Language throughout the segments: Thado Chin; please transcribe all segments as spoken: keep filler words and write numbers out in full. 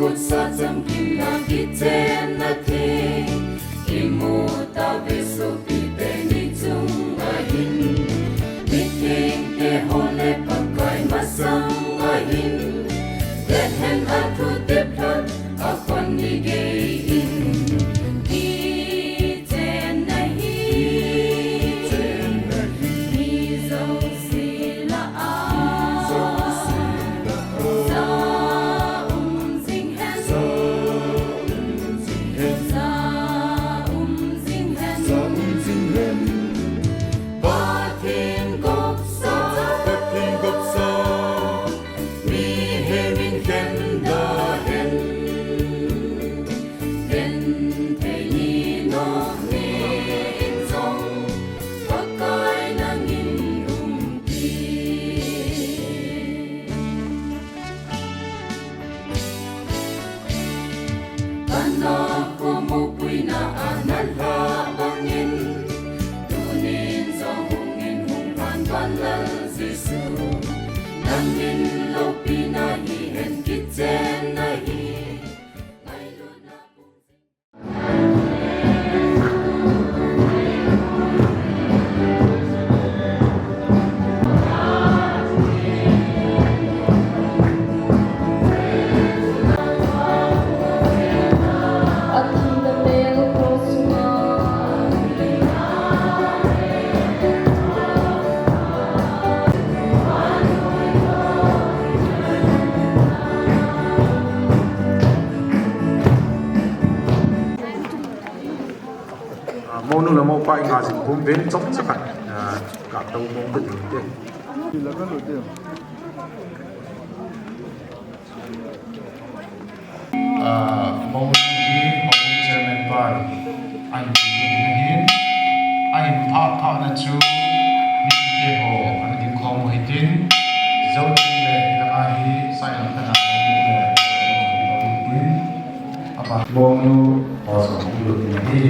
Kutsa chamkim na kichenna theng, imu tauve sopite ni chunga hin. Mithengte ho le Pakai masanga hin, Bethlehem a thutep lhon a kon ni gei in. Kichenna hi, mi jouse lah a, ja um jing hen, ja um jing hen, ja um jing hen. Pathen gopsa, Pathen gopsa, mihem in khen da hen. Khen thei ni nom ni in jong, Pakai nangin umpi. Kana ko mopuina a na lha bangin, tunin jong hungin hung phan Vanlal Jesu. Nangin loupina hihen kichenna hi. Ah, mounu le moupa i ngah jing pum uvin chomcha khat, ah, kap tou mong ka ding te. Ah, mounu hi houbung chairman pan ahin ti ding ahin, ahin phah phahna chu mite ho ana ding khom u hitin, Jotin le hilanga hi Sailam thana mounu le mounu, ama mounu ho jong hung lut ding ahi.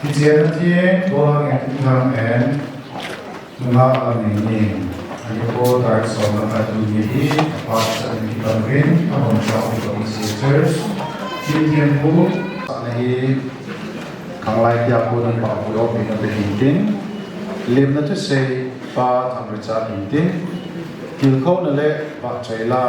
Kichenna theng, Bola ngen Thang en, Nunga Lamingin, ani po tarik som le khat tuni hi, aphat chan in kipan uvin, abonchauva P C A Church, Kim Thempu, sahna hi, khanglai tia kona pa pu yo pina pe hintin, lemna thusei pa Thang Richard hintin, tilkhouna le vahchoila.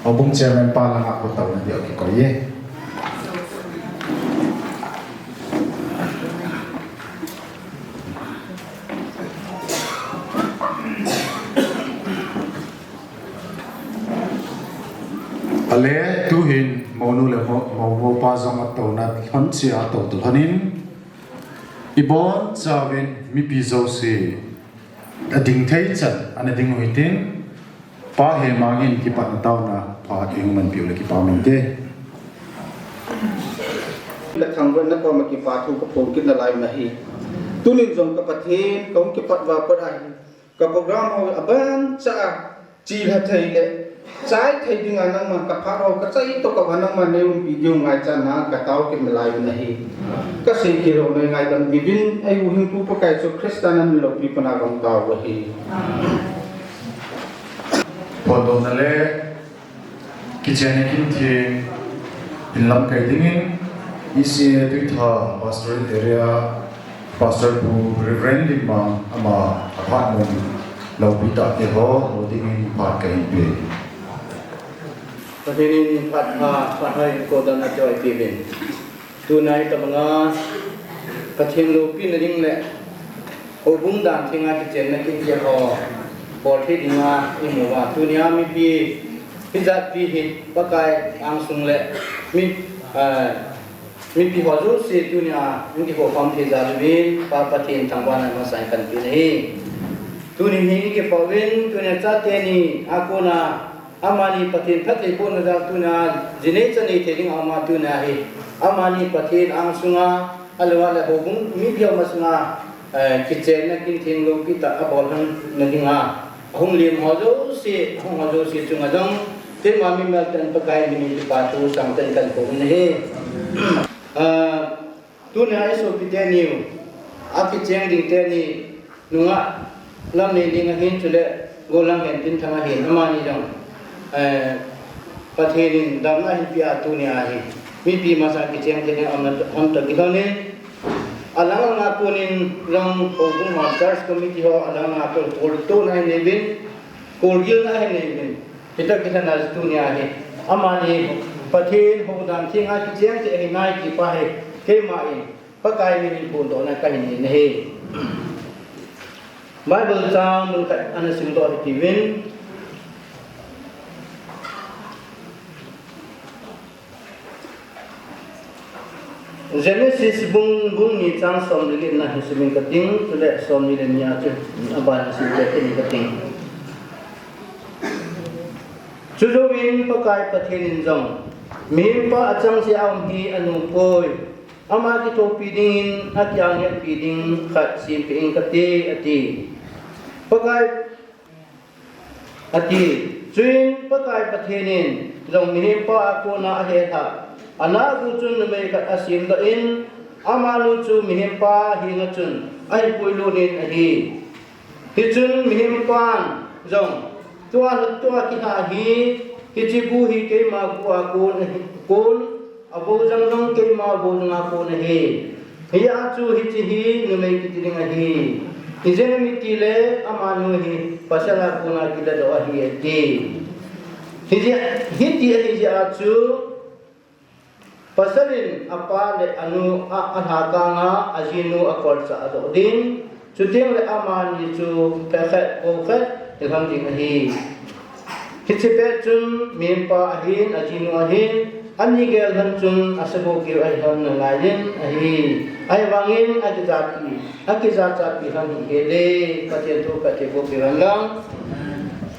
Houbung chairman pa langa khotouna dia kikoi e. Ale, tuhin mounu le mo, mo, moupa jong atouna lhon cheh a atou tou lhonin, ibonchauvin mipi jouse ading thei chan ana ding u hitin, Pa Hemang in kipana taona pha ihung manpiu le kipah inte. Kathangvahna koma kipa thu kaphong kit nalai u ahi. Tunin jong ka Pathen kahung kipat uva pat ahi. Ka program ho aboncha a chilha thei le chai thei dinga nangman ka phat ho kachai toh kava nangman neiumpi diu ngaichatna katao kit nalai u ahi. Kasei kit lou, nei ngaidam uvin, eihuhhingpu Pakai Jesu Christa namin loupi pana kahung tao u ahi. Phondohna le kichenna kin theng in lamkai dingin, E C A Tuitha Pastoral Area Pastor Pu Reverend Limang ama aphat mun loupi tahte ho, ho dingin phat kahin pe. Pathen in phat pha, phat hoi, kodan a choi pi uvin. Tuna hi tabanga Pathen loupina ding le houbung dan thenga kichenna kin theng ho bol thei dinga imu uva, tunia mipi hijat pi hi Pakai angsung le mi, ah, mipi ho jouse tunia in kikhokhom thei jal uvin Pa Pathen thangvahna masa in kahin pe ahi. Tuni hi in kipah uvin, tunia chate ni a kona amani Pathen phattheibohna jal tunia, jinei chanei thei ding a um a tunia hi. Amani Pathen angsunga, ahilou le houbung mipi ho masunga, eh, kichenna kin theng loupi tah a bol lhon na dinga, ahung lem ho jouse, ahung ho jouse chunga jong, keima mimal tah in Pakai minin kipa thu sangtah in kahin phong in ahi. Ah, tunia i sopite ni u, akicheng ding teni, nungah Lamneiding ahin chule Golhang Hentinthang ahin, amani jong, eh, Pathen in damna ahin peh a tunia hi mipi masa kicheng thei ding aum na ham toh kilhon in, alang langa konin jong Houbung Mass Church Committee ho alang langa kon koltona ahin nei uvin, kolgilna ahin nei uvin. Hita kilhon a tunia hi, amani Pathen houdan thenga kicheng thei ahi nai ti pa hi, keima in Pakai min in phondohna kahin nei ahi. Bible chang mun khat ana simdoh hiti uvin. Genesis bung, bung ni chang som le li na hi simin kating, chule som ni le ni a chu aban a sim kit ni kating. Chujouvin Pakai Pathen in jong, mihempa achangseh a um hi anopoi, ama kithopi dingin akiang hetpi ding khat sempeh ing kate, ati. Pakai ati. Chuin Pakai Pathen in jong mihempa a kona ahelhah, anah gu chun numei khat asemdoh in, amanu chu mihempa henga chun ahin puilut in ahi. Hichun mihempan jong, tua, tua kilhah hi, hiche gu hi keima gu a kon ahi, kon, abou jang jong keima bou jang a kon ahi. Hijeh a chu hiche hi numei kiti ding ahi. Ijeh inem itile amanu hi pasal a kona kiladoh ahi ati. Hijeh, hiti ahi jeh a chu pasal in apa le anu a, alhakang a, ajinu akolchah adoh ding. Chuteng le amani chu phe khat, po khat, hilhon ding ahi. Hiche pet chun mihempa ahin, ajinu ahin, ani gel lhon chun asabou keu ahilhon nalai in ahi. Ahivangin akijapi, akijachatpi lhon hih hel e, Pathen thu Pathen boh peh hen lang.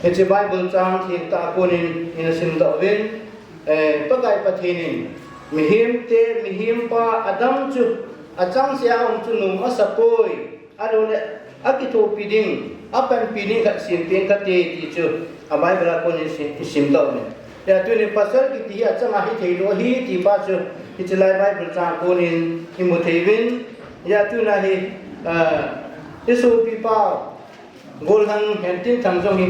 Hiche Bible chang thengtah a konin ina simdoh uvin, eh, Pakai Pathen in, mihemte, mihempa adam chu, achangseh a um chu nom asapoi. Ahilouleh, akithopi ding, apanpi ding khat sempeh ing kate ti chu, a Bible a konin sim, isimdoh uvin. Hia tunin pasal kiti hi achanga hithei lou ahi ti pa chu, hiche lai Bible chang a konin imu thei uvin. Hia tuna hi, ah, isopipa, Golhang Hentinthang jong hi,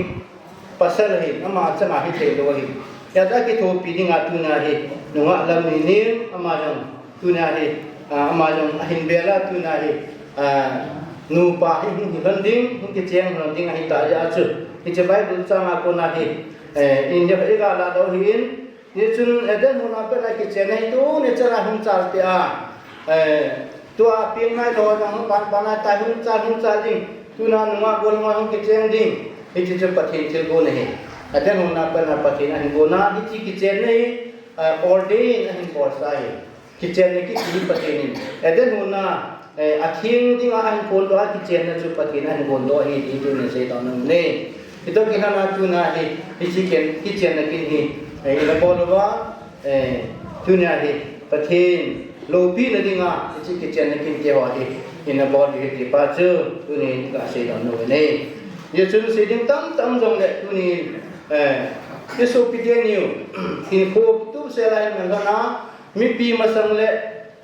pasal ahi, ama achanga hithei lou ahi. Hijeh a kithopi dinga tuna hi, nungah Lamneiding, ama jong, tuna hi, ah, ama jong ahin bel a tuna hi, ah, nupa hi hung hilhon ding, hung kicheng lhon ding ahi tah jeh a chu. Hiche Bible chang a kona hi, eh, in ding iga ladoh ahin, hichun Eden hon a pat a kichenna hi tuni chan a hung chal peh a, eh, Tua peng nailou jong hung pan pan a tai hung chal hung chal ding. Tuna nungah golhang hung kicheng ding. Hiche chu Pathen thilgon ahi. Eden hon a pat a Pathen ahin gon a, hiche kichenna hi, ah, ordain ahin bolsa ahi. Kichenna kiti hi Pathen in Eden hon a, eh, atheng dinga ahin phondoh a kichenna chu Pathen ahin gondoh ahi ti tunin seidoh nom e. Hitoh kilhon a tuna hi, hiche ken, kichenna kin hi, eh, ina bol uva, Eh, tunia hi Pathen loupina dinga, hiche kichenna kinte ho hi, ina bol hi ti pa chu, tunin kaseidoh nom e. Hichun sei ding tamtah um jongle, tunin, eh, isopite niu, hinkho tupsel a hin nalhon a, mipi masang le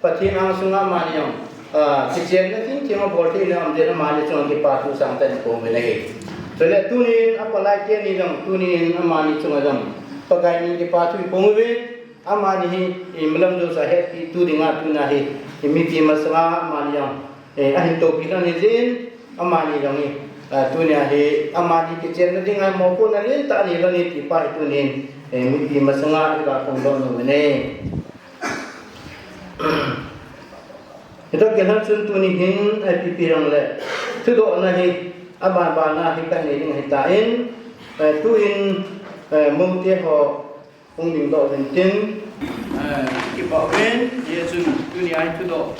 Pathen angsunga amani jong, ah, kichenna kin theng a bol thei na um jeh in amani chunga kipa thu sangtah in iphong uve. Chule tunin apalai teni jong, tunin amani chunga jong, Pakai min kipa thu iphong uve. Amani hi, i malam jouse a hetpitu dinga tuna hi, i mipi masanga amani jong, eh, ahin toupi lhon ahi jeh in, amani jong hi, ah, tunia hi, amani kichenna dinga mopohna lentah anei lhon e ti pa hi tunin, eh, mipi masanga iga phongdoh nom e. Hitoh kilhon chun tuni hin, eh, ipi ipi jongle, thudohna hi, aban ban a hi kanei ding ahitan, eh, tuin, eh, moute ho, Hung dingdoh uvin tin, eh, kipah uvin, hijeh chun tunia hi thudoh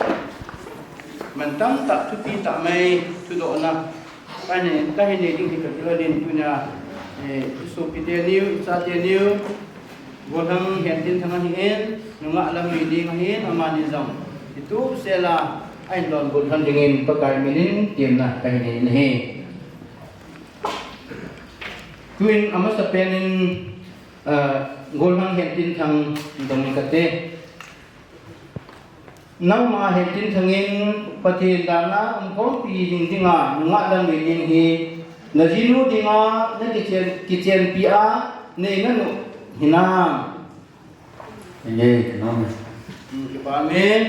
mantam tah, thupi tah mai thudohna kahin, kahin nei ding hi kakilhon in tunia, eh, isopite niu, ichate niu, Golhang Hentinthang ahin, nungah Lamneiding ahin, amani jong, itupsel a, ahin donbut lhon dingin Pakai min in temna kahin nei ahi. Tuin amasapen in, Ah, Golhang Hentinthang dong kate. Nangma hentin thangin Pathen dana umkhompi jing dinga nungah Lammining hi najinu dinga nakichen, kichenpi a neina nom hinam? Amen. Amen.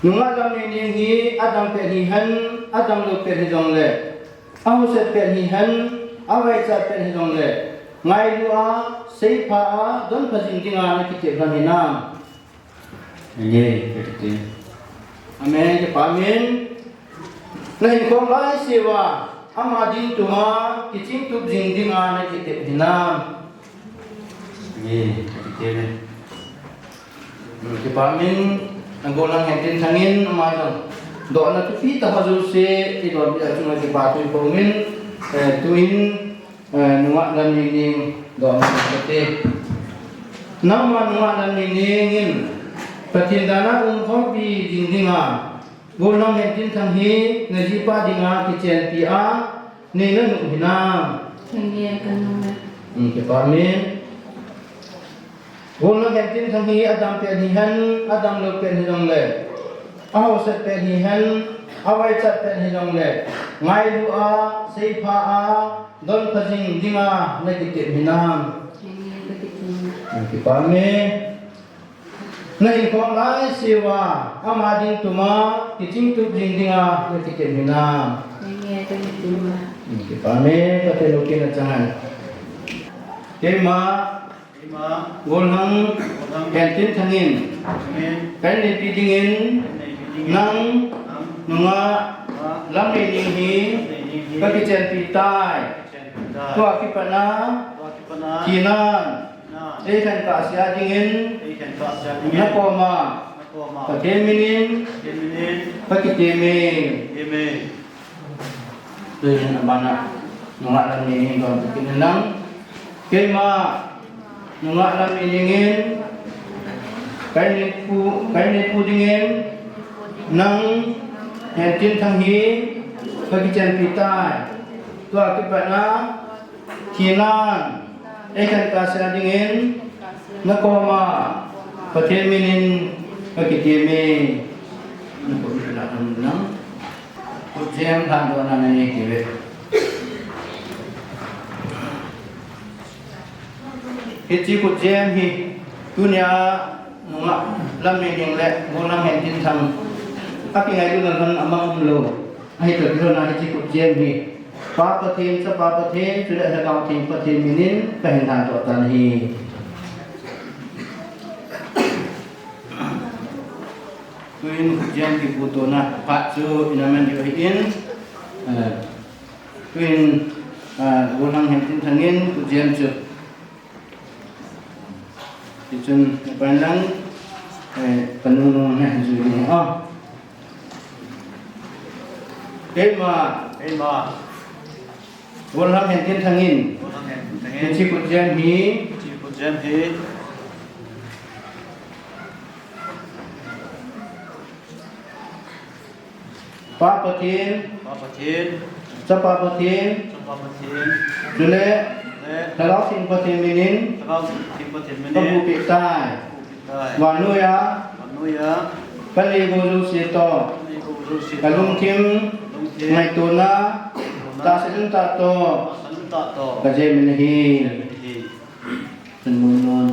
Nungah Lammining hi adang pet hihen, adang lou pet hijongle, ahuset pet hihen, avaichat pet hijongle, ngailu a, seipha a, donpha jing dinga nakitep lhon hinam? Amen. Amen. Kipa min. Nahin khom laiseuva ama ding tuma kichingtup jing dinga nakitep hinam? Amen. Kipa min. Nangho lang hentin thangin ama jong dohna thupi tah ho jouse idonbut a chunga kipa thu iphongin, eh, tuin Eh, nungah Lammining dohna kati. Nangma nungah Lammining in Pathen dana umkhompi jing dinga, gollhang hentin thang hi najipa dinga kichenpi a neina nom hinam? Amen. Kanom e. Hmm, kipa min. Gollhang hentin thang hi adang pet hihen, adang lou pet hijongle, ahuset pet hihen, avaichat pet hijongle, ngailu a, seipha a, donpha jing dinga nakitep hinam? Amen. Kipa min. Nahin khom laiseuva ama ding tuma kichingtup jing dinga nakitep hinam? Amen. Kipa min. Pathen loupina chang hen. Keima Gollhang hentin thangin kahin neipi dingin nang nungah Lammining hi kakichenpi tai. Tua kipatna thinan eikhen kahsea dingin nakoma Pathen minin kakitem e. Tuin abana nungah Lammining dohna kiti nang. Keima nungah Lammining in kahin neipu, kahin neipu dingin nang hentin thang hi kakichenpi tai. Tua kipatna thinan eikhen kahsea dingin nakoma Pathen minin kakitem e. Nakoma nang. Khutjem lhandohna nanei diu ve. Hiche khutjem hi tunia nungah Lammining le gollhang hentin thang akingailutna lhon amang umlou. Ahitoh kilhona hiche khutjem hi Pa Pathen, Chapa Pathen, chule Lhagao Theng Pathen minin kahin lhandoh tan ahi. Tuin khutjem kibutona phat chu ina man diu ahin, eh, tuin, eh, gollhang hentin thangin khutjem chu. Tichun, pan lang, eh, panung nung na jui ni, ah. Keima. Keima. Gollhang hentin thangin. Gollhang hentin thangin. Hiche khutjem hi. Hiche khutjem hi. Pa Pathen. Pa Pathen. Chapa Pathen. Chapa Pathen. Chule. Chule. Lhagao Theng Pathen minin. Lhagao Theng Pathen minin. Kabuhpeh tai. Kabuhpeh tai. Vannoiya. Vannoiya. Kanei gou jouse toh. Kanei gou jouse toh. Kalungthim. Lungthim. Ngaitona. Ngaitona. Tahsan umtah toh. Tahsan umtah toh. Kajem in ahi. Kajem in ahi. Chun mun nun.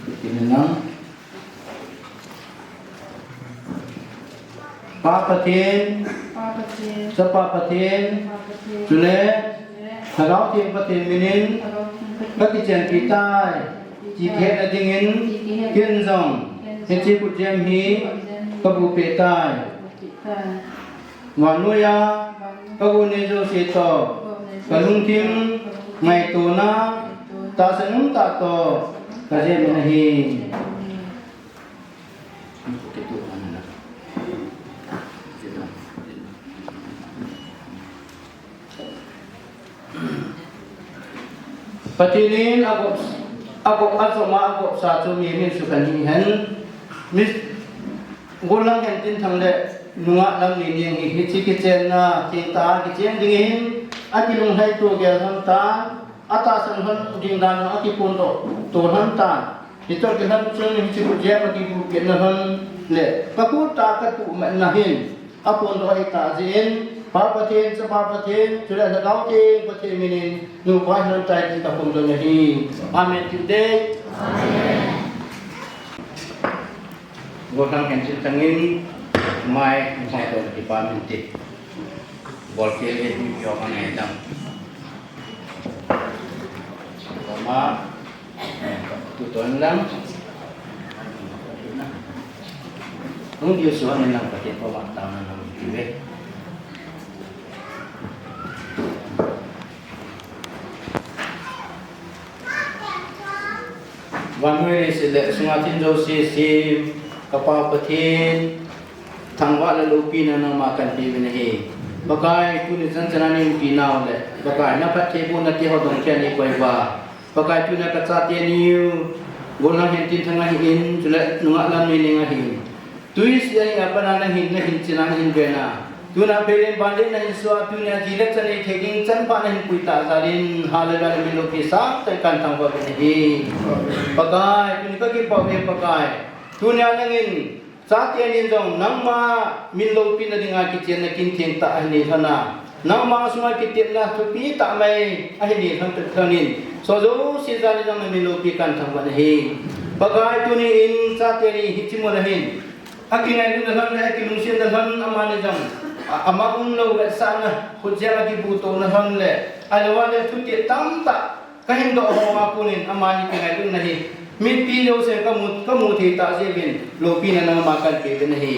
Kiti nang. Pa Pathen, Pa Pathen, Chapa Pathen, Chapa Pathen, chule, chule, Lhagao Theng Pathen minin, Lhagao Theng Pathen, kakichenpi tai, kakichenpi tai, ti theina dingin, ti theina dingin, ken jong, ken jong, hiche khutjem hi, khutjem hi, kabuhpeh tai. Kabuhpeh tai. Vannoiya, kagou nei jouse toh, kalungthim, ngaitona, tahsan umtah toh, kajem in ahi. Pathen in agop, agop, ajoma agopsa chu mi min sukhen hihen. Mi gollhang hentin thang le nungah Lammining hi hiche kichenna thengtah a kichen dingin akilunglhaito gel lhon tan, atahsan lhon ding dan akiphondoh to lhon tan. Hiche kilhon chun hiche khut jep a kibu kit na lhon le, ka khut a ka tuh mat na hin, aphondoh ahi tah jeh in, Pa Pathen, Chapa Pathen, chule Lhagao Theng Pathen min in, nupa hi lhon tai tin ka phongdoh na hi. Amen. Tiu te. Amen. Gollhang Henching Thang in, mai, hung hong to kipa min ti. Bol ke le mi pio ka ngai dam. Mama. Tu ton lang. Hung diu suan lang, Pathen pa wa ta na lang ti ve. Vannoi leiset le sunga thil jouse sem, ka Pa Pathen, thangvah le loupina nangma kahin pe uvin ahi. Pakai, tuni chan chan a nei umpi nau le, Pakai, na phattheibohna te ho dong kei a nei koi uva. Pakai, tuna ka chate niu, Gollhang Henching Thang ahin, chule nungah Lamneiling ahin. Tui si a hin a pat a na hin, na hin chin a na hin ve na. Tuna pelen ban le na hin sua, tuni a ji le cha nei thei ding chan pha na hin pui ta jal in, hallelujah, na min loupi sangtah in kahin thangvah uvin ahi. Pakai, tuni ka kipah uve Pakai. Tuni a nangin, chate nin jong nangma min loupina dinga kichenna kin theng tah ahin nei lhon a, nangma sunga kitepna thupi tah mai ahin nei lhon tah lhon in, hiche jouse jal in jong na min loupi kahin thangvah ahi. Pakai, tuni in chate ni hiche mun a hin, akingailut na lhon le, akilungset na lhon, amani jong, a, ama umlou vetsahna, khut jep a kibu to na lhon le, ahilou le thutep tamtah, Ka hin doh ho a kon in amani kingailutna hi mipi jouse ka mu, ka mu thei tah jeh uvin loupina nangma kahin pe uvin ahi.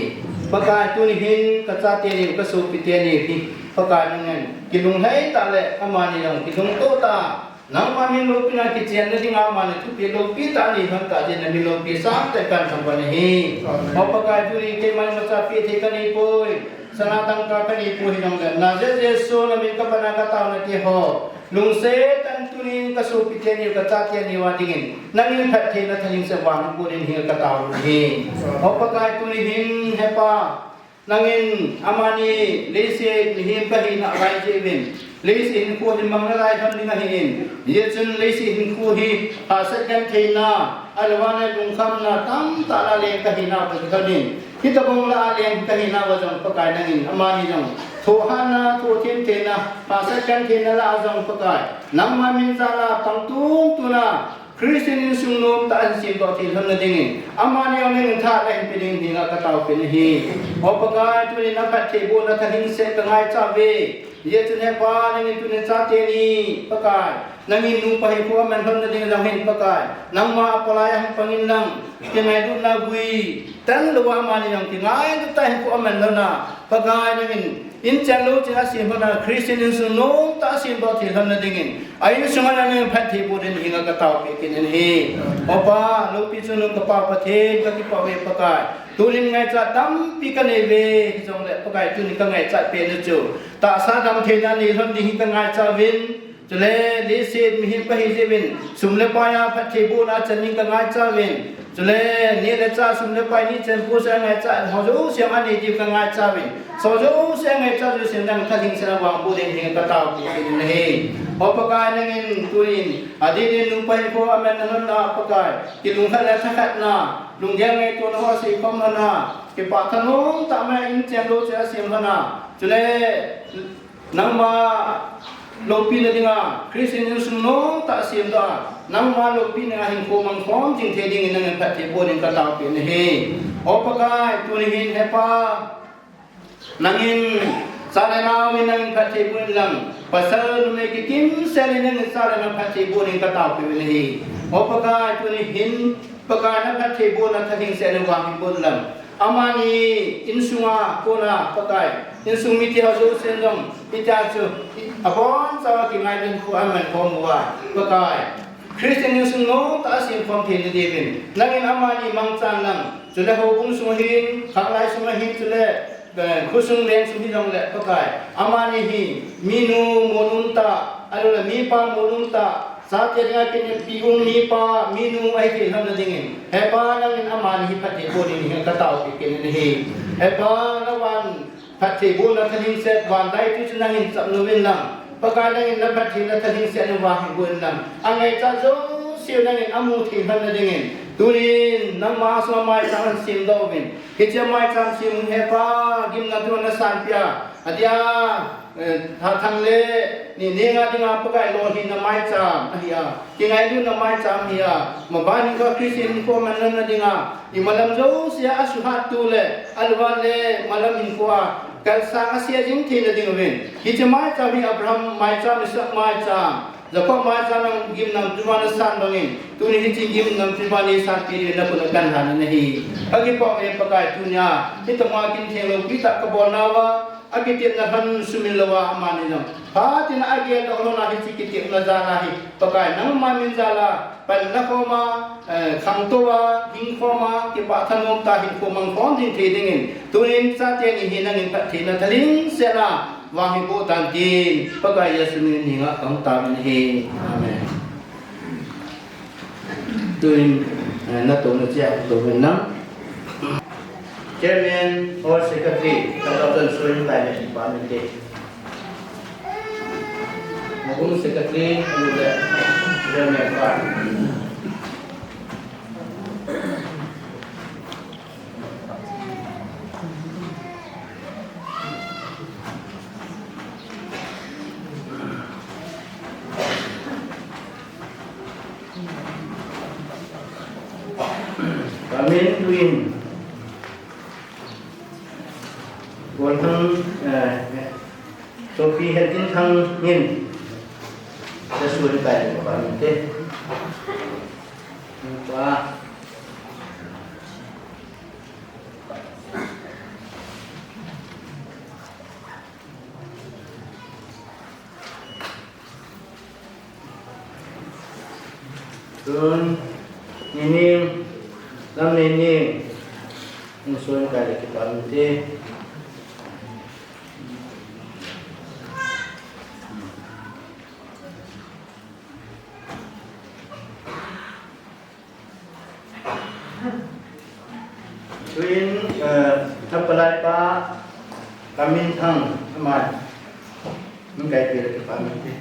Pakai tuni hin ka chate ni, ka sopite ni hi Pakai nangin kilunglhai tah le amani jong kilungto tah. Nangma min loupina kichenna dinga amani thupeh loupi tah nei lhon tah jeh in na min loupi sangtah in kahin thangvah ahi. Amen. O Pakai tuni keima imacha peh thei ka nei poi. Sana dangka ka nei poi hijongle Nazareth Jesu na min ka pan a ka taona te ho. Lungset tah in tunin ka sopite niu ka chate niu a dingin, nangin phattheina thalhingset vang bol in hinga ka tao u ahi. O Pakai tuni hin he Pa, nangin amani leiset mihem ka hina lai jeh uvin, leiset hinkho hi mang nalai lhon ding ahin, hijeh chun leiset hinkho hi hahsat gentheina, ahilou le lungkhamna tamtah lah a leng ka hina u toh kilhonin, Hitobang lah a leng ka hina uva jong Pakai nangin amani jong thohhatna, thohthim theina, hahsat gentheina lah a jong Pakai, nangma min jal a pang tungtun a Christian insung nomtah a hin semdoh thei lhon na dingin, amani jong nangin tha nahin pe ding hinga ka taopi nahi. O Pakai, tunin na phattheibohna thalhingset ka ngaicha uve. Hijeh chun he Pa, nangin tunin chate ni, Pakai, nangin nupa hinkho aman lhon na ding jong hin Pakai, nangma apalai a hung pang in lang, kingailutna gui tan lou a amani jong kingailut tah a hinkho aman lhon a, Pakai, nangin inchen lou cheh a sem lhon a, Christian insung nomtah a semdoh thei lhon na dingin, a insung a nangin phattheiboh ding hinga ka taopi kit in ahi. O Pa, loupi chungnung ka Pa Pathen, ka kipah uve Pakai. Tunin ngaicha tampi ka nei uve, hijongle Pakai, tunin ka ngaichat pen u chu tahsa damtheina nei lhon ding hi ka ngaicha uvin, chule leiset mihem ka hi jeh uvin, sum le pai a phattheibohna chan ding ka ngaicha uvin, chule neh le chah, sum le pai, nichan pusan ngaicha, ho jouse a nei diu ka ngaicha uvin, hiho jouse a ngaicha jouse nang thalhingset na vang bol ding hinga ka taopi kit in ahi. O Pakai, nangin tunin adeh in nupa hinkho aman na lhon a Pakai, kilungkhat le thakhatna, lunggel ngaitona ho asei khom lhon a, kipah thanom tah mai inchen lou cheh a sem lhon a, chule nangma loupina dinga Christian insung nomtah a semdoh a, nangma loupina dinga hinkho mang khom jing thei dingin nangin phattheiboh ding ka taopi nahi. O Pakai, tuni hin he Pa, nangin cha le nao min nangin phattheiboh in lang, pasal numei kikimsel in nangin cha le nao phattheiboh ding ka taopi nahi. O Pakai, tuni hin Pakai, na phattheibohna thalhingset na vang hin bol in lang, amani insunga kona Pakai, insung mite ho jousen jong hitia chu abonchauva kingailutna hinkho aman khom uva, Pakai, Christian insung nomtah a sem khom theina diuvin nangin amani mangchan lang, chule houbung sung ahin, khanglai sung ahin, chule eh, khosung lengsung hijongle Pakai, amani hi minu monom tah, ahilou le mipa monom tah, chate dinga kineppi um mipa, minu ahi thei lhon na dingin, he Pa, nangin amani hi phattheiboh ding hinga ka taopi kit in ahi. He Pa, na van phattheibohna thalhingset, van daitu chu nangin chapnom in lang, Pakai, nangin na phattheina thalhingset na vang hin bol in lang, angaichat jouse u nangin amu thei lhon na dingin, Tunin nangma sunga maicham hin semdoh uvin. Hiche maicham sem u hi Pa, gimnamtui na sanpeh a, adia, eh, tha thang le ni nenga dinga Pakai lolhinna maicham ahi a, kingailutna maicham ahi a, maban hinkho Christian hinkho manlutna dinga, imalam jousea asuhat tu le, aluhat le, malam hinkho a kalsang ase jing theina ding uvin. Hiche maicham hi Abraham maicham, Isaac maicham, Jacob maicham nang gimnamtui vang nasan bangin, tuni hiche gimnamtui vang neisanpeh diu nakhut a kalhan ahi. Kakipah e Pakai tunia, hitabang kin theng lou pi tah kabolnauva, akitepna lhan sumil louva amani jong phaten ageldoh lhona hiche kitepna jal a hi, Pakai nangma min jal a, panla khoma, eh, khangtou a, hing khoma, kipah thanom tah a hinkho mang khom jing thei dingin, tunin chate ni hi nangin phattheina thalheng sel a vang hiboh tan tin, Pakai Jesu min in hinga kahung taovin ahi. Amen. Tuin, eh, natoh na chia, toh uvin lang. Chairman or secretary, ka thousand soin kai le department te. Nabung secretary, anu le, chairman pa. Amen, tuin. Golhang, eh, Sopi Hetinthang in. Jesu in kai ko pa min te. Ko a. Tun, Nining, Lamnining, in soin kai le kipah inte. Tuin, eh, Thapalai pa, Kaminthang, ama, min kai peh le kipah inte.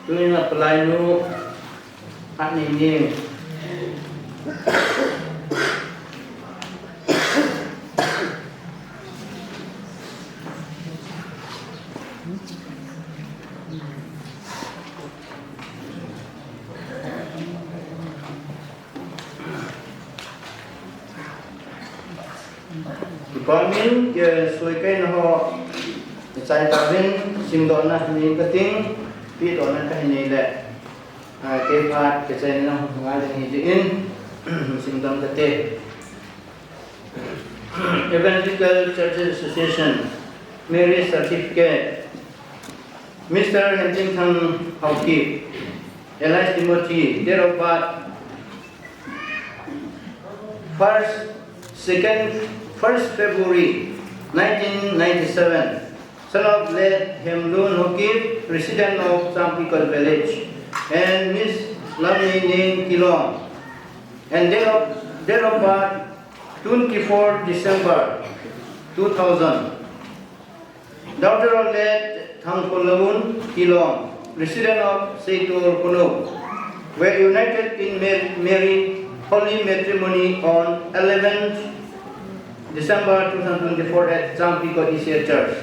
Tuin Thapalai nu, Hatnining. Department, eh, soikaina ho, chai tauvin, simdohna nei kating, pehdohna kahin nei le, ah, kei phat, kachaina ho ngai le nei jin, simdoh kate. Evangelical Churches Association, Marriage Certificate, Mister Hentingthang Haokip, alias Timothy, date of birth, first, second, first February nineteen ninety-seven, son of late Hemlun Haokip, resident of Changpikot village, and Miss Lamnining Kilong, and date of, date of birth, twenty-four December two thousand. Daughter of late Thangkholaun Kilong, resident of Seitur Khunou, were united in ma-, married holy matrimony on eleventh December two thousand twenty-four at Changpikot E C A Church.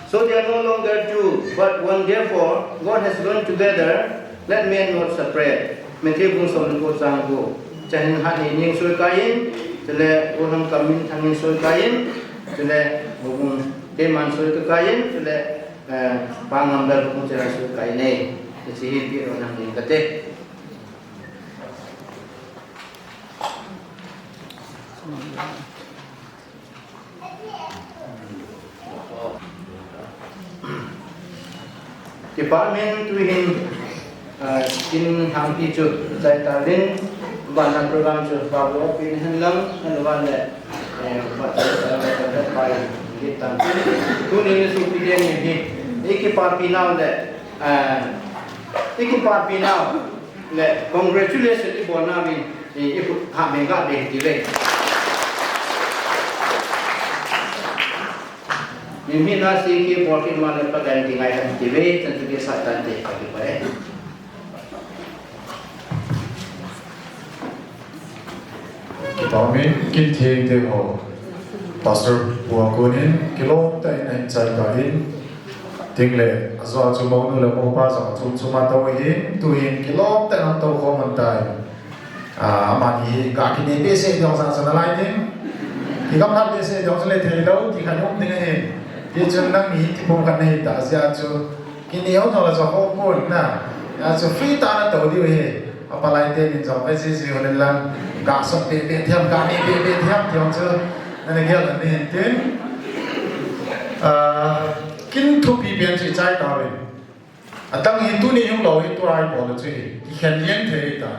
So they are no longer two, but one. Therefore, God has joined together, let man not separate. Matthew bung som le ko chang ko. Chahin Hatnining soikaiyin, chule Golhang Kaminthangin soikaiyin, chule Bubung Teman soikaiyin, chule, eh, Pa Ngamlal Bubung Cheran soikaiyin e. Hiche hi pehdohna nei kate. Department tuhin, ah, kin hangpi chu chai tauvin, vana program chu pa bo pin hen lang, hen van le, eh, va chai tauvin, pai, lit tan. Tuni ni su pi den ni hi, ikipapi nau le, ah, ikipapi nau le, congratulation ibol nauvin, i, i, ha, menga be ti ve. Mimi na si ki bor ki ma le pa gan ki ngai kan ti ve, chan tu ki sa tan te pa ki pa e. Kipa umin, kin theng te ho. Pastor Pu a konin, kilom tah in ahin chai tan. Tin le, ajo a chu monu le mopa jong chu chu ma to hin, tu hin, kilom tah in to khom man tai. Ah, amani hi ga kine behseh ding jong sa sa nalai ding. Kigamlat behseh ding jong sa le thei lou, ti khat um ding ahi. Tichun nangni kipum khat nahi tah jeh a chu. Kine ho jong la sa ho pon na. A chu free tah a nato diu ahi. Apalai tenin jong ve jiji ho le lang. Ga sot behbeh thiam, ga ne behbeh thiam ti jong chu. Nana gel na ni hin tin. Ah, kin thupi pen chu chai tauvin. Adang hi tuni hung lou hi tua ibol u chu hi, kikhen lien thei ta.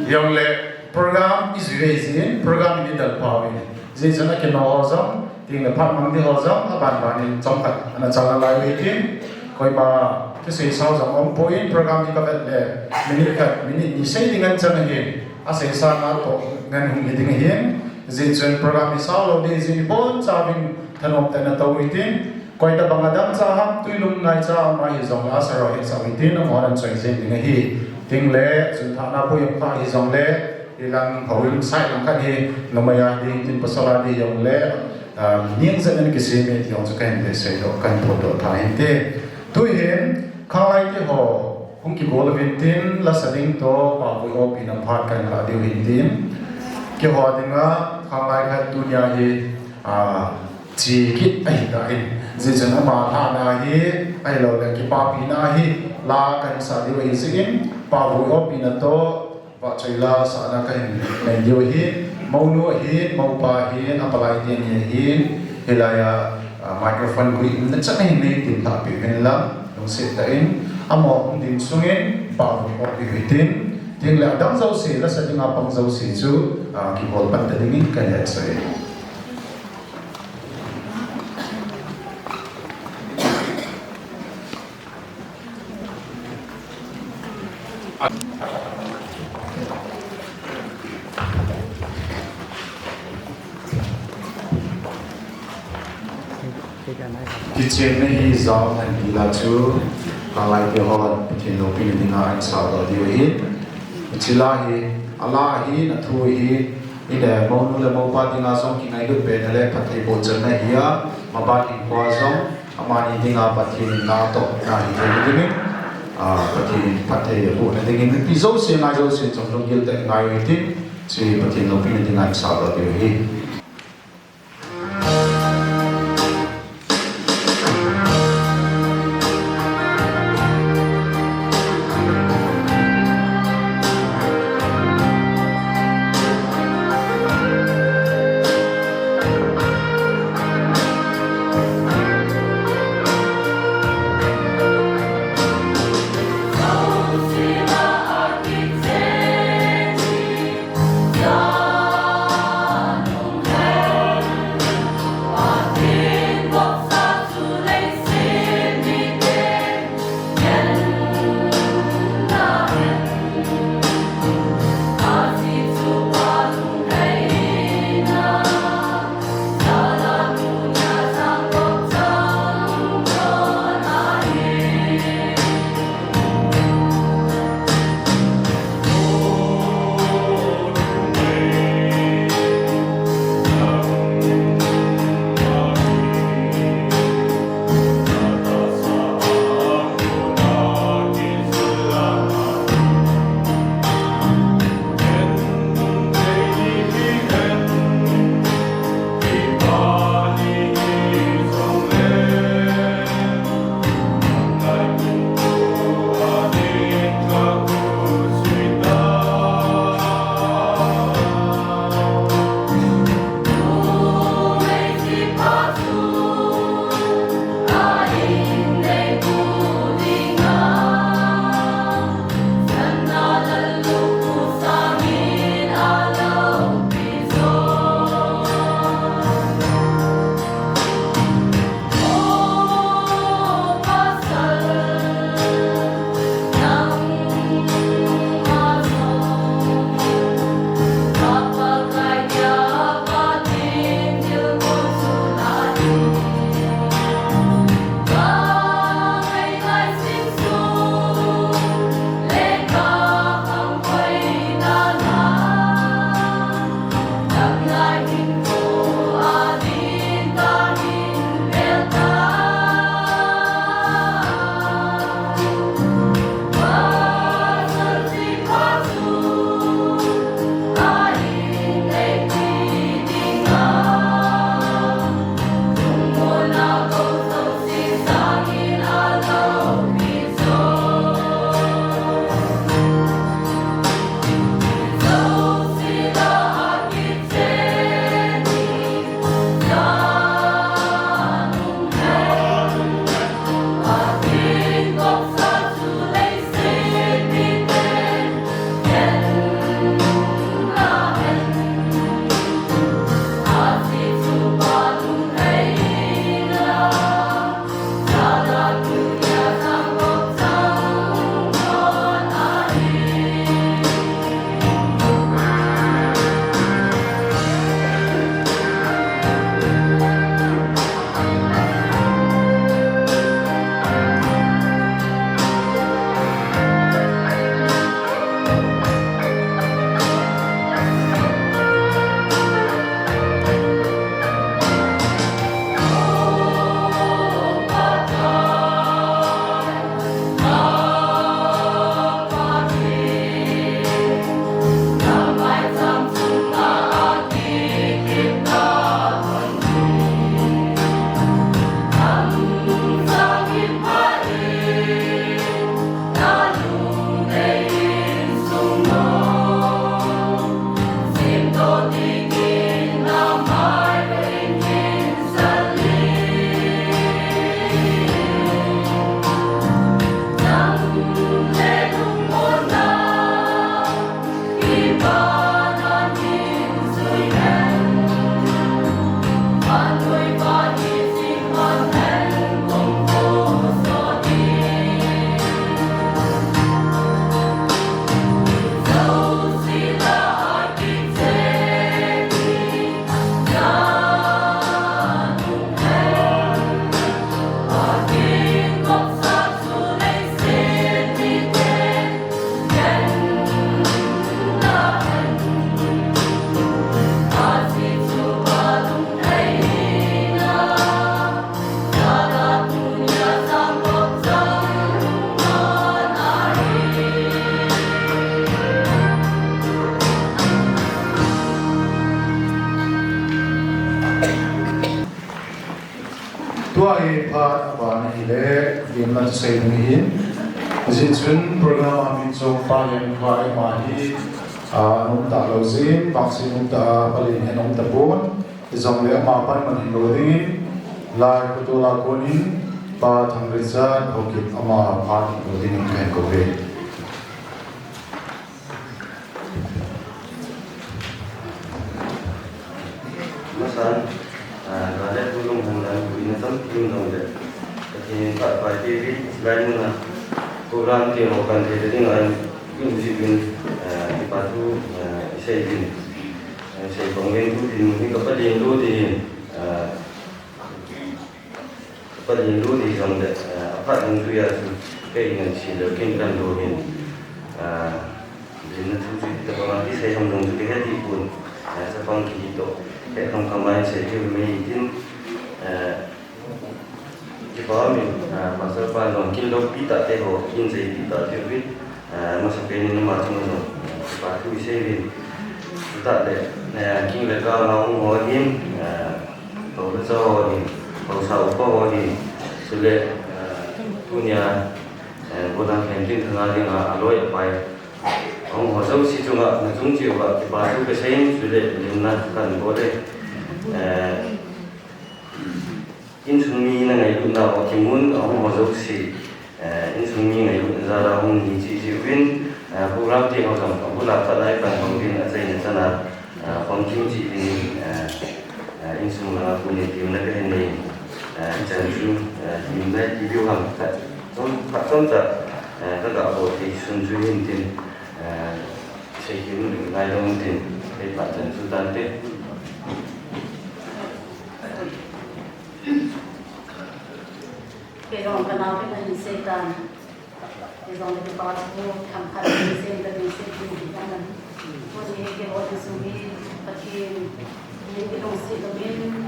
Jongle program ijui ve jin, program idal pau ve. Jeh chun akino ho jong, tin le phat mang ding ho jong, aban ban in chomkhat ana chal nalai u hitin. Koima, kisei sao jong umpon, program hi kavet le, minute khat, minute ni sei ding anchang ahin, asei sa na to ngen hung hi ding ahin. Jeh chun program hi sao lou ding jeh in ibon chauvin thanom tah in nato u hitin. Koi tabang a dangchah ham, Tuilung Naicha ama hijongle, asaro hetsah u hitin, amahon anchoi jeng ding ahi. Tin le, chun thana pui um kha hijongle, ilang houin side lang khat hi, numei a ding, tin pasal a ding jongle, ah, ningchan in kisem e ti jong chu kahin behseh doh, kahin phondoh tha hinte. Tuhin, khanglai te ho, hung kigol uvin tin, lasa ding toh, Pavui O P na phat kahin lah diu hin tin. Keiho dinga, khanglai khat tunia hi, ah, chi kit ahi tan. Jeh chun ama lhahna hi, ahilouleh kipapina hi, la kahin sa diu ahi jeh in, Pavui O P na toh, vahchoi la sahna kahin nei diu ahi, monu ahin, mopa ahin, apalai teni ahin, hilai a, ah, microphone gui umna chan ahin nei tin lhahpeh uvin lang, lungset tah in, amaho hung ding sungin, Pavui O P hitin, tin le adang jouse, lasa dinga pang jouse chu, ah, kibol pan ta dingin kahin hetsah e. Kichenna hi jao hen tila chu, khanglai te hon Pathen loupina dinga ahin sadoh diu ahi. Hiche la hi, ala hi, nathu hi, Ine, monu le mopa dinga jong kingailut pen le phatthei bohchanna ahi a, maban hinkhoa jong, amani dinga Pathen in na tohna hi thei dingin, ah, Pathen in phatthei abohna dingin, mipi jouse ngai jouse jong lunggil tah in ngai u hitin, hiche Pathen loupina dinga hin sadoh diu ahi. Ina sei ni hin. Hijeh chun program a min chong pa hin kha ima hi, ah, nom ta lou jin, vaccine nom ta, palen hin nom ta pon. Hijongle ama pan man hin lou dingin, lai khotol a konin, Pa Thangricha Haokip ama pan hin lou dingin kahin kou e. Masan, ah, ka le pu lung hang dan pu ina tam kim dong le. Ka tin pa pa ti vi lai mun na. Program ti ho kan ti ding ai. Kin ji bin, ah, pa tu, ah, sei bin. Ah, sei kong len tu bin ni ka pa din lu din. Ah, Ka pa din lu di jong le, eh, aphat lungtui a chu, kei ngan si lou kin kan lu hin, eh, din na thu chu, ka pa ngan ti sei ham jong chu, kei he ti pun, eh, chapang ki to, kei kham kham mai sei ki mai tin, eh, kipa min, eh, pastor pa jong kin lou pi ta te ho, kin sei pi ta te uvin, Eh, masapen in ama chunga jong, eh, kipa thu isei uvin. Chutah le, eh, king le kang a um ho hin, eh, haosa ho hin, haosa upa ho hin, chule, eh, tunia, eh, Godang Khenting Thanga dinga aloi apai a um ho jouse chunga, nachung cheh uva kipa thu kasei in, chule limna kahin bol e. Eh, Insung mi na ngailutna ho kimun a um ho jouse, eh, insung mi ngailutna jal a hung hi cheh cheh uvin, eh, program te ho jong abul a pat a ipan bang uvin achaina chan a, eh, khom kim cheh uvin, eh, eh, insung langa pu neh piuna kahin nei, eh, hichan chu, eh, min nai ti diu ham khat chom, khat chomcha, eh, kaga bol thei sun chu hin tin, eh, sei kit u ding ngai lou tin, kei pachan chu tante. Kei jong ka nao te na hin sei tan. Kei jong le kipa thu themkhat hin sei, ka hin sei tin hi kan. Tuni hi keiho insung hi Pathen in ilungset uvin,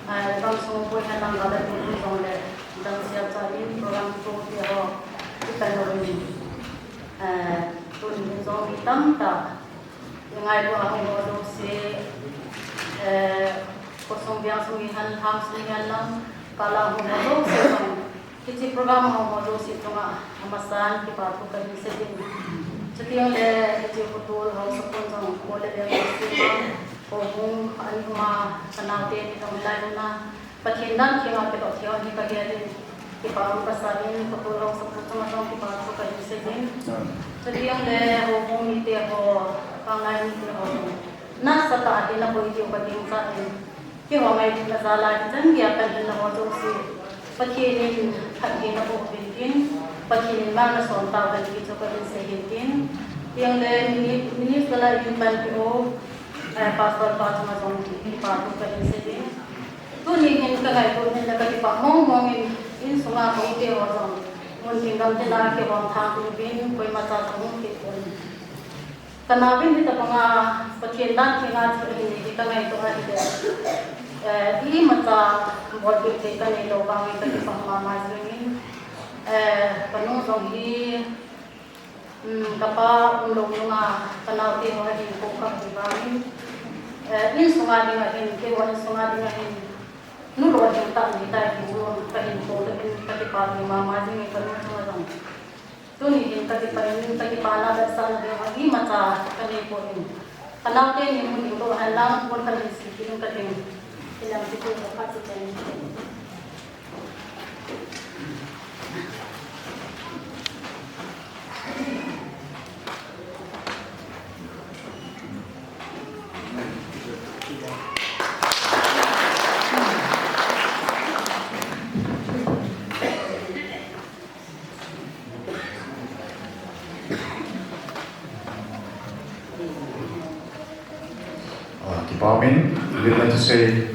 ah, gamsung poi hen lang gal a tu jong le dang sia cha in program tu te ho i kan lo in, ah, tuni hin jong mi tamtah Ngailutna hung ho jouse, eh, khosung veng sung hihen, lhang sung hihen lang, kalang hung ho jouse jong, hiche program hung ho jouse chunga, amasan kipa thu kahin sei in. Chuteng le, hiche khotol haosa pon jong, kol le veng jouse jong, houbung, ani uma, kanaote ni jong hilai muna, Pathen dan thenga kidoh thei hon hi kagel in, kipa um kasa in, khotol haosa pu chunga jong kipa thu kahin sei in. Chuteng le houbung mite ho, panglai mite ho jong, nasatah a hin naboi diu kagingchan, keiho ngailutna jal a hichan geiya kahin na ho jouse, Pathen in phatthei naboh uvin tin, Pathen in mal nason tauhen ti chu kahin sei in tin. Chuteng le mini-, minister la in pan keiho, eh, pastor pa chunga jong kipa thu kahin sei in. Tuni hin ka ngaito in le ka kipah mong mong in, insunga ka u te ho jong, mun tin gam tin a kihong thang uvin, koima cha ka hung kit pon. Ka nao vin hitabanga Pathen dan thenga chu ahin nei hi ka ngaito ahile, eh, imacha bolpeh thei ka neilou vangin ka kipah mama jingin, eh, ka nu jong hi, Um, ka pa umlou nunga ka naote ho ahin kou kha hi vangin, eh, insunga dinga hin, keiho insunga dinga hin, nu lou ding tah nahitai ti chu kahin kou tahin, ka kipah mama jingin ka nu chunga jong. Tuni hin ka kipah in, ka kipana vetsahna dinga imacha ka neipoi. Ka naote ni mun ding lou hen lang, mun ka hin sei kit in ka ding. Hilang ti chu ka phat chu chen. Ah, kipa umin, limna thusei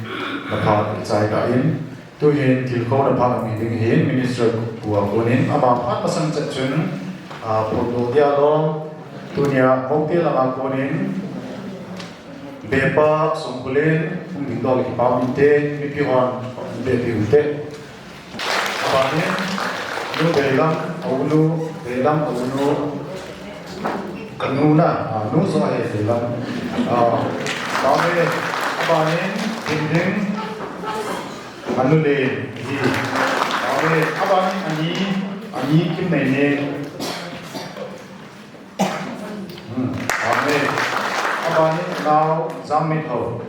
na phat chai ta in, tuhin tilkhouna phat um hi ding hin, Minister pu a konin, ama phat masang chet chun, ah, phondoh dia lom, tunia Mongte lama konin, Bepa Songkulen, hung dingdoh le kipa umin te, mipi hon, be pi u te. Abanin, nu Beilam, a u nu, Beilam, a u nu, ka nu na, a, nu jo ahi Beilam. A, tame, abanin, Dingding, a nu le, hi. Tame, a Aban in ani, ani Kimneinem. Hmm, amen. Aban in anao Jangmithou.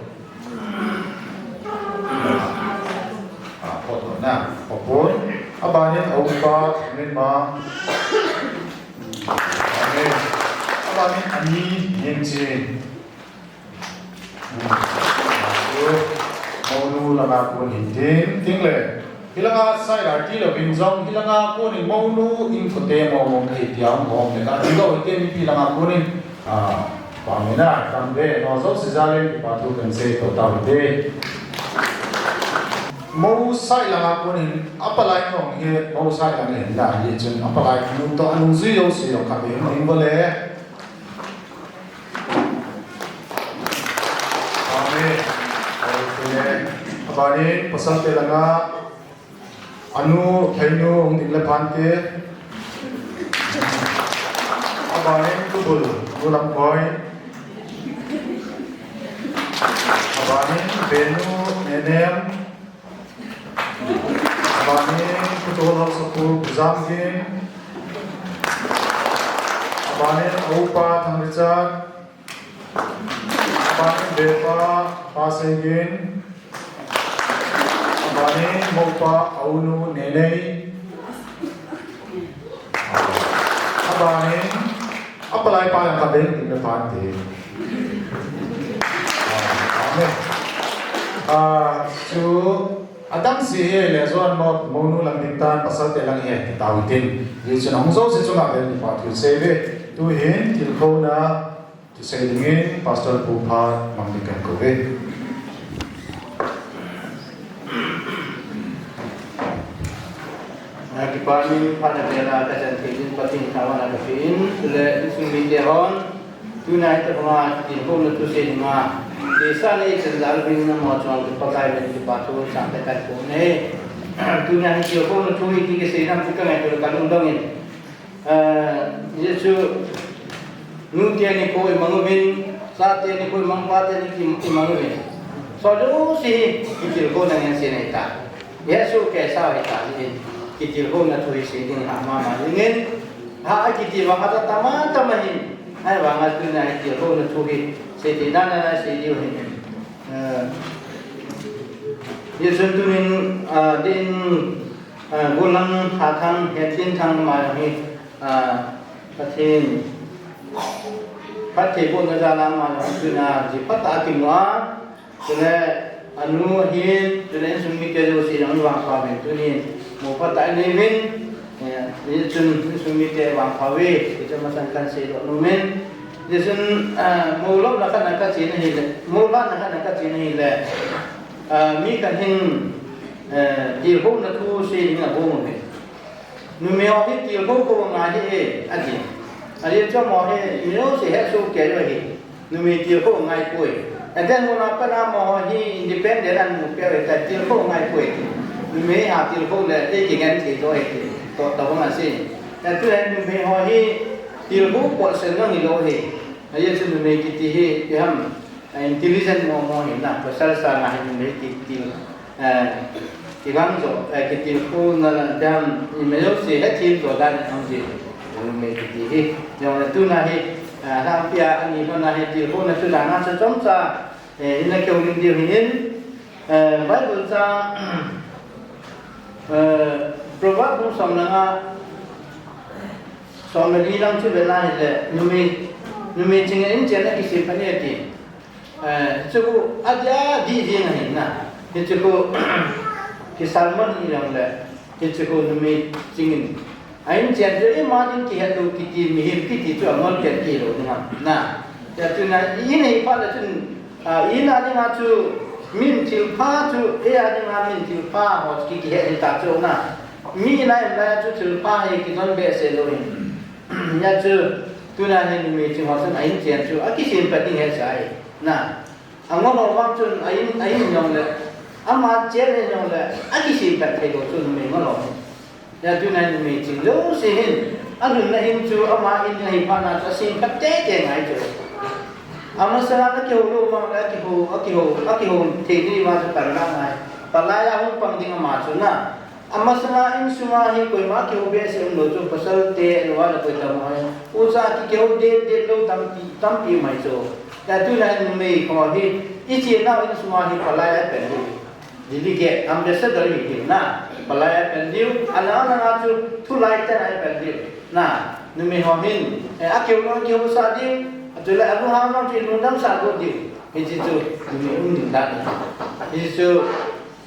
Ah, photo na, photo. Aban in aupa Thanglenmang. Amen. Aban in ani Nemching. Mounu langa kon hin tin, tin le. Hilanga side a ti louvin jong, hilanga kon in mounu in kote mo mo kahi tia hung hom le ka ti lou hite mipi langa kon in. Ah, pamina, tambe, no jouse jal in kipa thu kan sei to tau hite. Mou side langa kon in, apalai nong hi, mou side langa hin la hi chun, apalai nu to anung jui jouse jong kave hung ding bole. Amen. Amen. Abanin, pasal te langa, anu, Theinu, hung ding le phante. Abanin, Tubul, Nu Lamkhoi. Abanin, Benu, Nenem. Abanin, Pu Tolhoksapu, Pu Jamgin. Abanin, aupa Thang Richard. Abanin, bepa, Pa Seigin. Abanin, moupa, aunu, Nenei. Abanin, apalai pa jong kave ding le phante. Amen. Ah, chu, adang si hi le jon mo, mounu lang ding tan, pasal te lang hi, tau tin. Hichun ahung jouse chunga vel kipa thu sei ve. Tuhin, tilkhouna, Thusei dingin Pastor Pu Phat Mangdi kan kou ve. Kipa min phat na pena kachan thei din Pathen thangvahna kapen, chule insung mite hon, tuna hitabanga tilkhouna thusei dinga, kisa nei chan jal vin namo chunga Pakai min kipa thu sangtah kan kou ne. Tuna hi tilkhouna thu hi ti kisei nam chu kangaito le kalungdong in. Ah, hichu, nu teni kho imang uvin, cha teni kho imang, pa teni kho imang uvin. Soh jouse hi, kitilkhouna ngen sei nei ta. Hichu kei sa hi ta, hi, kitilkhouna thu hi sei ding ha mama dingin. Ha, akiti vang a tama tama hin. Ahivanga tuna hi tilkhouna thu hi, sei ti dan a sei diu hin. Ah, hichun tunin, ah, din Ah, Gollhang Hatthang, Hetlin Thang ama jong hi, ah, Pathen phattheibohna jal a ama jong hi tuna ji phatah a kimu a, chule anu ahin, chule insung mite jouse jong vangpha uvin tunin mu phatah a inei uvin, eh, hichun insung mite vangpha uve, hichu masang kan seidoh nom in, hichun, ah, mou lopna khat na kachen ahile, mou lhatna khat na kachen ahile, ah, mi khat hin, Eh, tilkhouna thu sei ding abol uve. Numei ho hi tilkhou khou angai e, ati. Ajeh chu amaho hi, mi jouse hesoh kei u ahi. Numei tilkhou angai poi. Aden muna pat a amaho hi independent amu peh uve, tilkhou angai poi. Numei ha tilkhou le, ei kigen thei lou ahi ti. Toh, toh bang asei. Atu hi numei ho hi tilkhou potsen jong hilou ahi. Ajeh chu numei kiti hi, ipi ham. Intelligent momo hina, pasal sanga hi numei kitil, eh, kigam jo, eh, kitilkhouna dam, numei jouse hethem jo dan in ahung ji, numei kiti hi. Jong le tuna hi, eh, lampi a ani hon a hi tilkhouna chu dan a chu chomcha, eh, ina kihoulim diu hin, eh, Bible chang, eh, Proverbs bung som le nga, som le li lang chu vet na hile, numei, numei ching in chen a kisem phat e ti. Eh, chu adih dih jeng ahi na. Hichu kisal man hi jong le, hichu numei ching in. A in chen chu ima ding kihet lou kiti mihem kiti chu angol pen kilou ding ham. Na. Hichu na, in ahi phat le chun, ah, in a ding a chu min thilpha chu, ei a ding a min thilpha ho ki, kihet ding ta chu na. Mi in a in lai chu thilpha hi kidon behseh lou in. Hichu, tuna hi numei ching ho chun a in chen chu, akisem phat ding he sai. Na. Angol ho vang chun a in, a in jong le, ama chen in jong le, akisem phat thei lou chu numei ngol ho. Hichu na numei ching jouse hin, alhunna in chu ama in ahi phat na chu asem phat tete ngai chu. Amasanga akihou lou vang le, akihou, akihou, akihou thei ding vang chu pan ngai. Palai a hung pang ding ama chu na. Amasanga insunga hi koima kihou behseh umlou chu, pasal te, alua le koi tam ho. Ucha kihou det det lou tampi, tampi um ahi chu. Tia tuna numei ho hi, ichenau insunga hi palai apen diu. Delegate, ambassador hi diu na. Palai apen diu, alang alang a chu thulai ten apen diu. Na, numei ho hin, eh, akihou lou kihou sah diu, chule alunghang lou chu lungdam sah lou diu. Hiche chu, numei um ding dan. Hiche chu,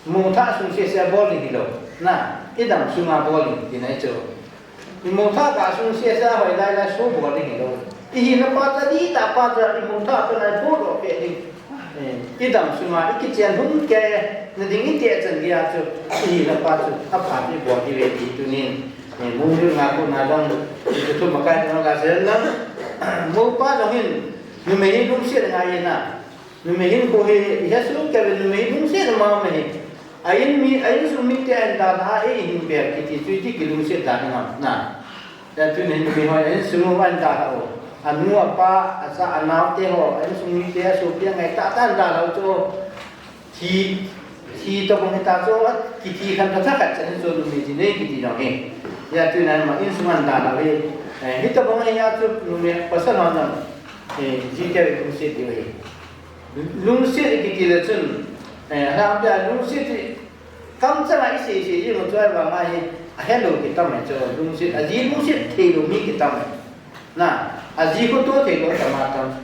Mongthah sung sese bol ding hilou. Na, idam sunga bol ding, tina ahi chu. Imongthah kah sung sese hoilai lai so bol ding hilou. Ihina pa chu, adih tah pa chu, imongthah chu lai bol lou peh ding. Eh, idam sunga, ikichen hun kei, na ding ite chan geiya chu, ihina pa chu, aphat ibol diu ve ti tunin. Eh, mong ding nga ko na dang, itu tu makai dang la sen dang. Mo pa dang hin, numei hi lungset ngai na. Numei hinkho hi, ihet soh kei uvin numei hi lungset mama hi. A in mi, a insung mite ahin dalha a, eihin bel kiti chu iti kilungset dan ham, na. Tia tuni hin numei ho, a insung u ahin dalha u. Anu, apa, acha, anaote ho, a insung mite, asopi, angaitah tah ahin dalha u chu. Thi, thi tobang hita chu, kithi khen tha tha khat chan chu numei thi nei kiti jong hi. Tia tuni hin ama insung ahin dalha u hi. Eh, hitobang hi a chu numei pasal ho jong, eh, jite lungset diu ahi. Lungset ikiti le chun, eh, alang pia lungset i kamchanga isei sei jing u chu ahivanga hi ahelou kitam ahi chu, lungset, aji lungset theilou mi kitam ahi. Na, aji khoto theilou tam atam.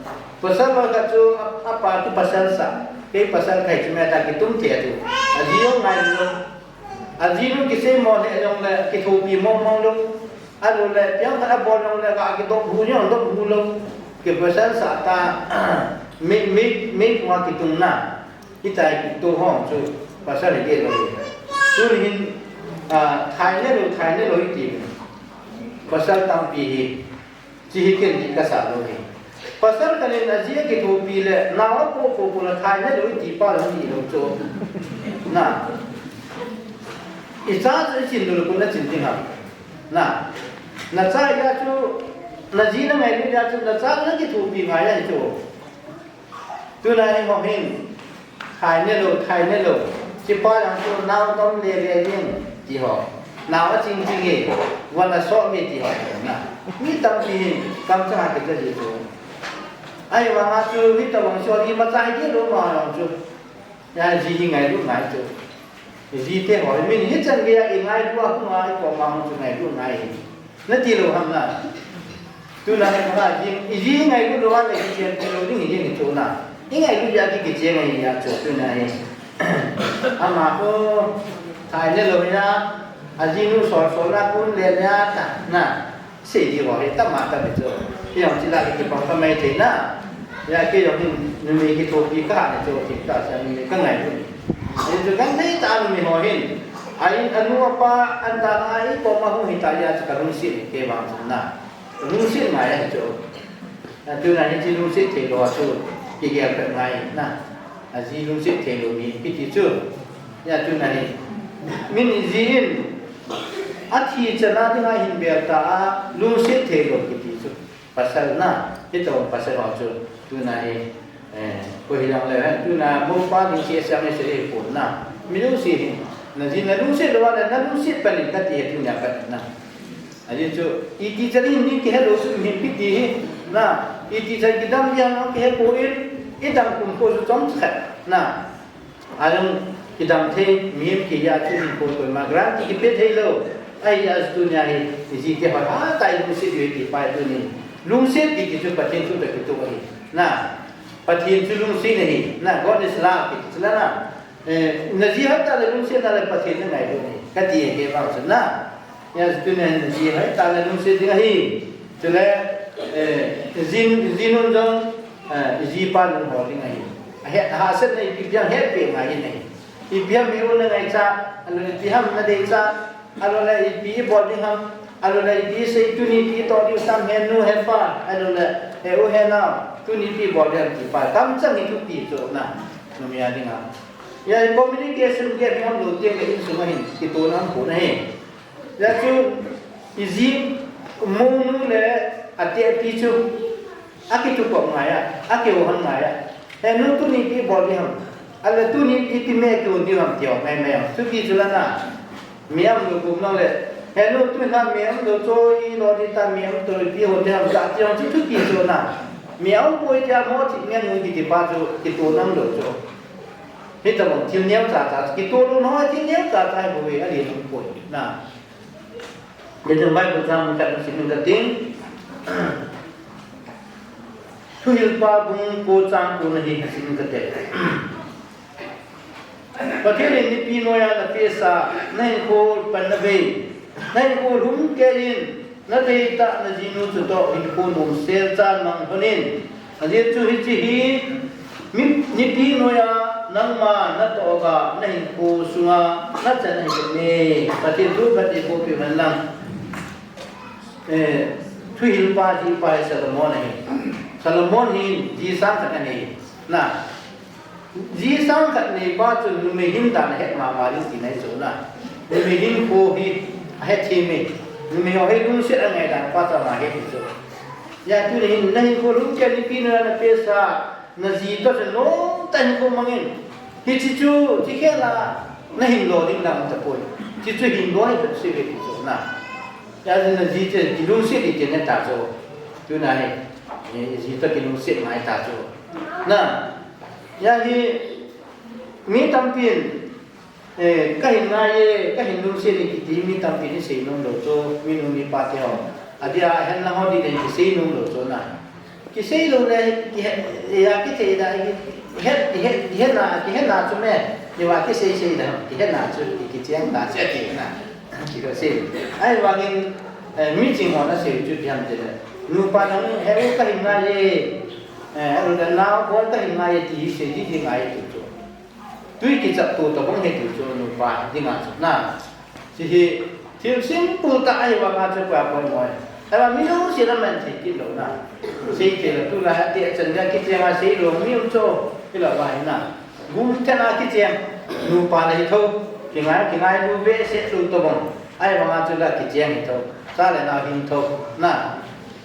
Pasal ho khat chu a, apa chu pasal sah, kei pasal kahi chu me ta kitum thei a chu. Aji jong ngailou. Ajinu kiseimo le jongle, kithopi mong mong lou. Ahilou le, piang khat abol jongle, ga kidop hu jong dop hu lou. Kipasal sah ta, mi, mi, mi phunga kitung na. Hitia kitoh ho chu, pasal hi lou. Tun hin, ah, thaine lou, thaine lou hiti. Pasal tampi hi. Chi hi ken dih kasah lou hi. Pasal khat in aji akithopi le, nao apoh poh poh le thaine lou iti pa lou hilou chu. Na. Icha chu ichin lou le koin nachin ding ham. Na. Nacha hia chu, naji nangailut hia chu, nacha nakithopi ngai ahi chu. Tuna eiho hin, thaine lou, thaine lou. Hichepa jong chu nao tom le le ding, ti ho. Nao aching ching e, von asoh e, ti ho. Na. Mi tampi hin, kamchang a kiti ji chu. Ahivanga chu, hitobang chu, imacha hi dih lou ma jong chu. Hia ji hi ngailut ngai chu. Jite ho, min hichan geiya ingailut a, hung a, ikoma hung chu ngailut ngai. Nati lou ham na. Tuna hi kona jing, iji ngailut lou a le kichen lou ding hi jing hi chu na. Ingailut a ki kichen ngai a chu tuna hi. Ama ko, thaine lou a, ajinu sol sol na kun le le a ta, na. Sei di ho hi, tama ta ve chu. Hi jong chi la hi kipang ta mai thei na. Hia kei jong hin, numei kithopi kaha ne chu, kei ta sa numei kangailut. Ahi chu kanthei ta numei ho hin. Ahin, anu apa, ahin dalha a, ikoma hung hita hia chu kalungset kei vang chu na. Lungset ngai ahi chu. Tuna hi chi lungset theilou a chu, kigel pet ngai na. Aji lungset theilou mi kiti chu. Hia tuna hi. Min ji in, athi chan a dinga hin bel ta a, lungset theilou kiti chu. Pasal na, hitobang pasal ho chu, tuna hi, eh, koi hi jong le, eh, tuna mopa ding chi siam ni se hi pon na. Mi lungset hi, naji nalungset lou a le, nalungset pan in kati hi tunia pan na. Ajeh chu, iti chan in mi kihe lou chu mihem kiti hi, na, iti chan kidam ding ham kihe poi, idam kum ko chu chomkhat, na. Ajong kidam thei, mihem kiti a chu hinkho koima guarantee kipe thei lou. Ahia chu tunia hi, ijite ho hatah in lungset diu ahi ti pa hi tunin. Lungset kiti chu Pathen thu toh kitoh ahi. Na, Pathen chu lungset ahi. Na, God is love kiti chu la na. Eh, naji hoitah le lungset na le Pathen nangailut ahi. Kati ahi vang chu na. Hia chu tunin naji hoitah le lungset ding ahi. Chule, eh, jin, jinun jong, eh, ijipa lunghol ding ahi. Ahet, hahsatna ipi bang hetpeh ngai in ahi. Ipi ham mi u nangaichat, ahilou le ipi ham nadeichat, ahilou le ipi ibol ding ham, ahilou le ipi sei tuni ipi toh diu sam henu hepa, ahilou le he u henao, tuni ipi bol ding ham ti pa. Kamchang hi thupi chu na, numei a dinga. Hia communication gap hi um lou teng le insung a hin, kitohna um pon ahi. Hia chu, iji, monu le atehpi chu, akitupop ngai a, akihouhan ngai a. He nu tuni ipi bol ding ham. Ahilou le tuni ipi ti me kihou diu ham ti ho ngai mai a. Chuti chu la na. Miam lo kum nang le. He nu tu na miam lo cho i lo di ta miam to i pi ho te ham ta ti hong chi thu ki cho na. Miam poi tia mo chi miam nu ki ti pa chu ki to nang lo cho. Hi ta bang thil neo cha cha ki to lo no thil neo cha cha bo we a li nang poi na. Ye jong Bible chang ka sim ka ting. Thuhilpa bung ko chang ko na hi ka sim ka te. Pathen in nipi noiya na pesa, na hinkho pan na vei, na hinkho lhum kei in, na deitah na jinu chutoh hinkho nom sel chan mang lhon in. Ajeh chu hiche hi, mi, nipi noiya nangma na toh a, na hinkho sunga na chan ahi kit e. Pathen thu phatthei boh peh hen lang. Eh, thuhilpa hi pa hi Solomon ahi. Solomon hi ji sang khat anei. Na, ji sang khat nei pa chun numei hin dan ahet mama ding tina ahi chu na. Numei hinkho hi ahet thei e. Numei ho hi lungset angai dan pa chun ahet thei chu. Hijeh chun hin na hinkho lhum kei in nipi noiya na pesa, na ji toh chun nomtah in hinkho mang in. Hiche chu, hiche khel a, na hin lo ding lang tapoi. Hiche chu hin lo hi tapse ve ti chu na. Hijeh chun na ji chu kilungset ding tina ahi ta chu. Tuna hi, eh, ji toh kilungset ngai ta chu. Na, hijeh hin, mi tampin, eh, ka hin ngai e, ka hin lungset e kiti mi tampin isei nom lou chu, mi nu mi pa te ho. Adia, ahen lang ho ding le kisei nom lou chu na. Kisei lou le, kihe, ya kithei da, kihe, kihe, kihe na, kihe na chu me, ni va kisei sei da, kihe na chu, ki, kicheng da, che ti na. Ki ko sei. Ahivangin, eh, mi ching ho na sei chu ipi ham ti le. Nupa nang he u ka hin ngai e, eh, he u da nao bol ka hin ngai e ti sei di di ngai e ti chu. Tui kichap tu tobang hi ti chu nupa dinga chu na. Hiche hi thil simple tah ahivanga chu koi a poimo e. Ahivang mi lungset a man thei kit lou na. Sei thei lou tu la ha ti a chan dia kiti anga sei lou mi um chu. Hilou va hi na. Gum thena kicheng. Nupa le hi tho. Kingai, kingailu behseh lou tobang. Ahivanga chu la kicheng hi tho. Cha le nao hin tho. Na.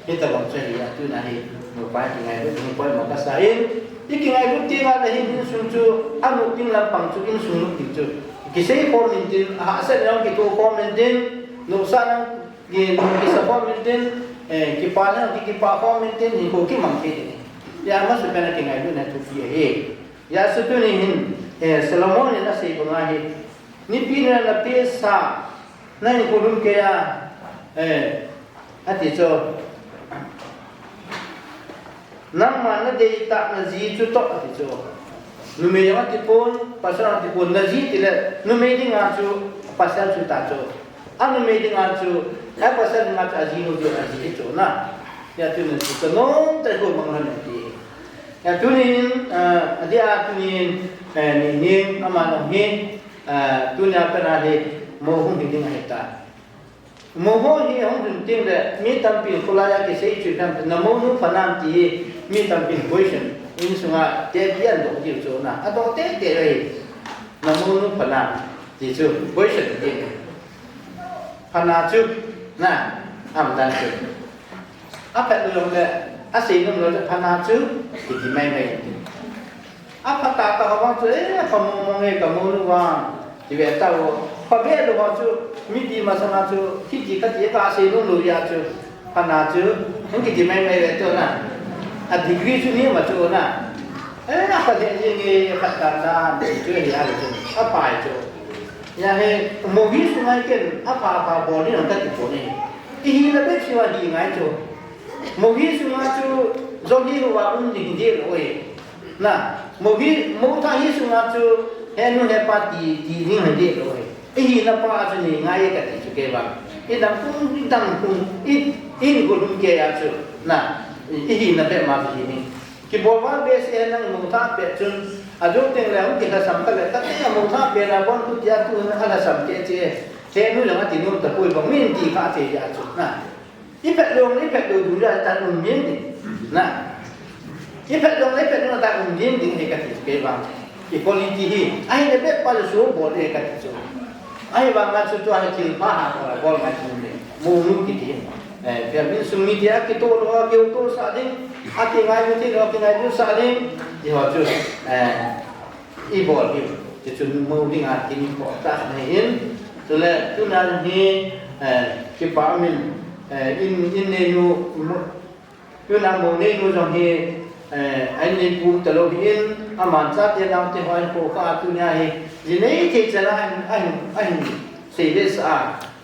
Hitabang chu ahi a, tuna hi, nupa kingailut ding poimo kasa in, i kingailut teng le hin insung chu, anop ding lampang chu, insung nop ding chu. Kisei khom intin, ahahsat in kitho khom intin, nopsah in ki, kisa khom intin, eh, kipa in ki, kipa khom intin, hinkho kimang thei ding. Hijeh a masapen a kingailutna thupi ahi. Hijeh a chu tuni hin, eh, Solomon in asei banga hi, nipi noiya na pesa, na hinkho lhum kei a, eh, ati chu. Nangma na deitah na ji chutoh ati chu. Numei jong ati pon, pasal ati pon, na ji ti le, numei dinga chu, pasal chu ta chu. A numei dinga chu, a pasal dinga chu, ajinu chu, aji chu na. Hijeh a chu na chu ka nom tah ko mang na ti. Hijeh a tunin, ah, adia tunin, eh, ni, ni, ama nong hi, ah, tunia kana hi, mo hung hi ding ahi ta. Mo ho hi hung ding ting le, mi tampin khulai a kisei chu tam, na monu pha nam ti hi, mi tampin question, insunga, te pian doh diu chu na, adoh tei tei le hi, na monu pha nam ti chu, question ti. Pha na chu, na, aum dan chu. Aphat lou jong le, asei nom lou le pha na chu, kiti mai mai. Apha tah tah ho vang chu, eh, pha mong mong e ka monu vang. Ti ve tao. Pha ve lou ho chu, mipi masanga chu, kiti kati kasei nom lou jeh chu, pha na chu, hung kiti mai mai ve tu na. A degree chu ni ma chu na. Eh, apha le jing e, apha tah tah, chu hi a le chu. Apha chu. Hijeh a hi, mohi sunga ken, apha apha bol ding kati pon e. Ihina bep seh a hi ngai chu. Mohi sunga chu, jong hi lou a um ding ding lou e. Na, mohi, mo tha hi sunga chu, he nu he pa ti, ti ding ding lou e. Ihina pa chu nei ngai e kati chu kei vang. Idam kum, idam kum, i, in go lum kei a chu. Na, i, ihina bep ma chu hi ni. Kibol val behseh nang mo tha pet chun, ajou teng le hung kilhasam kha le, kati a mo tha pet a bon tu tia tu na lhasam kei che. He nu jong ati nom tapoi bang min ti kha che a chu na. I pet lou, i pet lou ding jeh a tan um ding ding. Na. I pet lou, i pet lou tan um ding ding he kati kei vang. Equality hi, ahile bep pa le su bol e kati chu. Ahivanga chu tua hi thil pha ha ka bol ngai chu ni. Monu kiti. Eh, pia min sung mi tia kitoh lou a kitoh sah ding. Akingailu thei lou, akingailu sah ding. Ti ho chu. Eh, i bol hi. Ti chu mo dinga kini ko ta na hin. Chule tuna hi, eh, kipa min, eh, in, in neinu, mo-, tuna mou neinu jong hi, eh, a in nei pum talou hin, aman chate naote ho ahin kou kha a, tuna hi, ji nei thei chan a ahin, ahin, ahin sei le sa a.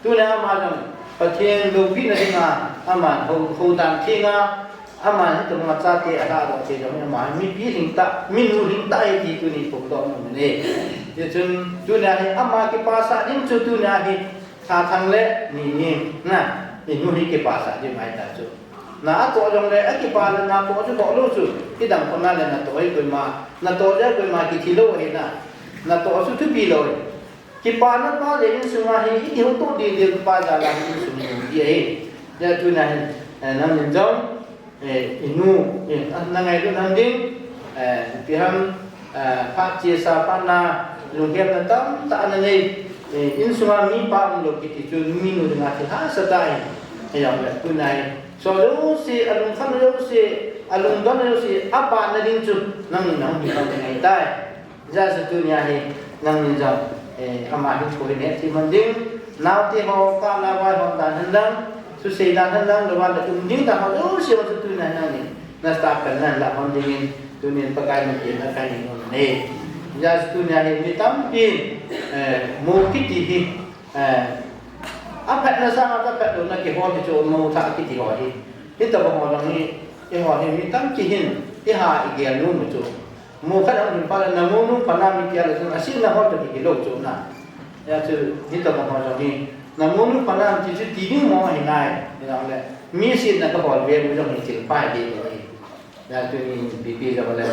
Tuna ama jong Pathen loupina dinga, aman hou, hou dan thenga, Ama hi tuma chate a lhahdoh thei jong hi ama hi mipi lhingtah, minu lhingtah ahi ti tuni phongdoh nom in ahi. Tichun tuna hi ama kipasah ding chu tuna hi tha thang le ni ni na, inu hi kipasah ding ahi ta chu. Na atoh jong le akipa le natoh chu toh lou chu, kidang khona le natoh hi koima, natoh le koima kithi lou ahi na, natoh chu thupi lou ahi. Kipana pa le insunga hi, i houtoh ding ding pa jal a hi insung hi ahi. Hijeh a tuna hin, eh, nangin jong, eh, inu, eh, na ngailut ham ding, eh, ipi ham, eh, phat chesa phatna, lungkhamna tamtah ana nei, eh, insunga mipa umlou kiti chu minu dinga thil hahsa tah ahi. Hijongle tuna hi, so jouse, alungkhamna jouse, alungdonna jouse, apatna ding chu, nangin nahung hi ding ahitai. Hijeh a chu tunia hi nangin jong, eh, ama hinkho hi neh thim hon ding, naote ho, kap le vai hon dan hen lang, thusei dan hen lang, lou a le um ding dan ho jouse ho chu tunia hi nangin na staff khat nalah hon dingin, tunin Pakai min tin a kahin nom e. Hijeh a chu tunia hi mi tampin, eh, mou kiti hi, eh, aphatna sanga aphat louna kihol hi chu mou thah kiti ho hi. Hitobang ho jong hi, eiho hi mi tampi hin, iha igel nom u chu. Mou khat ahung lhun phat le, na mounu phatna mi tia le chun, asetna ho toh kigel lou chu na. Hijeh a chu, hitobang ho jong hi, na mounu phatna ti chu ti ding mong ahi nai, hijongle, mi setna kahol ve u jong hi thil pha ding ahi. Hijeh a chu, ipi pi jong le.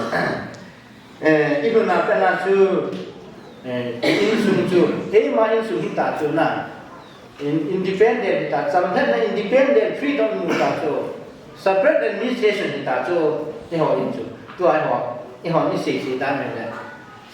Eh, i lhunna petna chu, eh, insung chu, eima insung hita chu na. In-, independent hita, chamlhatna independent freedom mu ta chu, separate administration hita chu, eiho in chu. Tua eiho, eiho isei sei dan le,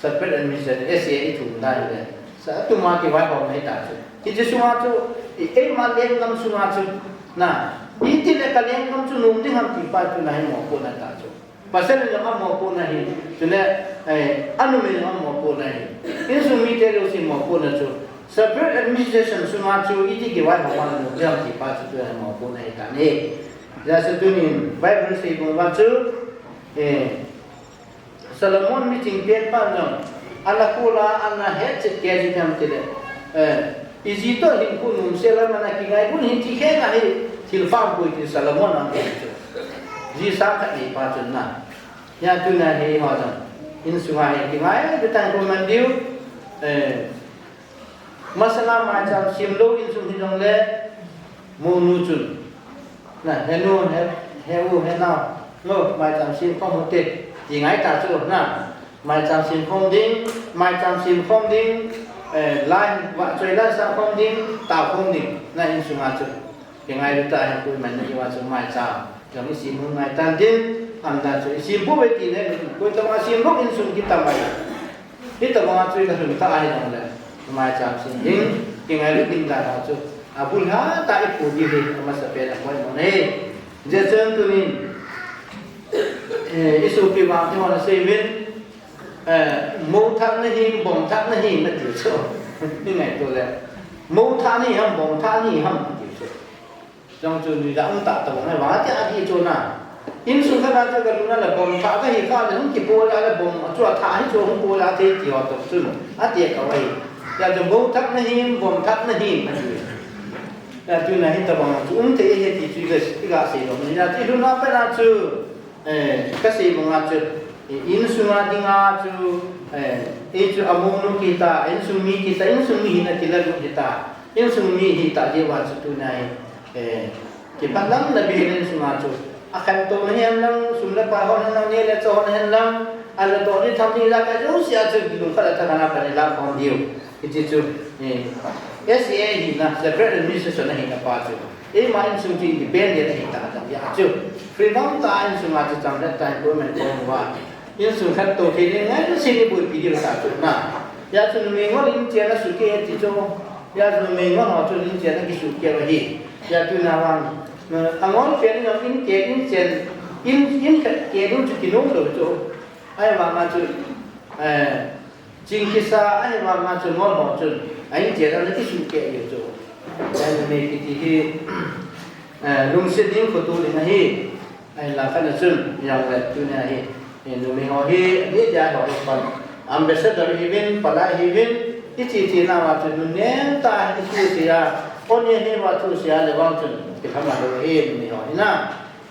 separate administration, S A i thum dan le. Sa tuma kivaihom hita chu. Hiche sunga chu, i eima lenggam sunga chu, na, iti le ka lenggam chu nom ding ham ti pa chu na hi mopohna ta chu. Pasal in jong amopohna ahi, chule, eh, anumei in jong amopohna ahi. Insung mite jouse mopohna chu, separate administration sunga chu iti kivaihom a nom ding ham ti pa chu, chu amopohna ahi tan ahi. Hijeh a chu tunin Bible sei bang uva chu, eh, Solomon miching pen pan jong, ana kula, ana hetchet kei jing ham tile, eh, Iji toh hinkho nomsel a mana kingailutna hi ti khen ahi, thil pha poi ti Solomon in ahi chu. Ji sang khat nei pa chun na. Hijeh a tuna hi eiho jong insunga hi kingailut tah in koiman diu. Eh, masanga maicham sem lou insung hijongle, mounu chun. Na, he nu, he, he u, he nao. Lo, maicham sem khom u hite. Ti ngai ta chu, na. Maicham sem khom ding, maicham sem khom ding, eh, lai, vahchoi lai sang khom ding, tao khom ding. Na insunga chu. Kingailut tah in koiman na hiuva chu maicham. Jong isem u ngai tan tin, aumdan chu isem pouve ti le, koi tobang a sem lou insung kitam ahi. Hitobang a chu i kalhun kha ahi jongle, maicham sem ding, kingailut ding dan a chu, abul hatah a ipui ding hi, amasapen a poimo ahi. Hijeh chun tunin, eh, isopi vang te hon asei uvin, eh, mou thah nahi, bomb thah nahi, nati chu. Ningaito le. Mou thah nahi ham, bomb thah nahi ham, nati chu. Jong chu nui da um ta tobang ahi vang, ati ati chu na. Insung khat a chu kalhun a le bomb thah kahi kha le hung kipo le le bomb chu athah hi chu hung po le athei ti ho toh chun. Ati kha ahi. Hijeh chun mou thah nahi, bomb thah nahi, ati. Hijeh chun na hitobang chu um thei ahi ti chu i ga, i ga sei lou. Hijeh chun lhunna pet a chu. Eh, kasei banga chu, eh, insunga dinga chu, eh, ei chu amounu kita, insung mi kita, insung mi hina kilalut hita, insung mi hita jeh uva chu tuna hi, eh, kiphatlamna beh insunga chu, akhantouna hihen lang, sum le pai hon hihen lang, neh le chah hon hihen lang, alah toh ni tham ni la ka jouse a chu, lungkhat a thakhat a kana la khom diu. Hiti chu, eh, S A A hina, separate administration ahina pa chu. Eima insung chu independent ahi ta jeh a chu. Freedom tah a insunga chu chamlhat tah in government khom uva. Insung khantou thei ding ngai chu sini boipi diu ta chu na. Hijeh chun numei ngol in chen a sukeh ti chu. Hijeh chun numei ngol ho chu in chen a kisukeh u ahi. Hijeh chun na vang, eh, angol pen in chen, in chen, in, in khat keh ding chu kinom lou chu. Ahivang a chu, eh, Chingkisa ahi vanga chu ngol ho chun a in chen ana kisuh keh u chu. Ahin numei kiti hi, eh, lungset ding khoto ding ahi. Ahinla khat na chun, jong le tunia hi, eh, numei ho hi, ni dia ho hi pan. Ambassador hiuvin, palai hiuvin, ichi chi nauva chun nuneng tah in isu sia, on ye hi va thu sia le vang chun, kilham a lou hi numei ho hi na.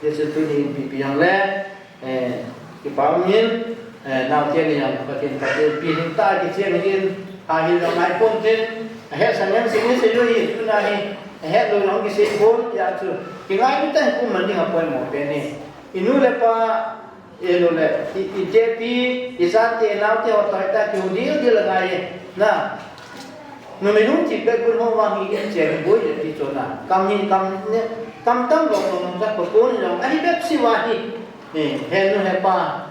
Hichun tuni in ipi pi jong le, eh, kipa um in, eh, naote ni jong Pathen, Pathen pi hin ta kicheng in, ha hi jong ngai pon tin, ahet sang ngen sing ni sei lou hi, tuna hi, ahet lou jong kisei pon, hijeh chun, kingailu tah in um man ding apoimo pen e. I nu le pa, i nu le, i, i tepi, i chate, naote ho toh ta kihu dildil angai e. Na. Numei lungthim beh gun ho vang hi in chen boi le ti chu na. Kam hi kam ne, kam tam lou lou jong kha ko tun jong. Ahi bep si va hi. Eh, he nu he pa.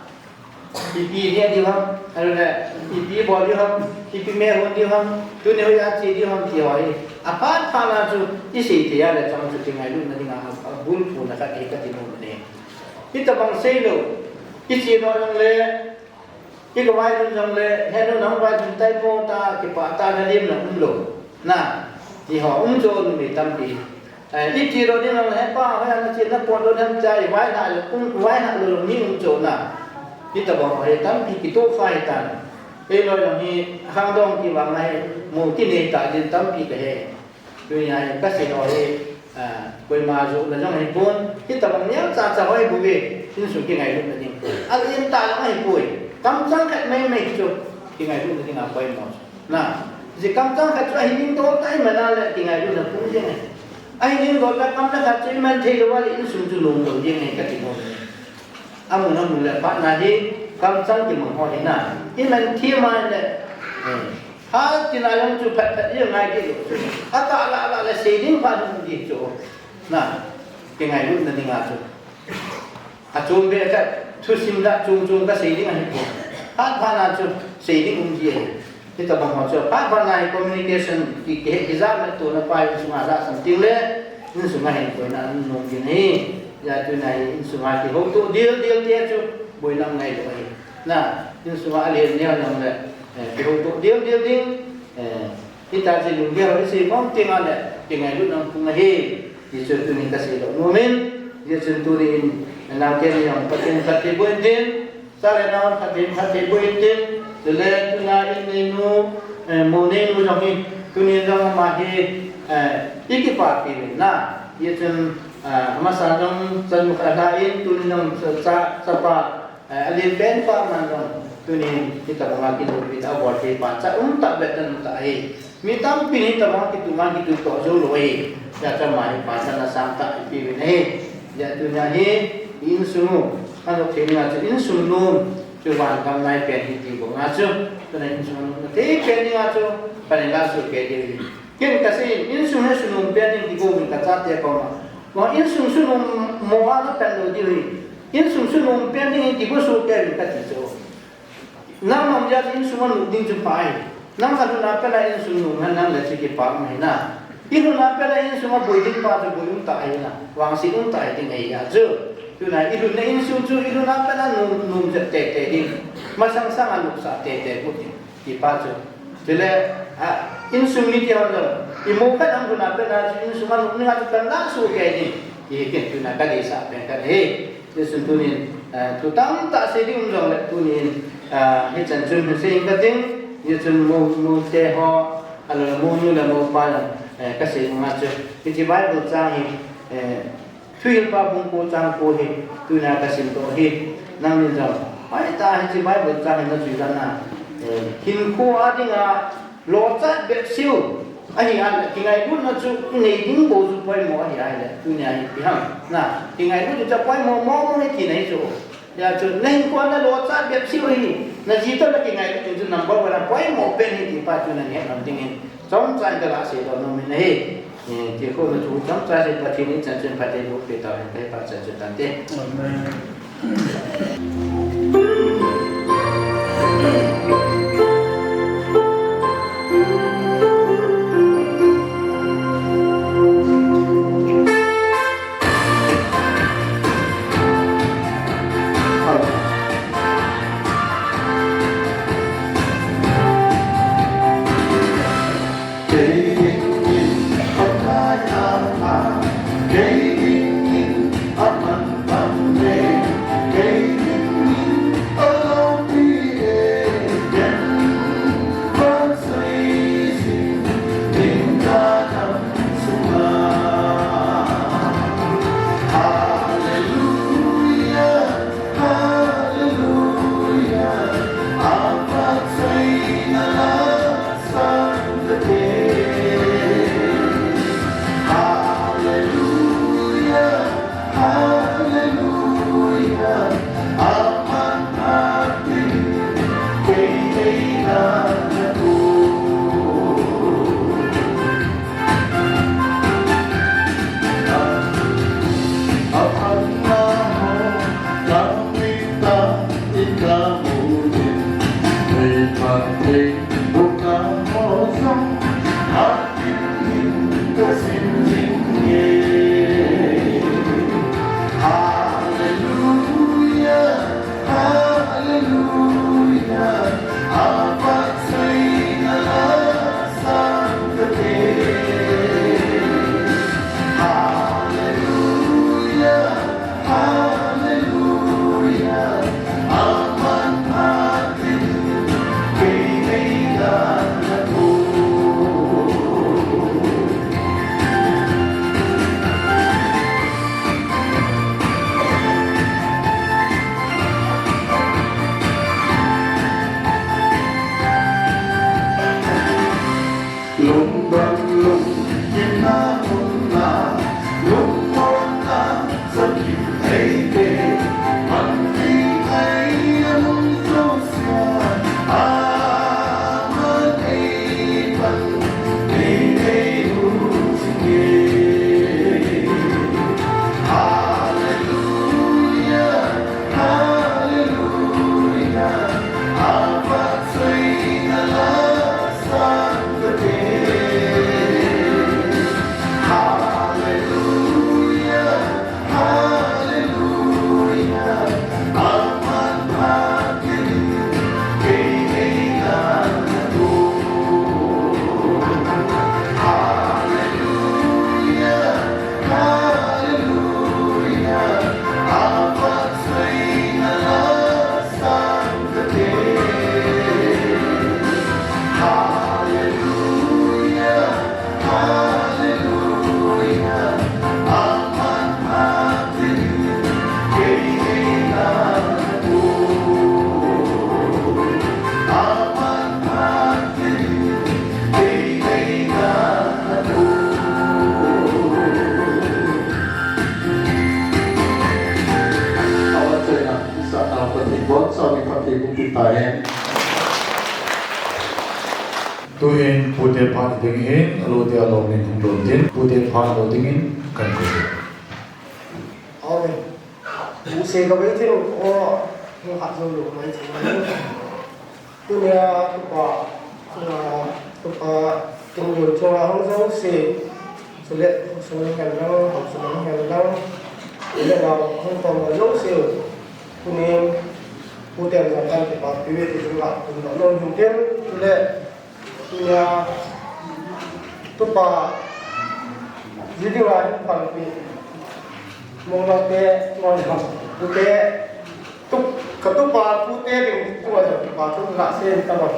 Ipi he diu ham. Alu le, ipi bol diu ham. Ipi me hon diu ham. Tuni hoiya che diu ham ti ho hi. Aphat phat na chu, i sei thei a le chang chu kingailutna dinga, a, abulphuna khat hi kati nom e. Hitobang sei lou, i che lou jong le, i ka vailhun jong le, he nu nang vailhun tai mo ta, kipah tah na lim na um lou. Na, ti ho um chu numei tampi. Eh, i che lou ding jong le, he pa, hoiya na che na pon lou ding cha, i vaihah lou, um, vaihah lou lou ni um chu na. Hitobang ho hi tampi kitoh kha hi tan. Ei loi jong hi, khangdong kivang ngai, mu kinei ta ding tampi ka he. Tunia hi kasei ho hi, ah, koima johna jong hipon, hitobang neocha cha ho hi bouve, insung kingailutna ding. Alen tah jong ahipoi. Kamchang khat maimai chu, kingailutna dinga poimo chu. Na, ji kamchang khat chu ahi ding toh tah iman a le, kingailutna pung jeng ahi. Ahi ding toh tah kamchang khat chu iman thei lou a le, insung chu nom lou jeng ahi kati nom e. Amun amun le phat na hi, kamchang kimang ho hi na. Iman thim a le, eh, ha tina jong chu phat phat jeng ngai kit lou chu. Atah lah lah le sei ding phat hung di chu. Na, kingailutna dinga chu. Achom beh khat, thusim lah chom chom kasei ding ahipoi. Phat phat na chu, sei ding um ji ahi. Hitobang ho chu, phat phat na hi communication ki, ki, kijah na tona pa insunga jahsam teng le, insunga hin boina um nom ding ahi. Hijeh chun tunia hi insunga kihoutoh dildil te chu, boina um ngai lou ahi. Na, insunga alen neo jong le, eh, kihoutoh dildil ding, eh, hita chu lunggel ho isei mong teng a le, kingailutna um pung ahi. Hichu tunin kasei lou nom in, hichun tunin, naote ni jong Pathen phatthei boh in tin, Chule nao phatthei, phatthei boh in tin, chule tuna in neinu, eh, mou neinu jong hi, tunin jong ama hi, eh, i kipapi uvin na. Hichun, eh, amasa jong chanu khat alha in, tunin jong cha, cha, chapa, eh, alen pen pa man jong, tunin hitobanga kiloipi ta, abol thei pa, cha um tah beh tan um tah ahi. Mi tampin hitobang kituh man kituh toh jou lou ahi. Hijeh chun ama hi pachatna sangtah ipi uvin ahi. Hijeh chun tunia hi i insung u, anop thei dinga chu insung nom chu van gam nai pen ahi ti bou nga chu. Tuna insung nom thei pen dinga chu, Pathen in la soh kei diu ahi. Ken kasei in, insung hi sunom pen ding ti bou min kachate koma. Mo insung sunom mo a na pen lou diu ahi. Insung sunom pen ding ti bou soh kei uvin kati chu. Nangma jeh a insung a nom ding chu pha ahi. Nang a lhun a pat a insung nom hen lang le chu kipah um ahi na. I lhun a pat a insung a boi ding pa chu boi um tah ahi na. Vangset um tah ahi ding ahi a chu. Tuna i lhun na insung chu i lhun a pat a nom, nom jep tei tei ding. Masang sang a nopsah tei tei got ding. Ti pa chu. Chule, a, insung mite hon jong. I mou khat a lhun a pat a chu insung a nom ding a chu kan la soh kei ding. Ti hi ken tuna kadeisah pen khat ahi. Hichun tunin, eh, thu tamtah sei ding um jongle tunin, eh, hichan chun hin sei inge kating, hichun mou, moute ho, ahilou le mounu le moupa jong, eh, kasei nunga chu. Hiche Bible chang hi, eh, Thuhilpa bung ko chang ko hi, tuna kasim doh hi, nangnin jong. Hoitah hiche Bible chang hi najui dan a, eh, hinkho a dinga, Lochat bep seh u. Ahi a le, kingailutna chu i nei ding bou chu poimo ahi a le. Tunia hi ipi ham. Na, kingailut chu poimo mong mong hi tina hi chu. Hijeh chun, na hinkho a na lochat bep seh u hi. Na ji toh na kingailut ding chu number one a poimo pen hi ti pa chu na het nom ding in. Chomcha in ka la sei doh nom in ahi. Eh, ti khu na chu chomcha sei Pathen in chan chun phatthei boh peh tauhen ka hi pa chan chun tante. Amen. Tuhin pute phat ding hin, alote alom in hung lhun tin, pute phat lo dingin kan koi. Amen. Pu se ka bai thei lou, o, hung hat jou lou mai thei mai. Tunia, tupa, tupa, kin lou chunga hung jouse, chule, sung ngen lang, hung sung ngen lang, chule, na, hung tong jouse, tunin, pu ten jong kan kipa, pi ve ti chunga, kun lou, lou hung ten, chule, Tunia, tupa, ji dinga hin panpi. Monglang te, monglang, pute, tup, ka tupa, pute ding, tua jong tupa, tu ka se ta lo.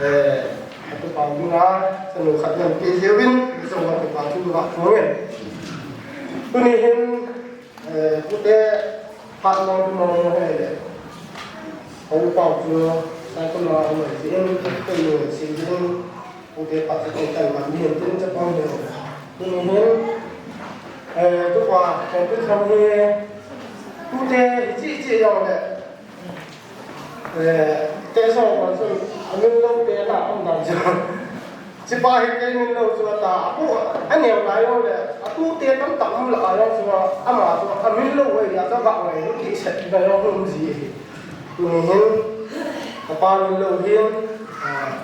Eh, ka tupa dinga, sanu khat jong pe jiuvin, jong ka tupa, tu ka tu ngen. Tuni hin, Eh, pute phat mong mong he le. Hou pau chu, sai ko na mo jin, ko mo si jin. Pute phat chu kan man ni tin cha pang he. Ni hin, eh, tupa, ko tu thang he. Pute chi chi yong le. Eh, te so ko chu, amin lou te na, um dan chu. Chipa hi kei min lou chu ata, apu, aneo lai lou le, atute tamtah um lai lou chu, ama chu, amin lou hi, ata ba ngai, ki set na lou um ji hi. Tuni hin, apa min lou hin, ah,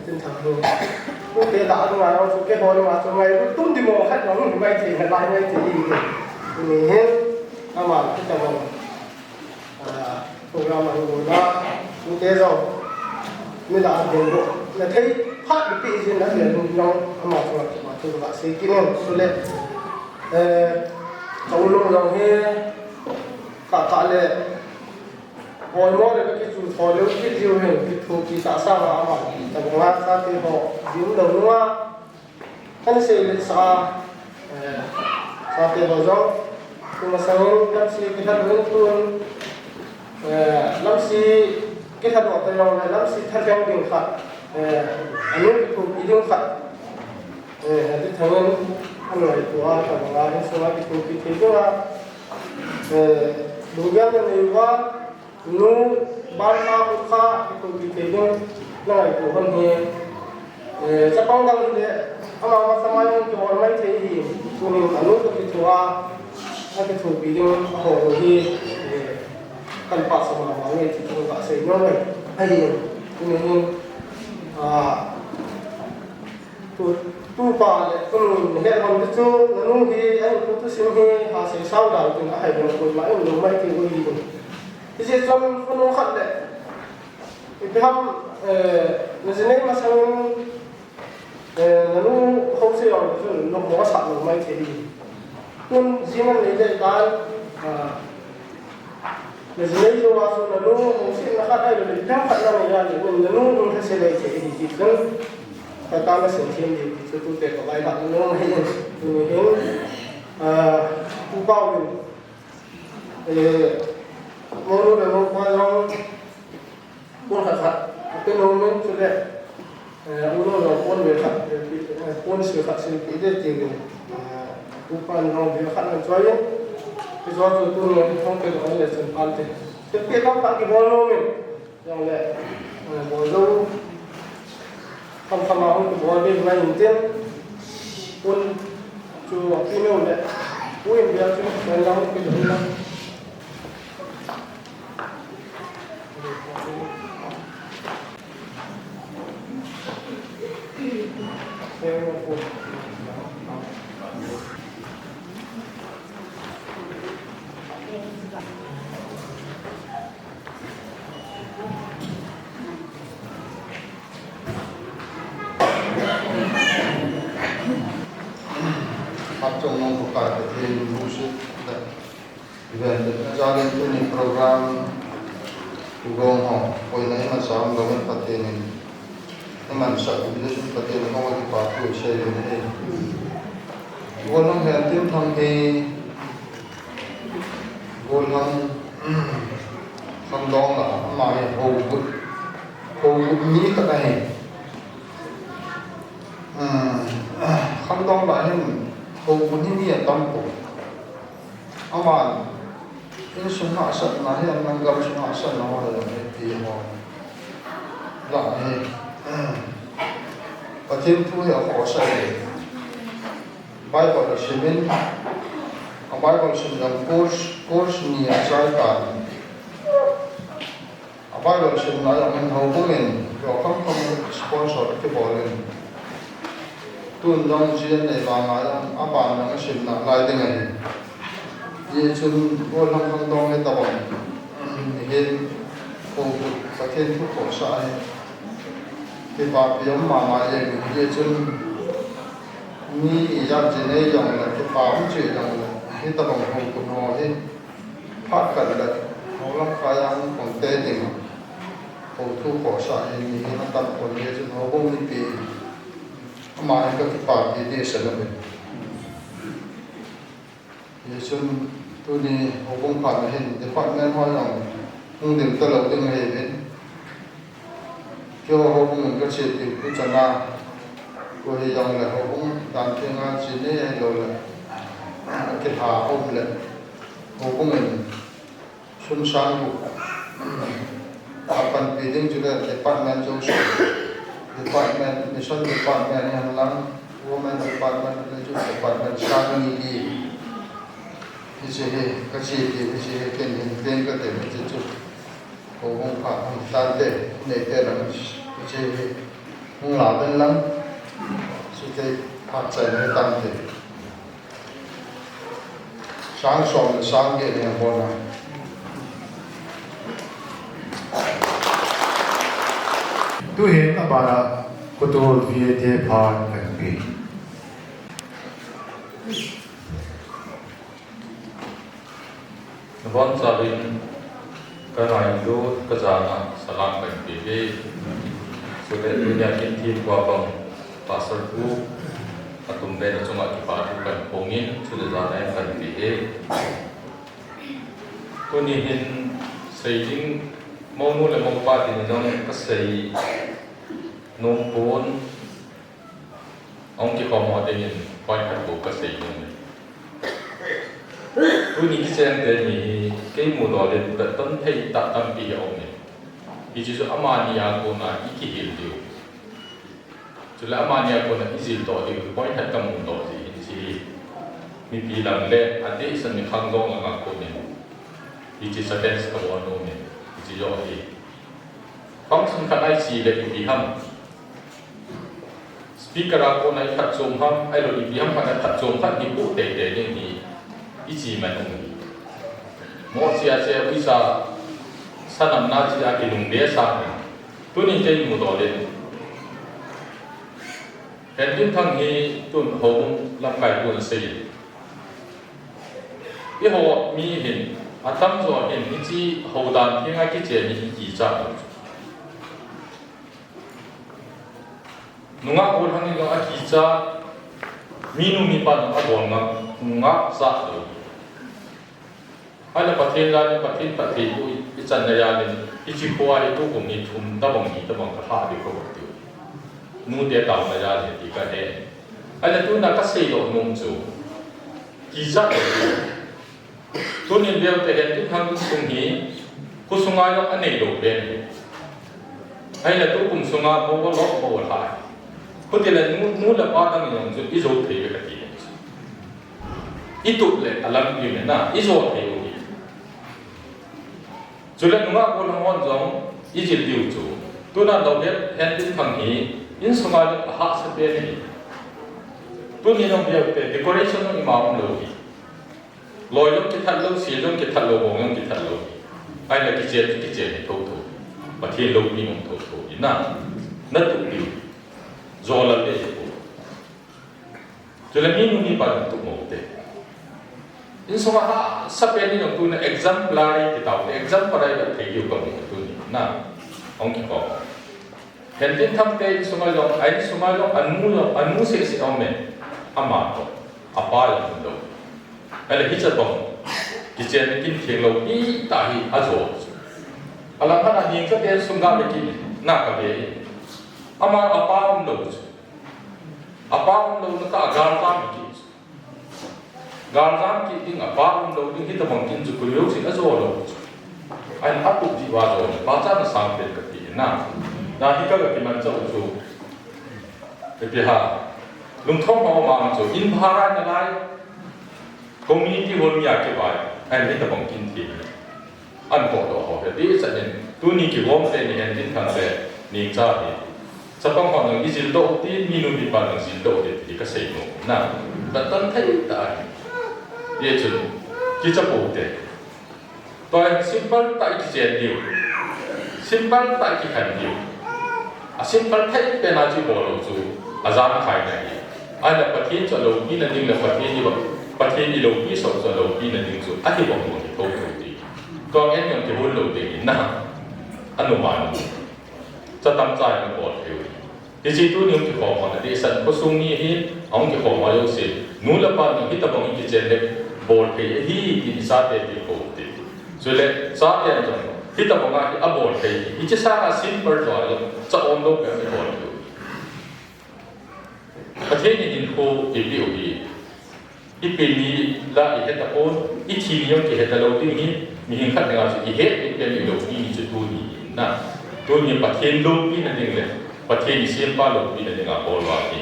tin thang hin. Tute da ngai lou chu, kei ho ma chu ngai, tum di mo khat lou, ngai thei, ngai thei hi. Tuni hin, ama, kita lou. Ah, program a hung na, ute jong, mi la a ding bo, na thei phat pi jin na le lung jong, ama chunga, ama chunga sei kit in, chule, eh, ka u lung jong hi, ka, ka le, oi mo le ka kichu tho le u kit jiu hin, kithopi tahsa a ama, ta nga sa te ho, jin lo nunga, Kan sei le sa, eh, sa te ho jong, tu masang in lamsi kithat ding tun, eh, lamsi kithat doh ta jong le lamsi that ding ding khat, eh, amin kithopi ding khat, eh, ati thangin, anoi tua, ta banga, in sunga kithopi thei ding a, eh, lunggel na nei uva, Nu, ban na u kha, i kum ki thei ding, na ngai ko hon hi. Eh, chapang dang hi le, ama ma sama jong ki hol mai thei hi, tunin anu to ki thua, a ki thu pi ding, a ho hi, eh, kan pa sama ma ngai thi thung ka sei no mai. Ahi, tunin, ah, Tu, tupa le, tunu, he hon te chu, nanu hi, a in tu sim hi, ha sei sao dau tin, a hai dong koima in lo mai ti ui. Ti se chom, kunu khat le. Ipi ham, eh, na jinei masang, eh, nanu ho se yong chu, no mo sa lo mai ti. Tun, jiman le le tan, ah, Na jinei jou a chu nanu, hung sitna khat ahi lou le, themkhat na nei a le, nanu hung thase lei thei ahi ti chun, ka ta na sin thim di ti chu tute ka vai dah nanu ahi in, tuni hin, ah, Pu Pau in, eh, monu le mopa jong, pon khat khat, a pe nom in chule, Eh, u lo lo pon ve khat, eh, pi-, eh, pon sui khat sin pi de ti ve. Eh, upan lo ve khat na choi. Hichu chu tuni hung kidoh le chun pha te. Te pe kam ta kibol nom in. Jong le, eh, bol jou. Kam kam a hung kibol be mai in tin. Un chu pi nom le. U in bia chu, pen la hung kidoh le. Phat chom nung ko ka te thei lu se da. Ven, na jal in tuni program u gong ho, koina ima sa um gong in Pathen in, iman sa um le sun Pathen in kong a kipa thu sei le ne. Gol nung hen tin thang hi, gol nung, kham dong la, ama hi ho gut, ho gut mi khat ahi. Kham dong la hin, ho gut hi mi atam po. Aman, insung hahsatna hi, aman gamsung hahsatna ho le, ti ho. La hi, Pathen thu hi akhohsah e. Bible a simin, a Bible sim jong course, course ni achai tan. A Bible simna jong hin houbung in, kio kham kham sponsor kibol in. Tun jong ji anei vang a jong, aban jong asim nalai ding ahi. Hijeh chun, gollhang khangdong hi tabang. Mihem, ko, Pathen thu khohsah ahi. Kipapi um mama jeng, hijeh chun, mi ijat ji nei jong le, kipa um cheh jong le, hitabang houbung ho hi. Phat khat le, hou lamkai a hung pang te ding, hou thu khohsah hi mihem atam pon, hijeh chun houbung mipi, ama hi ka kipapi ding ahi. Hijeh chun tuni houbung phatna hin department ho jong hung ding talou ding ahiuvin. Keiho houbung in kache diu, tuchan a, koi hijongle houbung dan thenga che nei ahilou le, akilha um le, houbung in sun sang gup apanpi ding chule department jouse, department, mission department hihen lang, women department, youth department, sang ni li. Hiche hi kache diu, hiche hi ken hin pen kate, hiche chu. Houbung phat hung tante, neite lang, hiche hi hung la pen lang, chutei phat chaina hi tante. Sang som le sang get ni abon a. Tuhin abana Kutol V A te phat kahin pe. Nabonchauvin kangailut, kajana salam kahin pe e. Chule tunia kin thempu a pang Pastor pu, atum pen a chunga kipa thu kahin phong in, chule jana in kahin pe e. Tuni hin sei ding, mounu le moupa tin jong kasei nom pon. Ahung kikhom ho dingin point khat bou kasei nom e. Tuni kichen teni hi kei mudoh le katon thei tah tampi hi aum e. Hiche chu amani a kona ikihil diu, chule amani a kona ijil toh diu point khat kamudoh jeh hin, hiche hi mipi lang le adehset mi khangdong langa konin hiche challenge kabol nom e. Hiche joh hi function khat a iche le ipi ham, speaker a kona iphatchom ham, ahilou ipi ham khat a phatchom khat hi poh teitei ding hi iche man um hi. Mo che a che a, uicha sanamna che a kinung be sang hi. Tunin kei mudoh le, Hentinthang hi tun houbung lamkai pun asei, eiho mi hin atamjo hin hiche hou dan thenga kichen hi ikichat lou chu. Nungah gollhang in jong akichat, minu mipan jong abol ngap, ngap chat lou. Ahile Pathen jal in, Pathen phattheiboh ichan na jal in, hiche kho a hi tukum ni thum tabang ni tabang kalhah ding kagot diu. Nute taona jal in ti kahe. Ahile tuna kasei lou nom chu, kichat lou. Tunin veu te hen tin hang sung hi, khusunga jong anei lou pen. Ahile tukum sunga bou lou bou lha. Khutile nu, nu le pa dang jong chu ijo thei ve kati. Itup le alampi u na, ijo thei u hi. Chule nungah gollhang hon jong ijil diu chu. Tuna lou het hen tin thang hi, insunga jong ahahsa pen hi. Tuni jong veu te decoration jong ima um lou hi. Loi jong kithat lou, sil jong kithat lou, bong jong kithat lou. Ahile kichen, kichen hi thotho. Pathen loupina um thotho hi na. Natup diu. Jolal le hi ko. Chule minu mipa jong tup mo te. Insunga hahsa pen ni jong tuna exemplary ti tau te, exemplary la thei diu kamu tuni na. Hung kikhom. Hen tin thang te insunga jong, a insunga jong, anu jong, anu seh seh um e. Ama toh, apa jong um lou. Ahile hiche bang, kichen kin theng lou, itah hi ajo. Alang khat a hing ka te sung ga me ki, na kave. Ama apa um lou. Apa um lou na tah a gal jam kit. Gal jam kit ding, apa um lou ding, hitabang kin chu koi jouse ajo lou. Ahin atup diu ajo, pachatna sang pen kati na. Na hi ka, ka kimanchah u chu. Ipi ham. Lungthim ho mang chu, in bhara nalai. Community hall mi a kivai. Ahin hitabang kin thi. An podoh ho hi, dihchan in, tuni kigom te ni hen tin thang te, ningcha hi. Chapang hon jong ijil doh u tin, minu mipa jong jil doh u tin, ti kasei nom na. Katan thei tah ahi. Hijeh chun, kicha pou te. Tua simple tah a kichen diu. Simple tah a kikhen diu. A simple thei pen a chu ibol u chu, ajang khai na hi. Ahile Pathen chu aloupina ding le Pathen i, Pathen iloupi sah chu aloupina ding chu, ahi bang bang hi thotho ti. Tua ngen jong kihol lou ding in na. Anuman. Cha tamcha in bol thei u. Hiche tuni hung kikhom ho na dihsan khosung mi hi, ahung kikhom ho jouse. Nu le pa nu hitabang in kichen le bol thei ahi, tin i chate tilkhou u te. Chule, chate jong, hitabang a hi abol thei hi. Hiche sanga simple tua jong, cha om lou pen in bol thei u. Pathen in hinkho eipeh u hi. Ipi ni la ihet tapon, ithi ni jong kihet talou ding hi, mihem khat dinga chu ihet ding pen ilou ding hi chu tuni hi na. Tuni Pathen loupina ding le, Pathen isempa loupina dinga bol vang hi.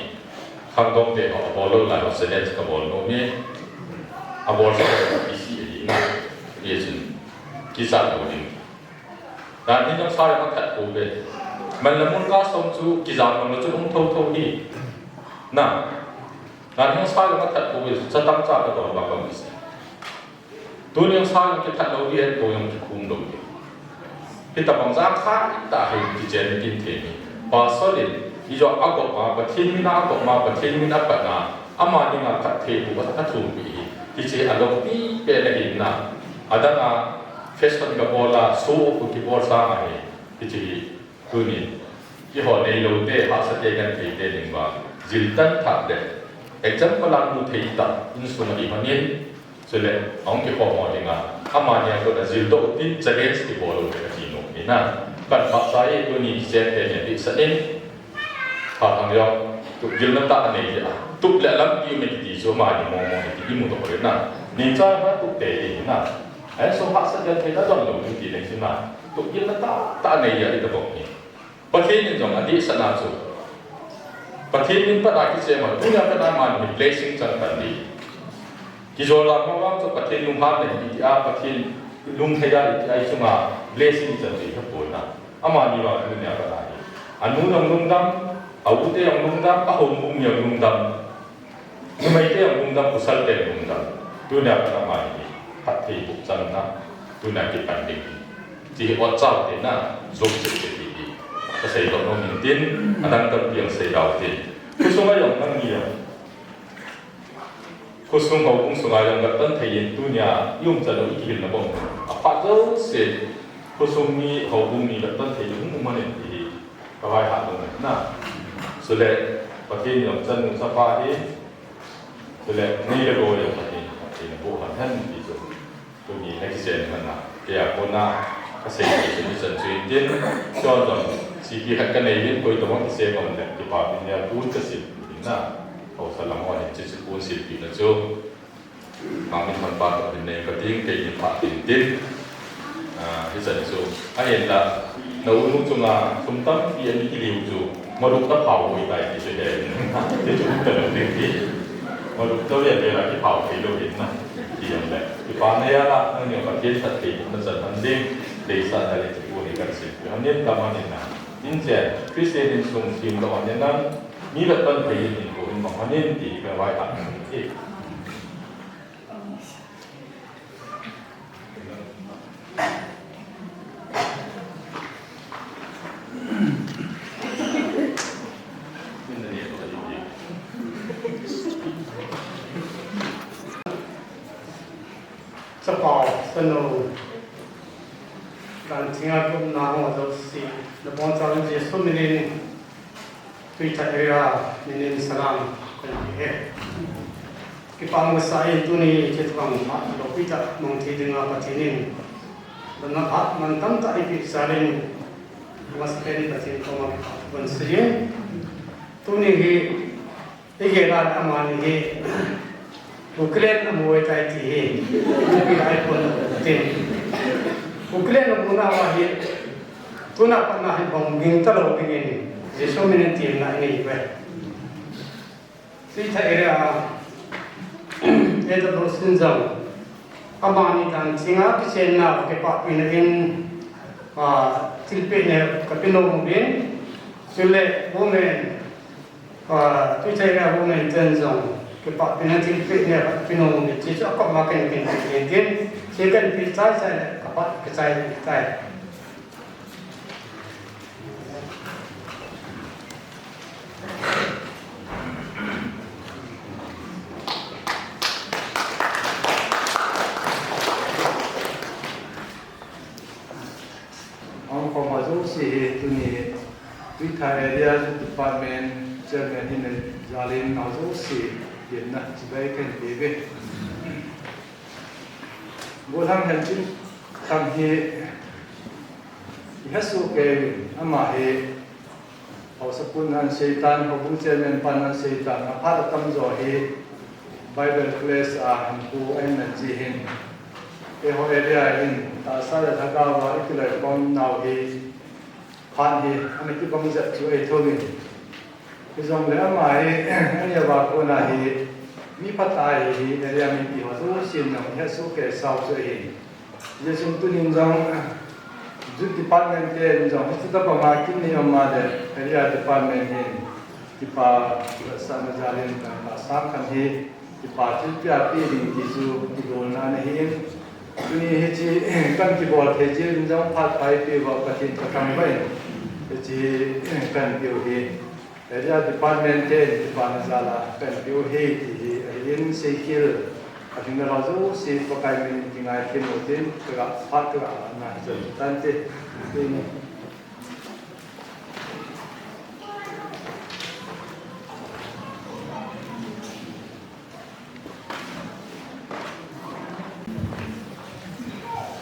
Khangdong te ho, abol lou lai ho, challenge kabol nom e. Abol sa ho, isi ahi na. Hijeh chun, kichat lou ding. Dan hin jong sa jong akhat pouve. Man le mun kasong chu kijam jong le chu um thotho hi. Na. Dan hin sa jong akhat pouve, sa tamcha kadon ba kamu se. Tuni jong sa jong kithat lou ding, tou jong kikhum lou ding. Hitabang jang khat tah hi kichen kin thei hi. Pastor in, ijou agop ma, Pathen min a agop ma, Pathen min a pat na, ama dinga phattheiboh athumpi hi. Hiche aloupi pen ahi na. Adang a, fashion kabol a, show off kibol sang ahi. Hiche hi, tuni, kihou neilou te, hahsa te, genthei te ding uva, jiltan tah le, example a mu thei tah, insung a iman in, chule, ahung kikhom ho dinga, amani a kona jildoh u tin, challenge kibol u te kati nom hi na. Kan pachat e, tuni, kichen te ni dihsan in, Phat hang jong, tup gilna tah anei a. Tup le lampi um e kiti chu amani mong mong hi ti imu doh le na. Ningcha ma tup te hi na. Ahin sung hahsat jal thei na jong lou hi ti nei chu na. Tup gilna tah tah anei a hitabang hi. Pathen in jong adihsah na chu. Pathen min pat a kichen a, tunia pat a amani blessing chang tan di. Kijol a mo vang chu Pathen lunghan nei ti a, Pathen lungthei a ti a, i chunga blessing chan chu i hepoi na. Amani vang tunia pat a hi. Anu jong lungdam, a u te jong lungdam, a houbung jong lungdam. Numei te jong lungdam, pasal te jong lungdam. Tunia pat a amani hi. Phattheiboh chang na. Tunia kipan ding. Ti hi ot chau te na, jom cheh cheh ti hi. Ka seidoh nom in tin, adang tampi jong seida u tin. Khosung a jong nangni jong. Khosung houbung sunga jong gattan thei in tunia, i umchan u i kihilna bang. Aphat jouse, khosung mi, houbung mi gattan thei in hung um man in ti hi. Ka vai hat lou na. Chule, Pathen in jong chanu chapa hi. Chule, nei le gou jong Pathen, Pathen in boh hen hen ti chu. Tuni na kichen man na, kei a kona, ka sei thei chu nichan chu in tin, chon jong, C P khat ka nei in, koi toh ma kichen ngam le, kipa tin nia, tun ka sim, in na, haosa lam hon in, chu chu kun silpina chu. Mangmitthang pa toh hin nei kati, kei hin pha tin tin. Ah, hichan chu. Ahinla, na u nu chunga sum tampi ana kiliu chu, Maruk ta phao hoi tai ti chu he. Ti chu ta lo ding ti. Maruk ta ve ve la kiphao thei lou hin na. Ti jong le. Kipana jal a, nangni Pathen phatthei bohna chan hon ding, deisahna le kipu hi kan sei. Hon in, tam hon in na. Inchen, Christian insung sem lou hon in na. Mi vet pan thei in, hinkho in mang hon in ti hi kan vaihom in ti. Chapa, chanu, dan chinga kumna ho jouse, nabonchauvin Jesu minin, Tuitha area minin salam kan ti e. Kipa masa in tuni chitbang phat loupi tah mang thei dinga Pathen in damna phat mantam tah eipeh jal in, masapen in Pathen koma kipa thu kan sei e. Tuni hi igel a amani hi Ukraine amu ahitai ti hi ipi lai pon tin. Ukraine amu na hi tuna pat na hi bang ging talou dingin Jesu minin thumna inei uve. Tuitha area A W C in jong amani dan chinga kichenna kipapina in, ah, thilpeh ne kape nom uvin, chule women, ah, Tuitha area women ten jong kipapina thilpeh ne kape nom uvin, chuchu akoma ken ken ken ken, che kan pe chai chai le kapat ka chai tai. Ahung khom ho jouse hi tuni Tuitha Area Department Chairman hina jal in ho jouse themna chibai kahin pe uve. Gollhang Hemchinthang hi ihet soh kei uvin, ama hi haosapu in ana seitan, houbung chairman pan ana seitan, aphat atamjo hi Bible College a hinkho ahin man jeh hin, eiho area in tahsa le lhagao a ikiloikhom nau hi phat hi ana kibang jep chu eithou in, hijongle ama hi aneo a kona hi mi phatah ahi hi area mipi ho jousen jong ihet soh kei sau chu ahi. Hijeh chun tunin jong Youth Department ten jong hiche tabang a kin nei um a le, Area Department hin kipa vetsahna jal in dangka sang khat hi kipa thilpeh a pe ding ti chu kigolna ana hi in, tuni hiche kan kibol thei jeh in jong phat pha eipeh uva Pathen kathangvah in, hiche kan peh u hi Area Department ten kipana jal a kan peh u ahi ti hi ahin, seikhel a lhingnau jouse Pakai minin kingaithem utin, kaga phat kaga ana hi tante.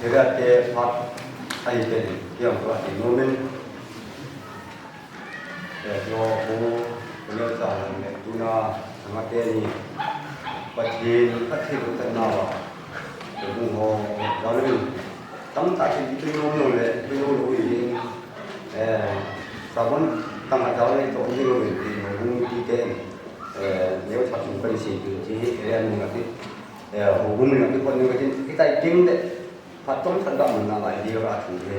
Area te phat ahi pen, kiang ko ahi nomin. Eh, jo ko, ko le cha le tuna, sanga te ni. Pathen, Pathen ko tan na wa. Ko bung ho, ja le. Tamtah kin tu nom nom le, tu nom nom ni. Eh, sabon tang a ja le to ni lo ni, bung ti te. Eh, neo cha tu kan si tu ti, eh, ni ngati. Eh, ho bung ni ngati ko ni ngati, kitai ting de. Phat chomkhat ga mun nalai diu ra thu ve.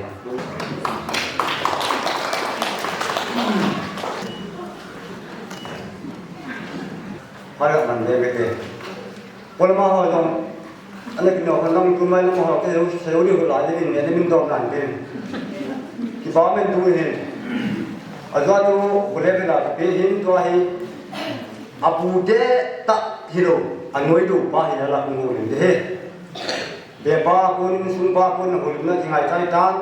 Phat ga man ve ve te. Kolama ho jong. Ana kino ho jong tumai na ho ke jong seo diu lai de ne ne min dom lan de. Kipa men tu hin. Ajua tu kule ve la pe hin tu hi. Apu te ta hi lo. Anoi tu pa hi la ku ngol de he. Pepa kun, sungpa kun, hulna jingai chai tan.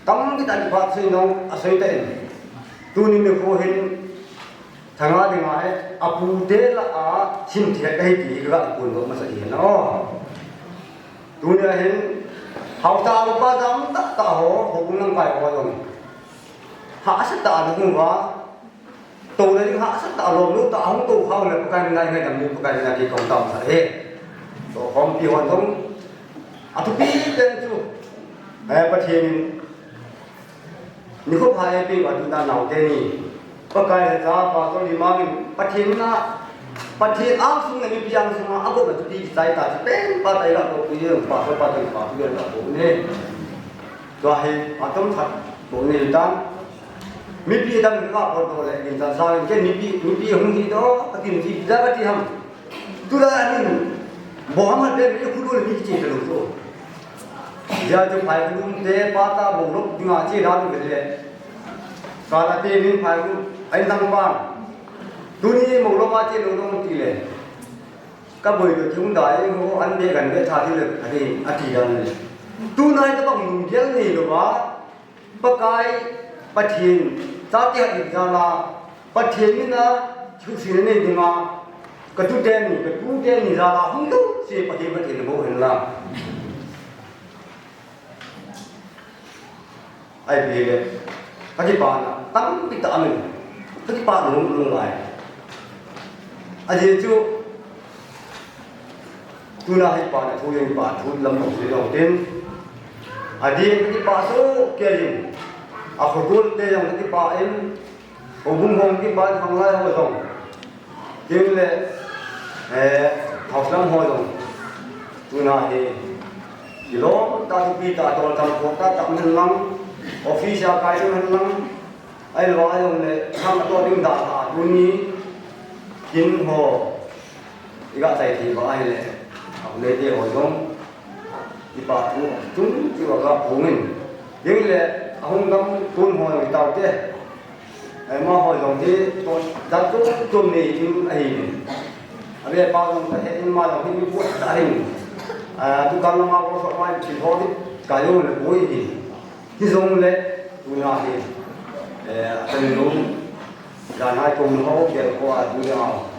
Tam kita ni pa sei nong, asei ta in. Tuni nikho hin, thanga dinga he, apu te la a, sim thei kahi ti, ka kun lo masa hi na. Tuni a hin, hausa upa dam ta ta ho, ho kun nang kai ho dong. Hahsa ta na kun va, Touna ding hahsa ta lom lou ta hung tou khao le Pakai mina ngaidam ding Pakai mina kikong tamsa e. Tohkhompi ho jong, athupi pen chu, eh, Pathen in nikho pha eipeh uva tuna naote ni, Pakai le Cha, Pastor Limang in Pathen na, Pathen angsunga, mipi angsunga agopna thupi kichai tah chu pen pa tah iga koupi, Pastor pa tah iga koupi, iga koupi ne. Tua hi atam khat bou nei tan. Mipi dang ka bol doh le, ginchal sa in ken mipi, mipi hung hi doh, ka tin hi ja ka ti ham. Tulai ahin, bou ham le mi khu dol mi che ta lou to. Hijeh chun Phaikhutlung te pa ta bou lop dinga che da lou ve le. Ka la te min Phaikhu, ai nang ba. Tuni mo lo ma che lou lou ti le. Ka boi to chung dai ho an be gan be tha ti le, ani, ati dan le. Tunai tabang lunggel nei louva, Pakai, Pathen, chate hat in jal a, Pathen mina, thusim nei dinga, ka tute ni, ka tute ni jal a, hung jouse, Pathen, Pathen bou hen lang. Ahi pile, ka kipana, tampi tah amin, ka kipah nung, nung lai. Ajeh chu, Tuna hi pa na thu jong pa thu lam bang thu jong tin. Adin ka kipah soh kei in. Akhotul te jong ka kipah in. Houbung hong kipah in, khanglai ho jong. Tin le, eh, haosa lam ho jong. Tuna hi. Kilom tah, thupi tah, tol tam, kho tah, tah hen lang. Office a kai hen lang. Ahilou a jong le, khang a to ding dah a, tuni, kin ho, i ga chai thei ba ahile, a kum le te ho jong, i pa thu, chung chu a ga pung in. Ding le, a hung gam tun ho jong i tau te. Ai ma ho jong hi, to, da tu, tu ni in ahi ni. A be pa jong ka he in ma jong hi mi pu ta hin. A, dukan lama ko so mai chi ho hi, ka jong le pui hi. Hijongle, tuna hi, eh, a tanu, janhai kum ho, gel ko a, tuna,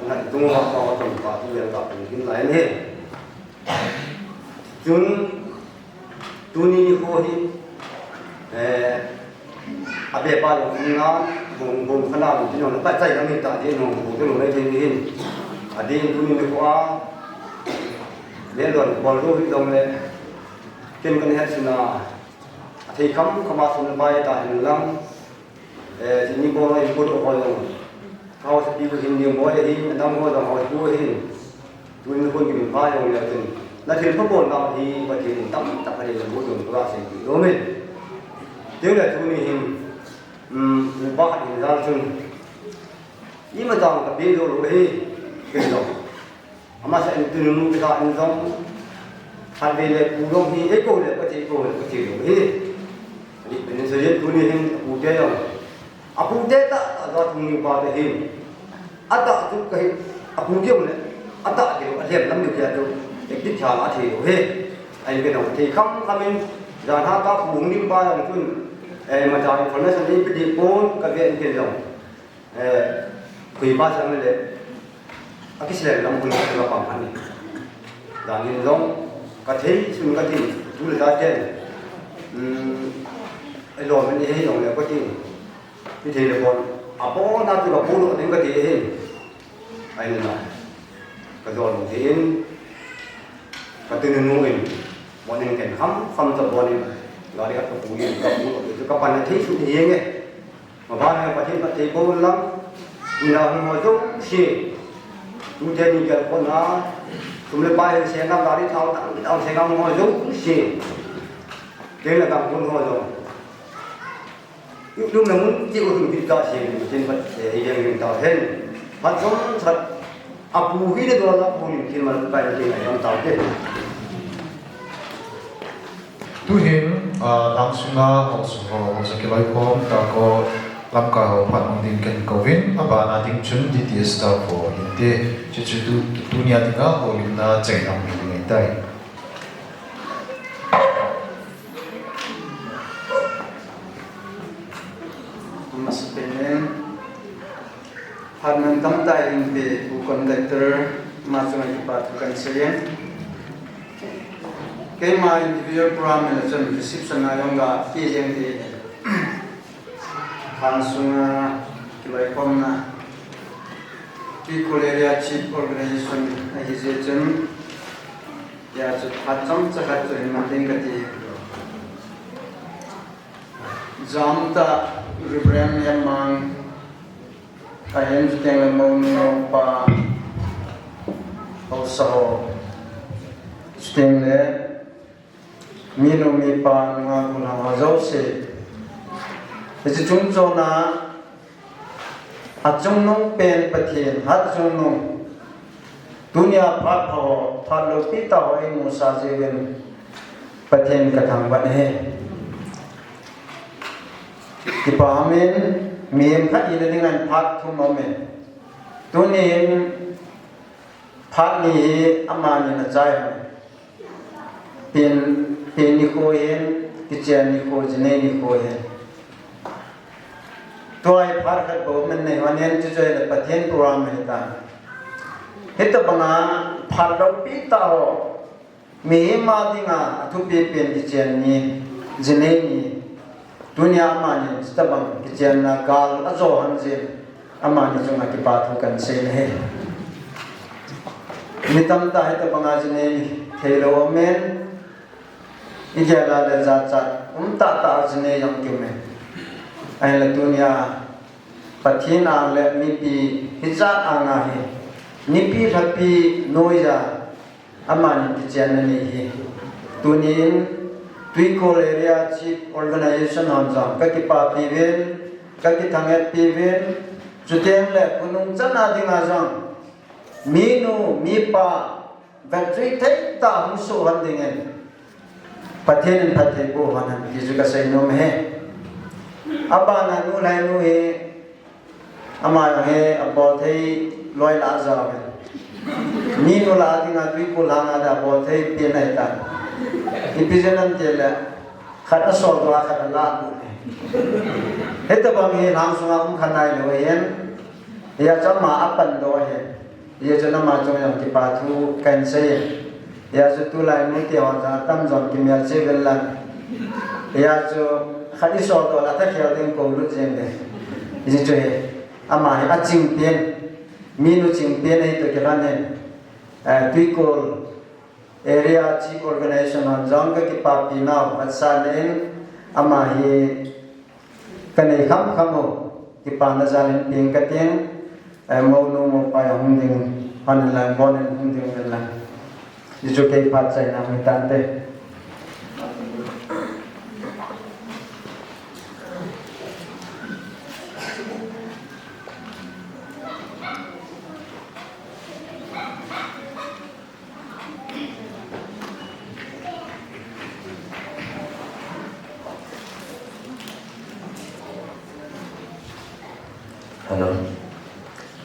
na, tuna, pa, pa, pa, tu, gel ka, kum, kin, lai, ni. Chun, tuni nikho hi, eh, a be pa lo, na, bung, bung, khana, bung, tino, na, pa, chai, na, mi, ta, di, no, bung, tino, na, di, ni, hin. A, di, tuni nikho a, le, lo, bol, lo, hi, dong, le, kin, kan, het, sina, A thei kham kham a sum le pai ta hen lang, eh, chini bol a input ho jong. Hausapi hin ding bol ahin, adang ho jong hausapi ahin. Tun khun kimin pha jong le tin. Na thil pha bol na hi Pathen in tam tak a ding bu jong tua sei ti lo me. Teu le tuni hin, um, upa khat in jal chun. Ima jong ka pe lo lo hi, ken lo. Amasa in tunu nu kita in jong, khat vei le pu jong hi, ei ko le, ka ti ko le, ka ti lo hi. Ani, ani so yen tuni hin, a pu te jong. A pu te ta, ta jong tung ni pa te hin. A ta tu ka hi, a pu ke le, a ta ke, a lem lam ni ke tu, ek ti cha la thei lo hi. Ai ke no, thei kham kham in, jan ha ta pu ni pa jong tun, eh, ma jang information ni pe di pon, ka ve in ke jong. Eh, khui pa sang le, a kisilel lam hun ka pang ani. Dangin jong, ka thei sun ka tin, tu le ta ten. Um, ai lo men he jong le ka tin. Ni thei le bon, a bon na tu ka bu lo ding ka ti he. Ai na. Ka don ding, ka tin nu in, bon in ken kham, kham ta bon in. Gari ka pu in, ka bu lo, ka pan thei sun hi nge. Maban a Pathen phatthei boh lang, ina hung ho jouse. Tute ni gel khona, sum le pai hung senga, gari thao tang, tang senga hung ho jouse. Kei le tang hung ho jong. Yu lum na mun ti u hung bit ka se, Pathen phatthei hi jeng jeng tao hen. Phat jong phat. A pu hi le dol a pu lim thim mal pai le ngai lam tau te. Tuhin, ah, langsunga haosa ho, haosa kiloikhom, tako lamkai ho phat mang ding ken kouvin, abana ding chun D T S staff ho hin te, chuchu tu, tu, tunia dinga holimna cheng ang ding tai. Amasa pen in, Phat nang tamtah in pe pu conductor ama chunga kipa thu kan sei e. Keima individual program in chun reception a jong ga pe jeng te. Khang sunga kiloikhomna. Pi Khul Area Chief Organization ahi jeh chun Hijeh chun phat chomcha khat chu hin mang ding kati. Jamtah Reverend Emmang, ahin chuteng le mounu mopa, haosa ho, chuteng le minu mipa, nungah golhang ho jouse. Hiche chungchon a, achungnung pen Pathen, hat chungnung. Tunia phat pha ho, phat loupi tah ho eimusah jeh uvin Pathen kathangvah e. Kipa umin, mihem khat hina dingin phat thum aume. Tunin phat ni hi amani in achai e. Pen, pen nikho hin, kichen nikho, jinei nikho hin. Tua hi phat khat bou man nei hon hin, chuche le Pathen program ahitan. Hitabanga phat loupi tah ho, mihem a dinga athupi pen kichen ni, jinei ni. Tunia amani chutabang kichenna gal ajo hon jeh in, amani chunga kipa thu kahin sei ahi. Mi tamtah hitabanga jinei theilou aumin, igel a le jachat um tahtah a jinei jong kiumin. Ahinla tunia Pathen ang le mipi hijat anga hi, nipi lhapi noiya amani kichenna nei hi. Tunin Twikol Area Chief Organization hon jong kakipapi uvin, kakithangvah pi uvin, chuteng le khonung chan a dinga jong minu mipa vetjui thei tah hung soh hon dingin Pathen in phatthei boh hon hen ti chu kasei nom e. Abana nu Lhainu hi, ama jong hi abol thei loi lah a jao e. Minu lah a dinga Twikol lhang a dia abol thei pen ahitan. Ipi jeh ham itile, khat asol doh a, khat alah doh e. Hitabang hi lhang sunga um kha nailou ahin. Hijeh chun ama apan doh ahin. Hijeh chun ama chunga jong kipa thu kahin sei e. Hijeh chun tulai nute ho jong atamjon kimelchih uvin lang. Hijeh chun khat isol doh le athakhel ding koulut jeng e. Hijeh chun hi, ama hi aching pen, minu ching pen ahi toh kilhonin, eh, Twikol Area Chief Organization hon jong kakipapi nau, asan in ama hi kanei khamkham u, kipana jal in peng kating, eh, mounu mopa jong hung ding, hon in lang, bon in hung ding in lang. Hichu kei phat chaina ahi tante. Hello.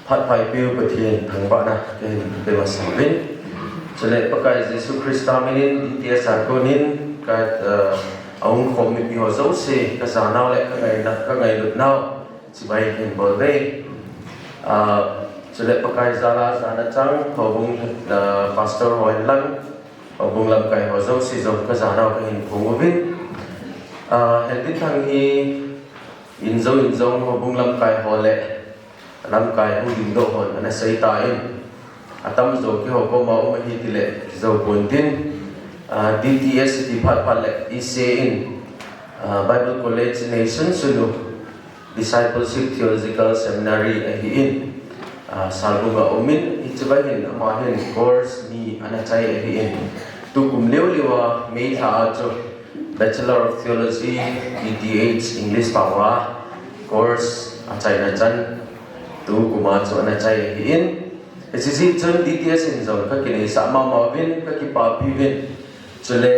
Phat pha eipeu Pathen thangvahna kahin pe masa uvin. Chule Pakai Jesu Christa minin D T S a konin ka, eh, ahung khom mipi ho jouse, kajanau le kangaina, kangailutnau chibai kahin bol uve. Ah, chule Pakai jal a jana chang houbung, ah, pastor ho in lang, houbung lamkai ho jouse jong kajanau kahin phong uvin. Ah, Hentinthang hi injo injo houbung lamkai ho le lamkai hung dingdoh hon ana seitan. Atamjo keiho koma um ahi tile kijou pon tin, ah, D T S ti phat phat le I C A in, ah, Bible College nei sunsun u Discipleship Theological Seminary ahin, ah, Salbung a umin, hiche va hin ama hin course ni ana chai ahin. Tukum liu liu a May lha a chu Bachelor of Theology, B T H, English pao a course achaina chan, tukum a chu ana chai ahin. Hiche jeh chun D T S in jong kakineisah mama uvin, kakipapi uvin. Chule,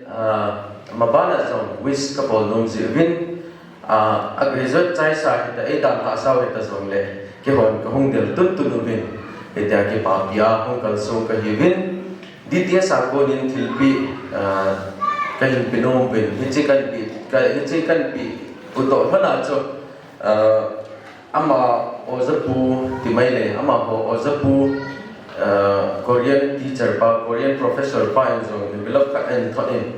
ah, maban a jong wish kabol nom jeh uvin, ah, a graduate chaisa hita, eidalhah sau hita jongle, keihon kahung del tuntun uvin, hitia kipapi a hung kalsong kahiuvin, D T S a konin thilpeh, ah, kahin pe nom uvin, hiche kahin pe, ka, hiche kahin pe u toh lhon a chu, ah, ama ojapu ti mai le, amaho ojapu, ah, Korean teacher pa, Korean professor pa in jong envelope khat ahin thot in,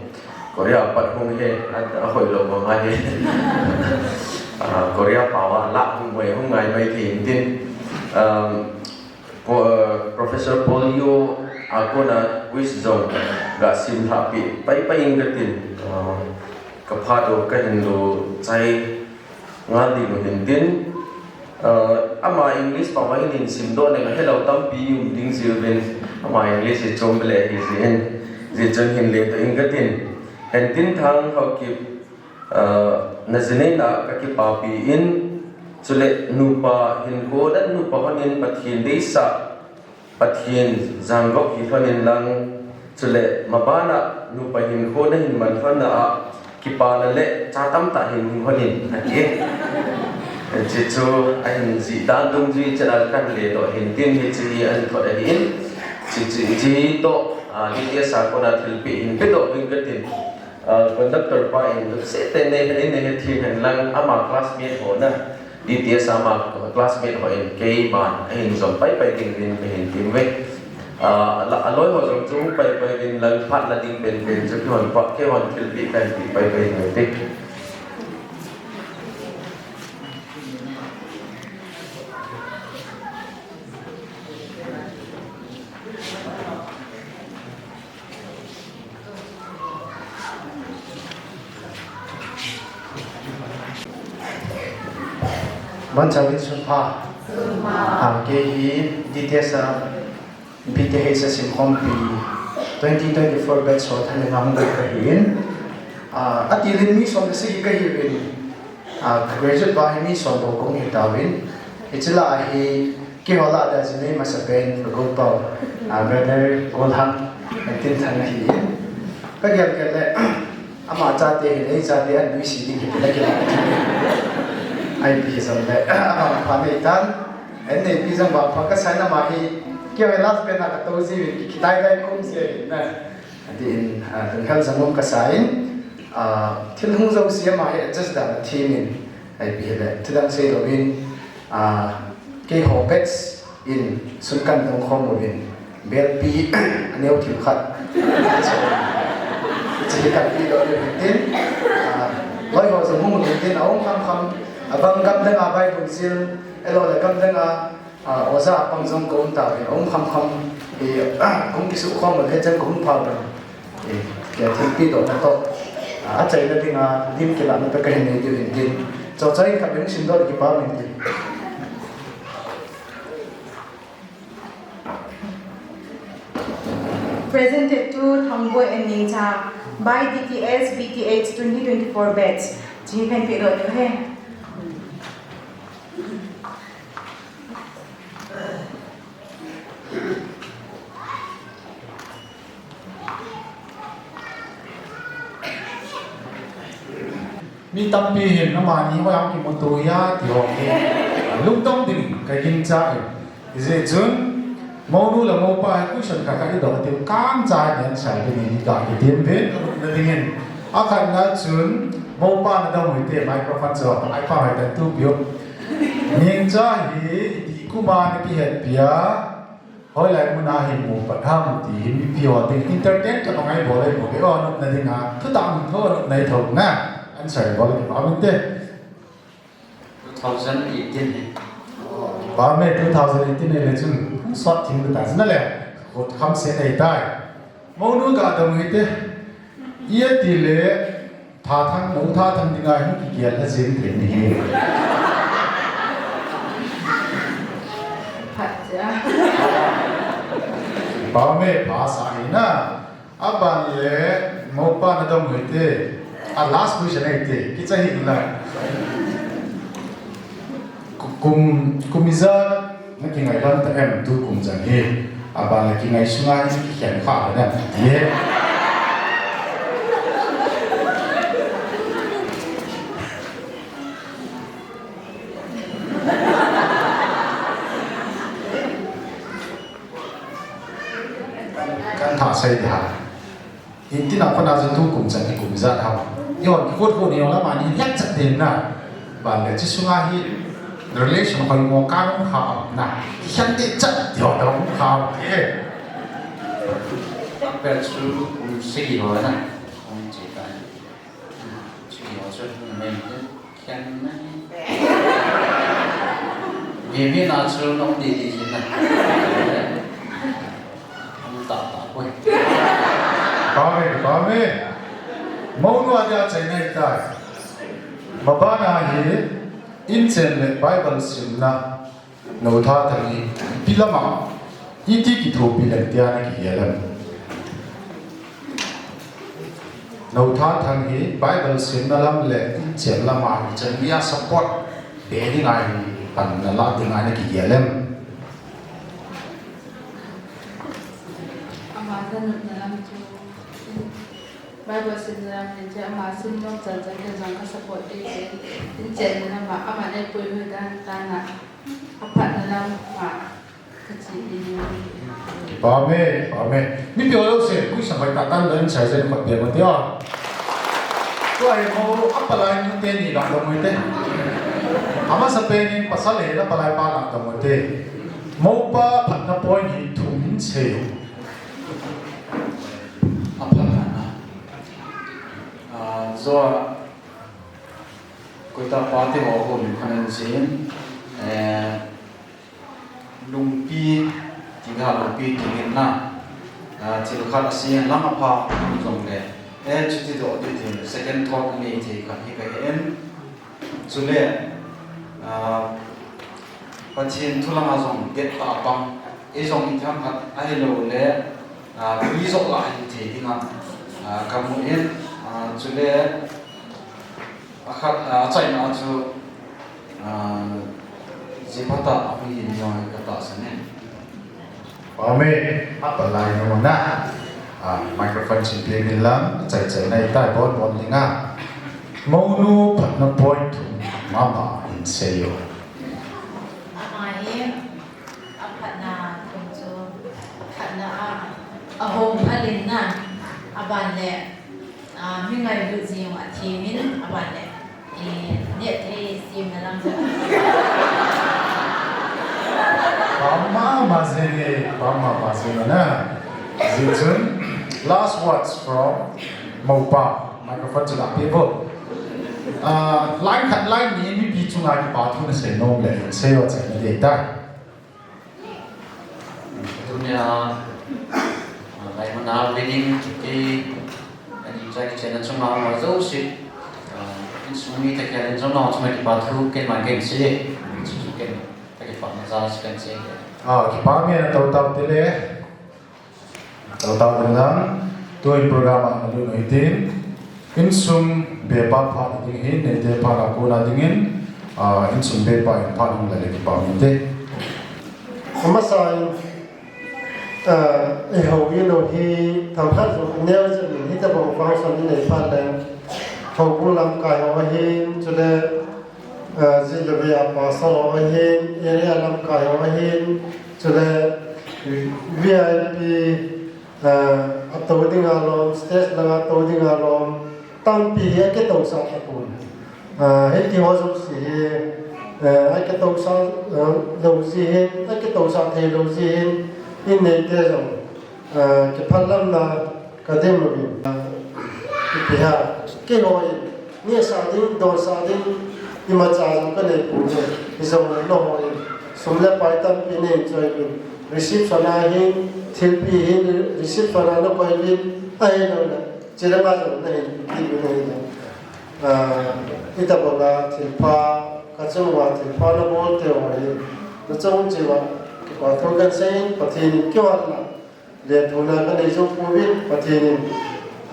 Korea pat hung hi, a, ahoilou bang ahi. Ah, Korea pao a lah hung mai, hung ngai mai thei in tin. Um, Professor Paul Yo a kona Quiz jong gasim lhahpi paipai inge katin, ah, kaphat u kahin lo chai ngal ding u hintin, ah, ama English pao a hin simdoh leng ahelou tampi um ding jiuvin, ama English hi chom beh le hi jin, hijeh chun hin ledoh inge katin. Hentinthang Haokip, ah, najineina kakipapi in, chule nupa hinkho le nupa honin Pathen deisah, Pathen jangop hi lhon inlang, chule mabana nupa hinkho nahin man lhonna a kipana le cha tamtah hin hung lhon in ati. Hiche chu ahin jih dan dungjui chan a kahin ledoh hintin, hiche hi ahin thot ahin. Hiche, hiche toh, ah, D T S a kona thilpeh hin pedoh ding katin. Ah, conductor pa in lungset tah in nei hen, nei hen ti hen lang ama classmate ho na, D T S ama classmate ho in kei ban ahin jom paipai ding in kahin tem uve. Ah, la, aloi ho jong chu paipai ding lang phat la ding penpen chu keihon pa, keihon thilpeh kahin pe paipai ding uve. Bonchauvin sunpha. Ah, kei hi D T S a B T H a simkhompi twenty twenty-four batch ho thaneina hung kahin. Ah, atilin mi som le sagi kahiuvin. Ah, graduate pa hi mi som bou kahung hitauvin. Hiche lah a hi keiho lah a jinei masapen ka gopau, ah, brother Golhang, Hentinthang ahin. Kagel gel le, ama chate hin, ei chate ahin nuisat ding hi, kila kila. Ipi hijongle, ama pha neitan, ahin neipi jong vangpha kasan, ama hi, keiho last pen a katou jiuvin, ki, kitai dai khum ji ahin na. Atin, ah, lunghel jong um kasan, ah, thil hung jouse ama hi adjust dan athem in, ipi hile, thudang seilouvin, ah, keiho batch in sun kahin tong khom uvin, belpi aneo thil khat. Hiche hi kahin pedoh u hintin, ah, loi ho jong hung uvin tin, aum kham kham, abang gam dang a Bible sil, ahilou le gam dang a, ah, oja apang jong kaum tauvin, aum kham kham, eh, hung kisukhom le chan kahung phah uvin. Eh, kei thilpeh dohna toh, ah, achaina dinga lim kilahna toh kahin nei diu hintin. Chomcha in khat hung simdoh le kipa um inte. Presented to Thangboi and Ningcha by D T S B T H twenty twenty-four batch. Hiche hi kahin pedoh diu ahi. Mi tampi hin, "Namani hoiya kimuto hia?" ti ho hi lungdong ding kagingcha e. Hijeh chun, mounu le moupa hi question khat khat idoh diu, kamcha in answer ding in kakitem uve, anopna dingin. Akhatna chun, moupa nadam u hite, microphone chu, microphone hi tantu piu. Ningcha hi, ipi kum a nakihetpi a, hoilai mun a hin mu pat ham ti hi mipi ho ding entertain toh ngai bol le bol le, o, anopna dinga, thutah min tho, anopna i tho na, answer bol le bol inte. Two thousand eighteen hi. Pame, two thousand eighteen hi le chun, sot thim ta chun le, khut kham se nei tai. Mounu ga dong hite, ia ti le, Thathang, mou thathang dinga hin kigel a jing thei ni hi. Phat cha. Pame, pha sa hi na. Aban le, moupa nadam u hite. A last question hite. Kicha hi la. Ku-, kum, kum ijat nakingai lhon ta em tukum chan hi. Aban le kingai sunga hi kikhen kha le nem ti e. Kan thah sei dia. Hintin a kona chu tukum chan hi kum ijat ham. Ihon kikut khu ni jong le amani lek chat den na. Ban le chu sunga hi relation hoimo kan um kha na. Kikhen te chat ti ho ta um kha e. Apel chu kum sagi ho na. Kum chi ta. Sagi ho chu main te. Khen na. Nge mi na chu nong di di na. Ang ta ta koi. Amen. Mounu a dia chaina ahitai. Mabana hi inchen le Bible simna. Noutha Thang hi ipi lama iti kithopi leng tia nakigel em? Noutha Thang hi Bible simna lam le inchen lama ichan mia support pe dinga hi pan nala dinga nakigel em? Ama thanopna lam chu Bible simna lam hin chu ama sim nom chan chan kei jong ka support e te. Inchen lama ama nei puihoina dan tana aphatna lama kachi e. Amen, amen. Mipi ho jouse, koi sa vai ta tan dan sa jen pat pe mo tia. Tua hi mo apalai nu teni la dong mo te. Amasapen in pasal hina palai pa la dong mo te. Mopa phatna point hi thum in sei. Aphatna. Ah, joa, koita pate ho houlim khat in jin, eh, lungpi, tingha lungpi, tingin na, ah, thil khat asei lang apha jongle, eh, chuti doh ding tin, second thought anei thei khat hi kahe in. Chule, ah, Pathen thu langa jong det tah a pang, ei jong itham khat ahilou le, ah, mi jong lah hi thei dinga, ah, kamu in, ah, chule, akhat, ah, achaina chu, ah, jiphatah a hung hi jong katahsan in. Amen. Apalai nu na. Ah, microphone chin pe min lang, chai chai na itai bon bon linga. Mounu phatna point thum mama in sei o. Ama hi aphatna thum chu, phatna a, ahong phalin na, aban le, Ah, mi ngailut jing a thimin aban le. Eh, neh thei simna lam jong. Mama majing e, mama majing na. Jing chun, last words from Mopa. Microphone chu la pe vo. Ah, line khat line ni mipi chunga kipa thu nasei nom le, sei o chai na dei tai. Tunia, ah, lai mana winning kiti, ani chai kichen a chunga ma jouse, ah, insung mite kiang in jong nang chunga kipa thu ken man ken sei, chu chu ken, ka kipa na ja si ken sei. Ah, kipa mi na tau tau te le. Tau tau ding lang, tuin program a nalut u hitin, insung bepa phat ding hin, neite phat a kona dingin, ah, insung bepa in phat hung la le kipa um inte. Amasa in, ah, eiho inu hi themkhat jong neo jep in, hitobang function in nei phat leng, houbung lamkai ho ahin, chule, ah, jit le vei a pastor ho ahin, area lamkai ho ahin, chule V I P, ah, ato dinga lom, stage langa to dinga lom, tampi hi akitousah tapon. Ah, hiti ho jouse hi, ah, akitousah, ah, lou jeh hin, akitousah thei lou jeh hin, in neite jong, ah, kiphalamna ka dem uvin. Ah, ipi ham, keiho in, nehsah ding, donsah ding, imacha jong ka nei poi, hijongle nangho in, sum le pai tampi nei enjoy uvin, reception a hin, thilpi hin, reception a nakoi uvin, ahilouleh, chule nga jong nahin, ti uvin ahi. Ah, itobanga thilpha, kachunguva thilpha nabol teu hi, nachung cheh uva, kipa thu kahin seiyin, Pathen in keiho a, le thuna kanei jou pouvin, Pathen in,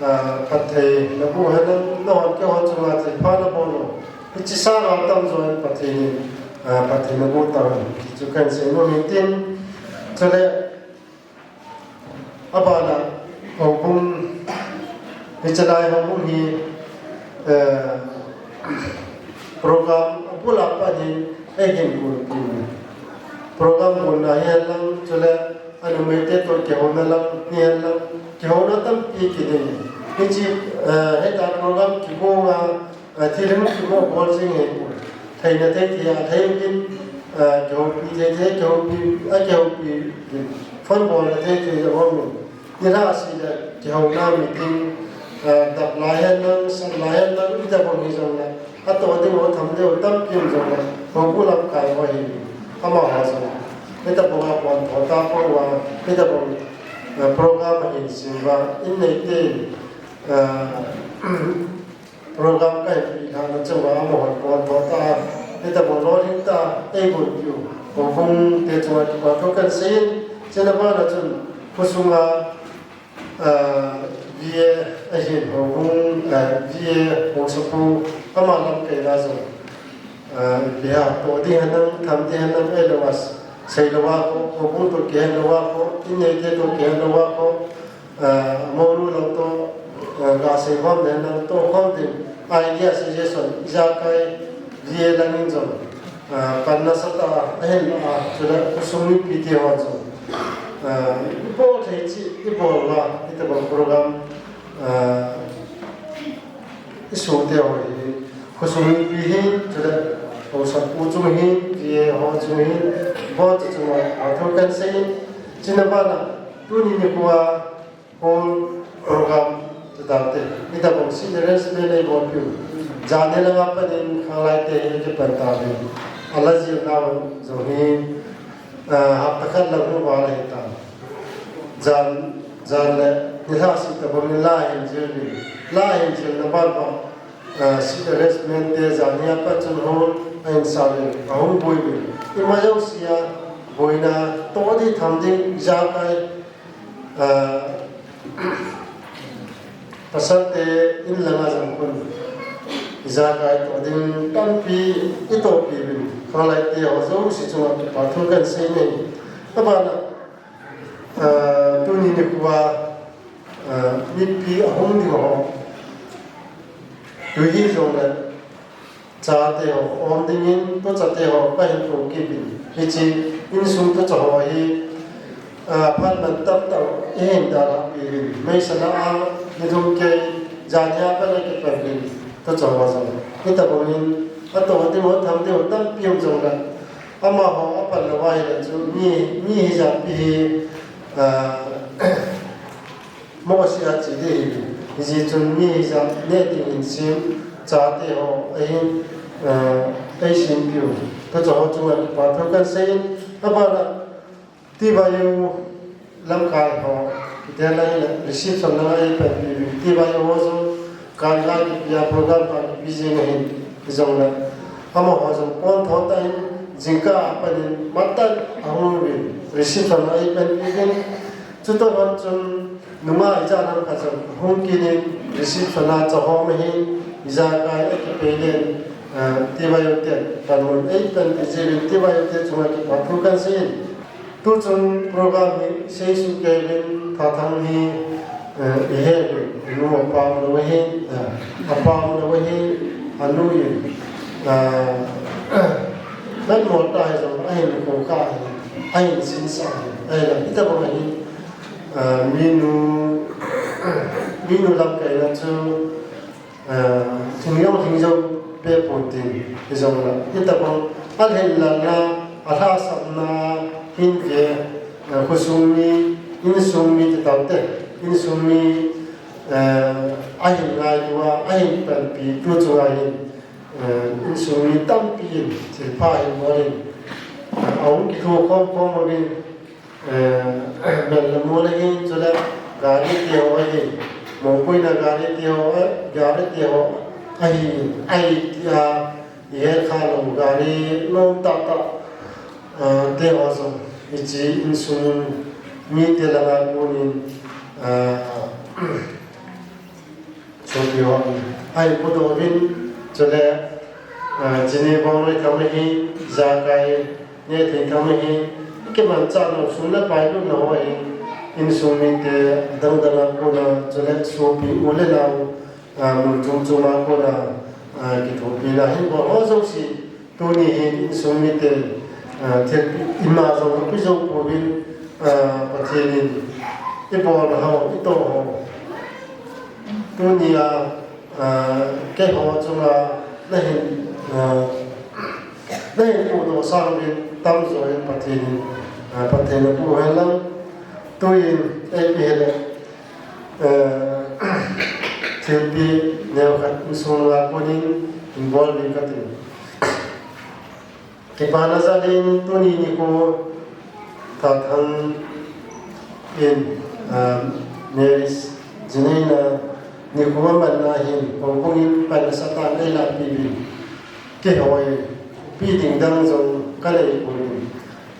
ah, phatthei naboh hen lang, nahon keiho chunga thilpha nabol u. Hiche sanga tamjo in Pathen in, ah, phatthei naboh tahen, ti chu kahin seinom in tin. Chule, abana, houbung, hichelai houbung hi, eh, program abul a pat hin, eihin gon pi. Program gonna hihen lang, chule, anumeite toh kihouna lang, hihen lang, kihouna tampi kinei. Hiche, eh, hitia program kigonga, Ah, thil hung kimu bol jing ahi. Theina thei thei a thei uvin, ah, kihoupi thei thei, kihoupi, akihoupi uvin. Phone bolna thei thei a um in. Nilhah seh le kihouna meeting, ah, dap lai hen lang, sat lai hen lang, itobang hijongle. Atoh ding ho, tham ding ho tampi um jongle. Houbung lamkai ho ahi. Amaho jong. Hitobanga pon tho tapouva, hitobang, ah, program ahin seiuva. In neite in. Program kahin pi lhahna chunga amahon pon pon ta, hitabang lolhing ta, eigon piu houbung te chunga kipathu kahin seiyin, chuna bana chun khosunga VA ahin houbung, VA housapu, ama lamkaina jong ipi ham, toh ding hinam, tham ding hinam, ahilouva seilouva kho, houbung toh kihetlouva kho, inneite toh kihetlouva kho, monu lou toh, gasei khom le nang toh khom ding, idea, suggestion ijakai VA langin jong panna sah ta ahin, chule khosung mipi te ho jong ibol thei cheh ibol uva, hitabang program isuh te ho hi khosung mipi hin, chule housapu chung hin, VA ho chung hin, bol chu chunga kipathu kahin seiyin, chuna bana tuni nikhoa hall program ti tante, hitabang seat arrangement eibolpiu, janhi langa panin khanglai te hi kipan tauvin, ala jilna jong hi hapta khat lang hung val ahitan, jan, jan le nilhah seh tabang in la hin jil uvin, la hin jilna ban uva seat arrangement te janhi a pat chun hall ahin sauvin, ahung boiuvin, ima jousea boina, toh ding tham ding ijakai, pasalte in langa jong khun ijakai toh ding tampi itohpi uvin, khanglai te ho jouse chunga kipathu kahin seiyin ahi. Abana, tuni nikhoa mipi ahung ding ho, tu hijongle chate ho um dingin, tuchate ho kahin thokipin, hiche insung tucha ho hi phatman tamtah ihin dalhah piuvin, meisana a nilhum kei, janhi a pat akipan uvin, tucha ho jong hitabangin atoh ding ho, tham ding ho tampi um jongle, amaho apan louva ahile chu mi, mi hijat pi hi mohseh a che ding ahi. Hijeh chun mi hijat neh dingin sem, chate ho ahin eisem piu, tucha ho chunga kipathu kahin seiyin, abana T Y U lamkai ho, kiti ahile reception langa eipanpi uvin, T Y U ho jong kan ga kipe a program ga kipe jeng ahin, hijongle amaho jong pon tho tah in jingkah a panin matah ahung uvin, reception a eipanpi uvin, chutoh lhon chun nungah ijat ham khat jong hung kit in, reception a cha hom ahin, ijakai akipei le, T Y U te panmun eipanpi jiuvin, T Y U te chunga kipathu kahin seiyin. Tuchung program hi seisoh kei uvin, Thathang hi ihe uvin, anu apa um lou ahi, apa um lou ahi, anu in, natmo tah hijong ahin khokha ahi, ahin sinsah ahi, ahile hitabang ahin, minu, minu lamkaina chu lhingjou, lhingjou peh pon tin, hijongle hitabang alhinlelna, alhahsamna hin ve, khosung mi, insung mi ti taute, insung mi ahin ngailu a, ahin panpi, tu chunga hin insung mi tampin thilpha ahin bol in, ahung kitho khom khom uvin, mel le mol ahin, chule gari te ho ahin, mopohna gari te ho, gari te ho ahin, ahi tia ihet kha lou, gari nom tahtah te ho jong hiche insung mite langa konin sopi ho ahin podoh uvin, chule chini bongnoi tham ahi, ijakai neh thei tham ahi, ikimanchah nau sum le pai lutna ho ahin, insung mite adang dang a kona, chule sopi u le nao mun chom chom a kona kithopina hin bol ho jouse, tuni hin insung mite thilpeh ima jong ape jou pouvin, Pathen in ibolna ho, itoh ho, tunia keiho chunga nahin, nahin podoh sangin tamjo in Pathen in, Pathen napu hen lang, tuin eipe hile thilpeh neokhat insung langa konin hin bol ding katin. Kipana jal in tuni nikho Thathang in marriage jineina Nikho amanna hin, houbung in paina satan eilahpi uvin, kihoupi ding dang jong kanei pouvin.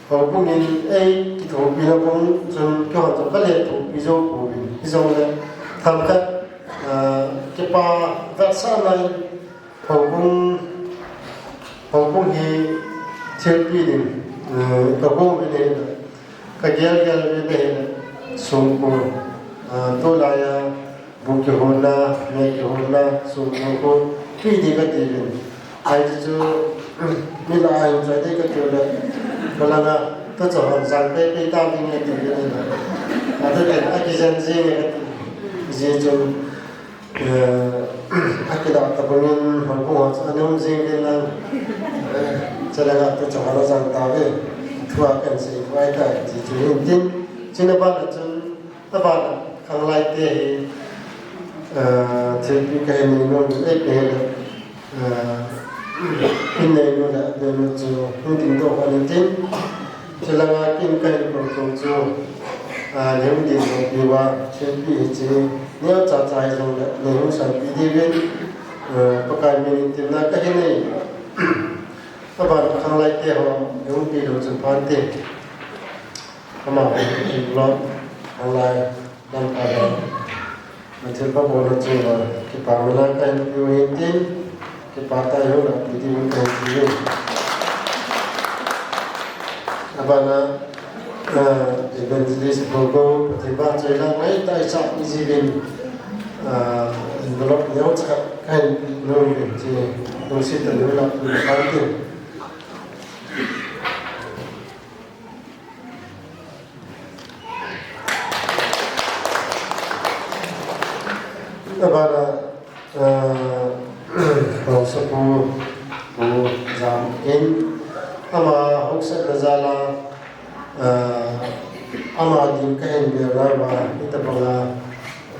Houbung in eikithopina bang chun keihon jong kalethopi jou pouvin. Hijongle themkhat, ah, kipa vetsahna in houbung, houbung hi thilpi ding, eh, kago uvin ahile, kagelgel uvin ahile, songkul, ah, tulai a bu kihonna, me kihonna, songkul khu pi ding kati uvin. Ahi chu, mi lah a hin choi ding kati ule, kalanga, tuchung hon jang peipei tauvin kati uvin ahile, atu ken akijen jing e kati. Hijeh chun, eh, akidah tabang in, houbung ho chu ana um jing uvin lang, eh, chulanga tuchung hon ajang tauve, thu a kahin sei u ahitai, ti chu hintin, chuna ban a chun, aban a khanglai te hi, eh, thilpi kahin nei nom in, eipeh le, eh, in nei nom le, dei nom chu, hung dingdoh hon intin, chulanga kin kahin kong kong chu, ah, nei hung dingdoh piuva, thilpi hiche, neocha cha hijongle, nei hung sanpi diuvin, eh, Pakai min in temna kahin nei. Aban khanglai te ho, nei hung pi lou chun phante. Amaho, envelope, khanglai, lam pha lou. Mathil pabolna chunga, kipa mana kahin piu hintin, kipa tah in hung lahpi diuvin kahin ti e. Aban a, ah, evangelist Bogo, Pathen vahchoi lang, ngai tai cha, easy win, ah, envelope neocha kahin nom uvin, chi, lungset tah in hung lahpi diuvin kahin ti. Aban a, eh, Haosapu, Pu Jam in, ama haosatna jal a, eh, ama din kahin bel nauva, hitabang a,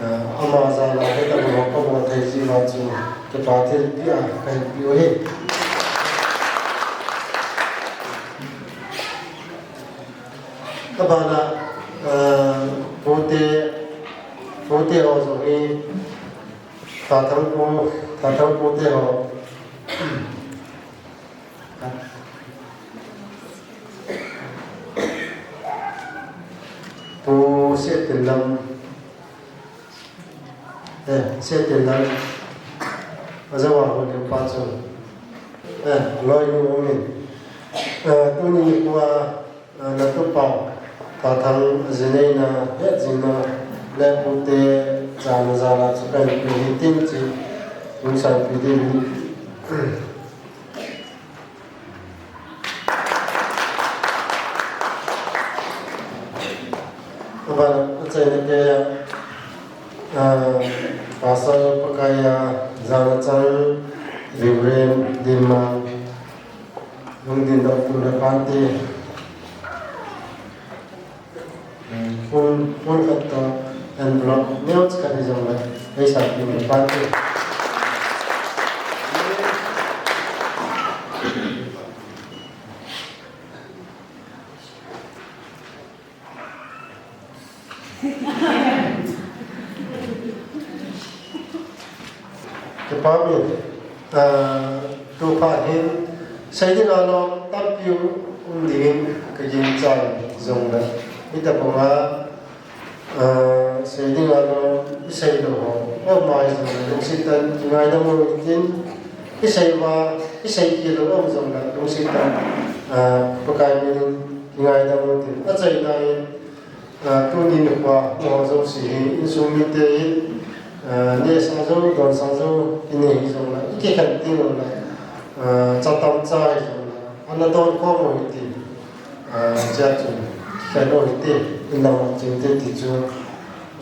eh, ama jal a, hitabang a kabol thei jiuva chu, kipa thilpeh a kahin peh u ahi. Aban a, eh, pute, pute ho jong hi, Thathang pu, Thathang pute ho. Pu Settinlam. Eh, Settinlam. Ajou a hung lhing pa chu. Eh, loi nu um in. Eh, tuni nikho a, eh, natupa, Thathang jineina, hetjingna, le pute, jana jal a chu kahin peh u hitin chi, hung sanpi diuvin. Aban a, achaina keiya, ah, Pastor Pakai a jana chang, Reverend Dimang, lungdin doh peh le phante. Phone, phone khat toh envelope neocha khat hijongle, eisanpi le phante. Kipa umin, ah, tu phat hin, sei dinga lom tampi um dingin kaginchat jongle, hitabang a, ah, sei dinga lom isei lou ho, um mai jongle, lungset tah in kingaidam u hitin, isei uva, isei kit lou um jongle, lungset tah in, ah, Pakai min in kingaidam u hitin, achaina in, Ah, tuni nikho a, amaho jouse hi, insung mite hi, ah, nehsah jou, donsah jou, inei hijongle, ikikhen teng uleh, ah, chatam cha hijongle, ana donkhom u hite, ah, chea chun, khen u hite, inlam a cheng te ti chu,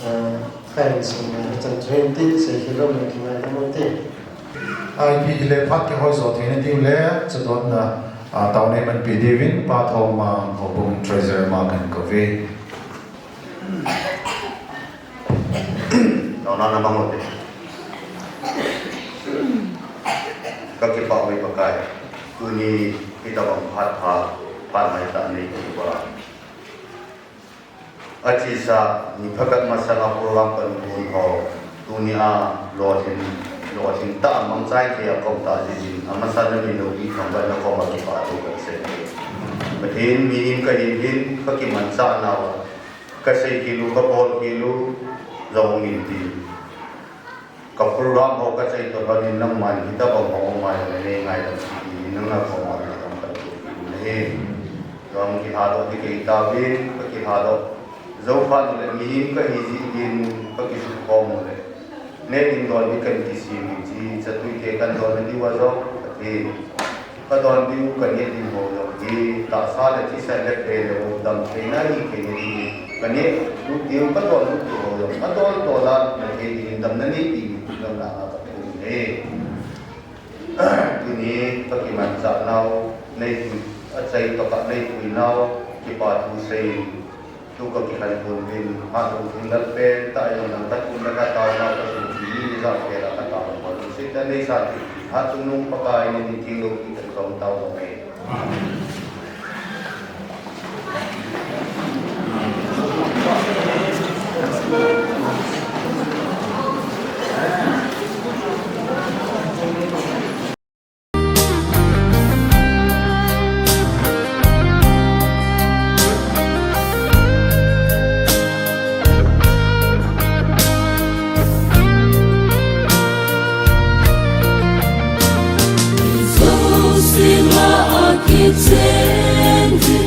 ah, kahin sei le, achan chu hin tin, sei khel lou le, kingaidam u hite. Ipi hile phat kihoi jo theina diu le, chadonna, ah, taona eimanpi diuvin, Pa Thomang, Houbung Treasurer ma kahin kou ve. Taona na bang u hite. Kakipah uve Pakai. Tuni hitabang phat pha, phat maitah nei ti uva. Achesa, ni phabep masanga program kahin bol ho. Tunia lolhin, lolhin tah a mangchai thei a kaum tah jeh in, amasan a min loupi thangvahna koma kipathu kasei e. Pathen mihem kahin hin, kakimanchah nau, kasei khel u, kabol khel u, jong in tin. Ka program ho kachai toh lhon in nangman hitobang ho um a leh nei ngaidam kit in, nangma koma ngaidam kahin thum ahi. Jong kilhadoh ding kahi tauvin, kakilhadoh jou phat uleh mihem kahi jeh in kakisukkhom uleh, neh ding don ding kahin kisem in, hiche chatui te kahin don diu a jong, Pathen, kadon diu kaneh ding ho jong hi tahsa le thisa le phe le damtheina hi kei ding, kaneh lut diu, kadon lut diu ho jong, kadon dol a nathei ding in, damna nei ding in, nangma a kathum e. Tuni kakimanchah nau, neipui, achai toh kanei pui nau, kipathu sei in, tu kakikhen pon uvin, hatchungnung lal pen tah jong nang kathum le katao nau, kasung thim ni ni jat pen a katao nau, Jesu Christa neisan thim, hatchungnung Pakai, nei ding theng loupi toh kaum tao nau e. Sila akichen hi,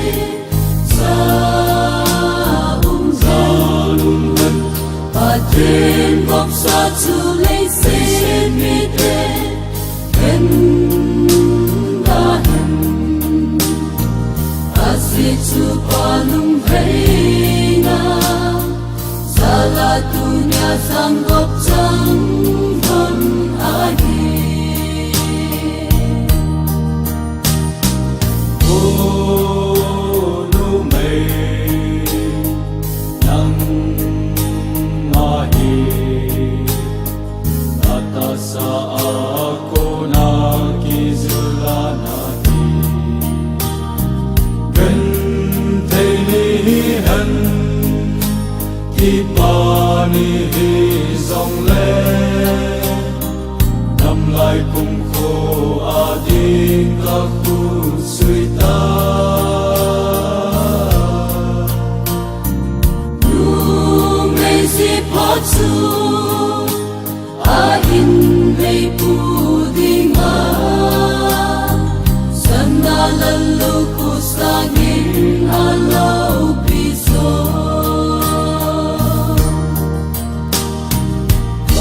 sa um sa um hen, Pathen vopsa chu leiset mite, hen da hen, ajeh chu Pa lungveina jal a tunia sangop chang lhon ahi. O numei, nangma hi natahsa a kona kijil a nahi. Genthei ni hihen, kipa ni hijongle, damlai kumkho a ding kakhut sui ta. Numei jiphat chu a in leipu dinga, sana lallukhuh sangin aloupi jo. O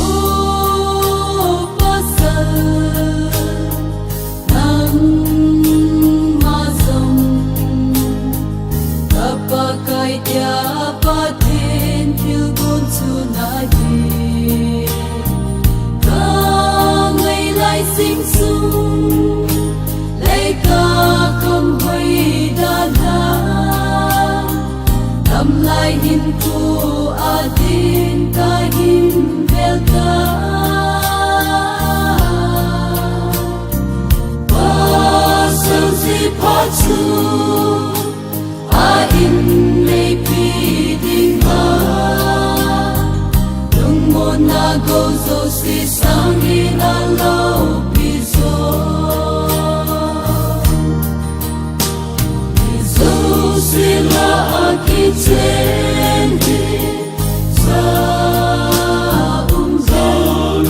pasal, nangma jong ka Pakai tia Pathen thilgon chu nahi. Ka ngailai sing sung lei ka kham hoida la, damlai hinkho a ding kahin vel ta. Pasal jiphat chu a in leipi dinga, lungmonna gou jouse sangin aloupi jo. Jouse lah a kichen hi, sa um sa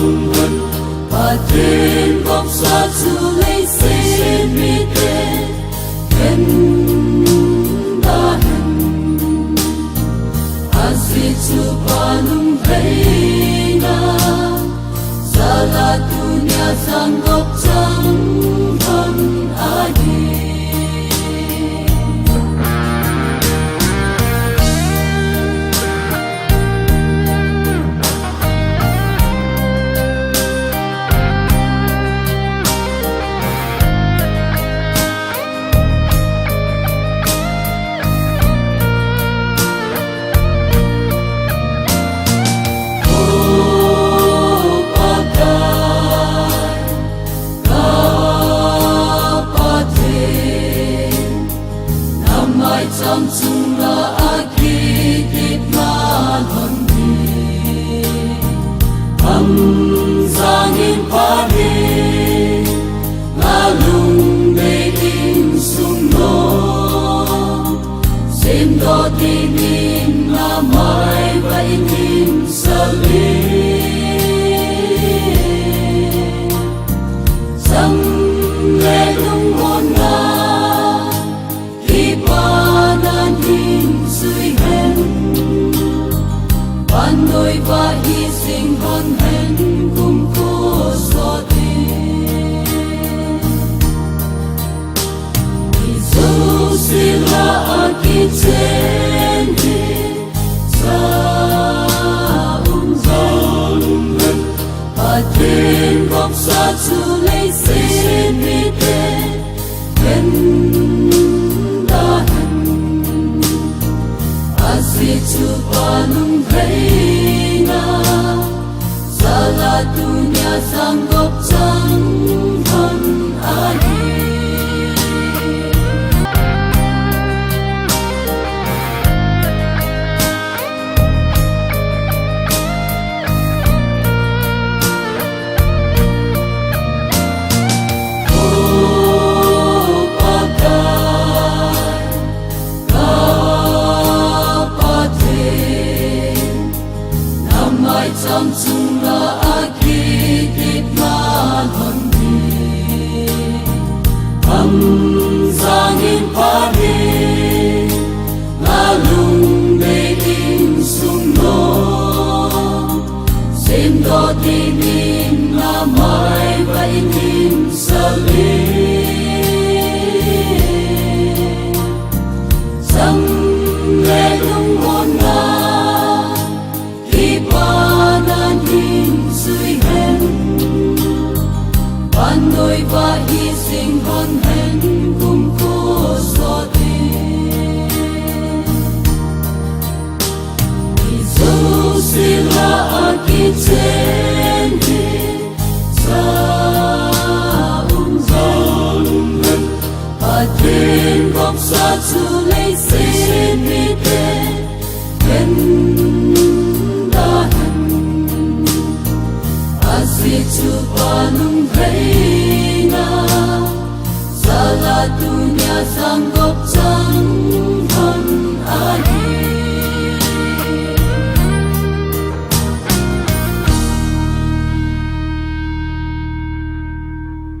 um hen, Pathen vopsa chu leiset mite, hen da hen, ajeh chu Pa lungveina jal a tunia sangop chang lhon ahi. Voksa chu leiset mite ven da hen. Ajeh chu Pa lunglhaina jal a tunia sang gop chang hon ahi. O Pakai, ka Pathen, na maicham chunga akitepna lhon hi amjang in phat in, na lungdei insung nom semdoh dingin na mai vah in hin sal in. Chang le lungmonna kipana hin jui hen. Vannoi vah hi sing hon hen, kumkho sot in. Ijouse lah a kichen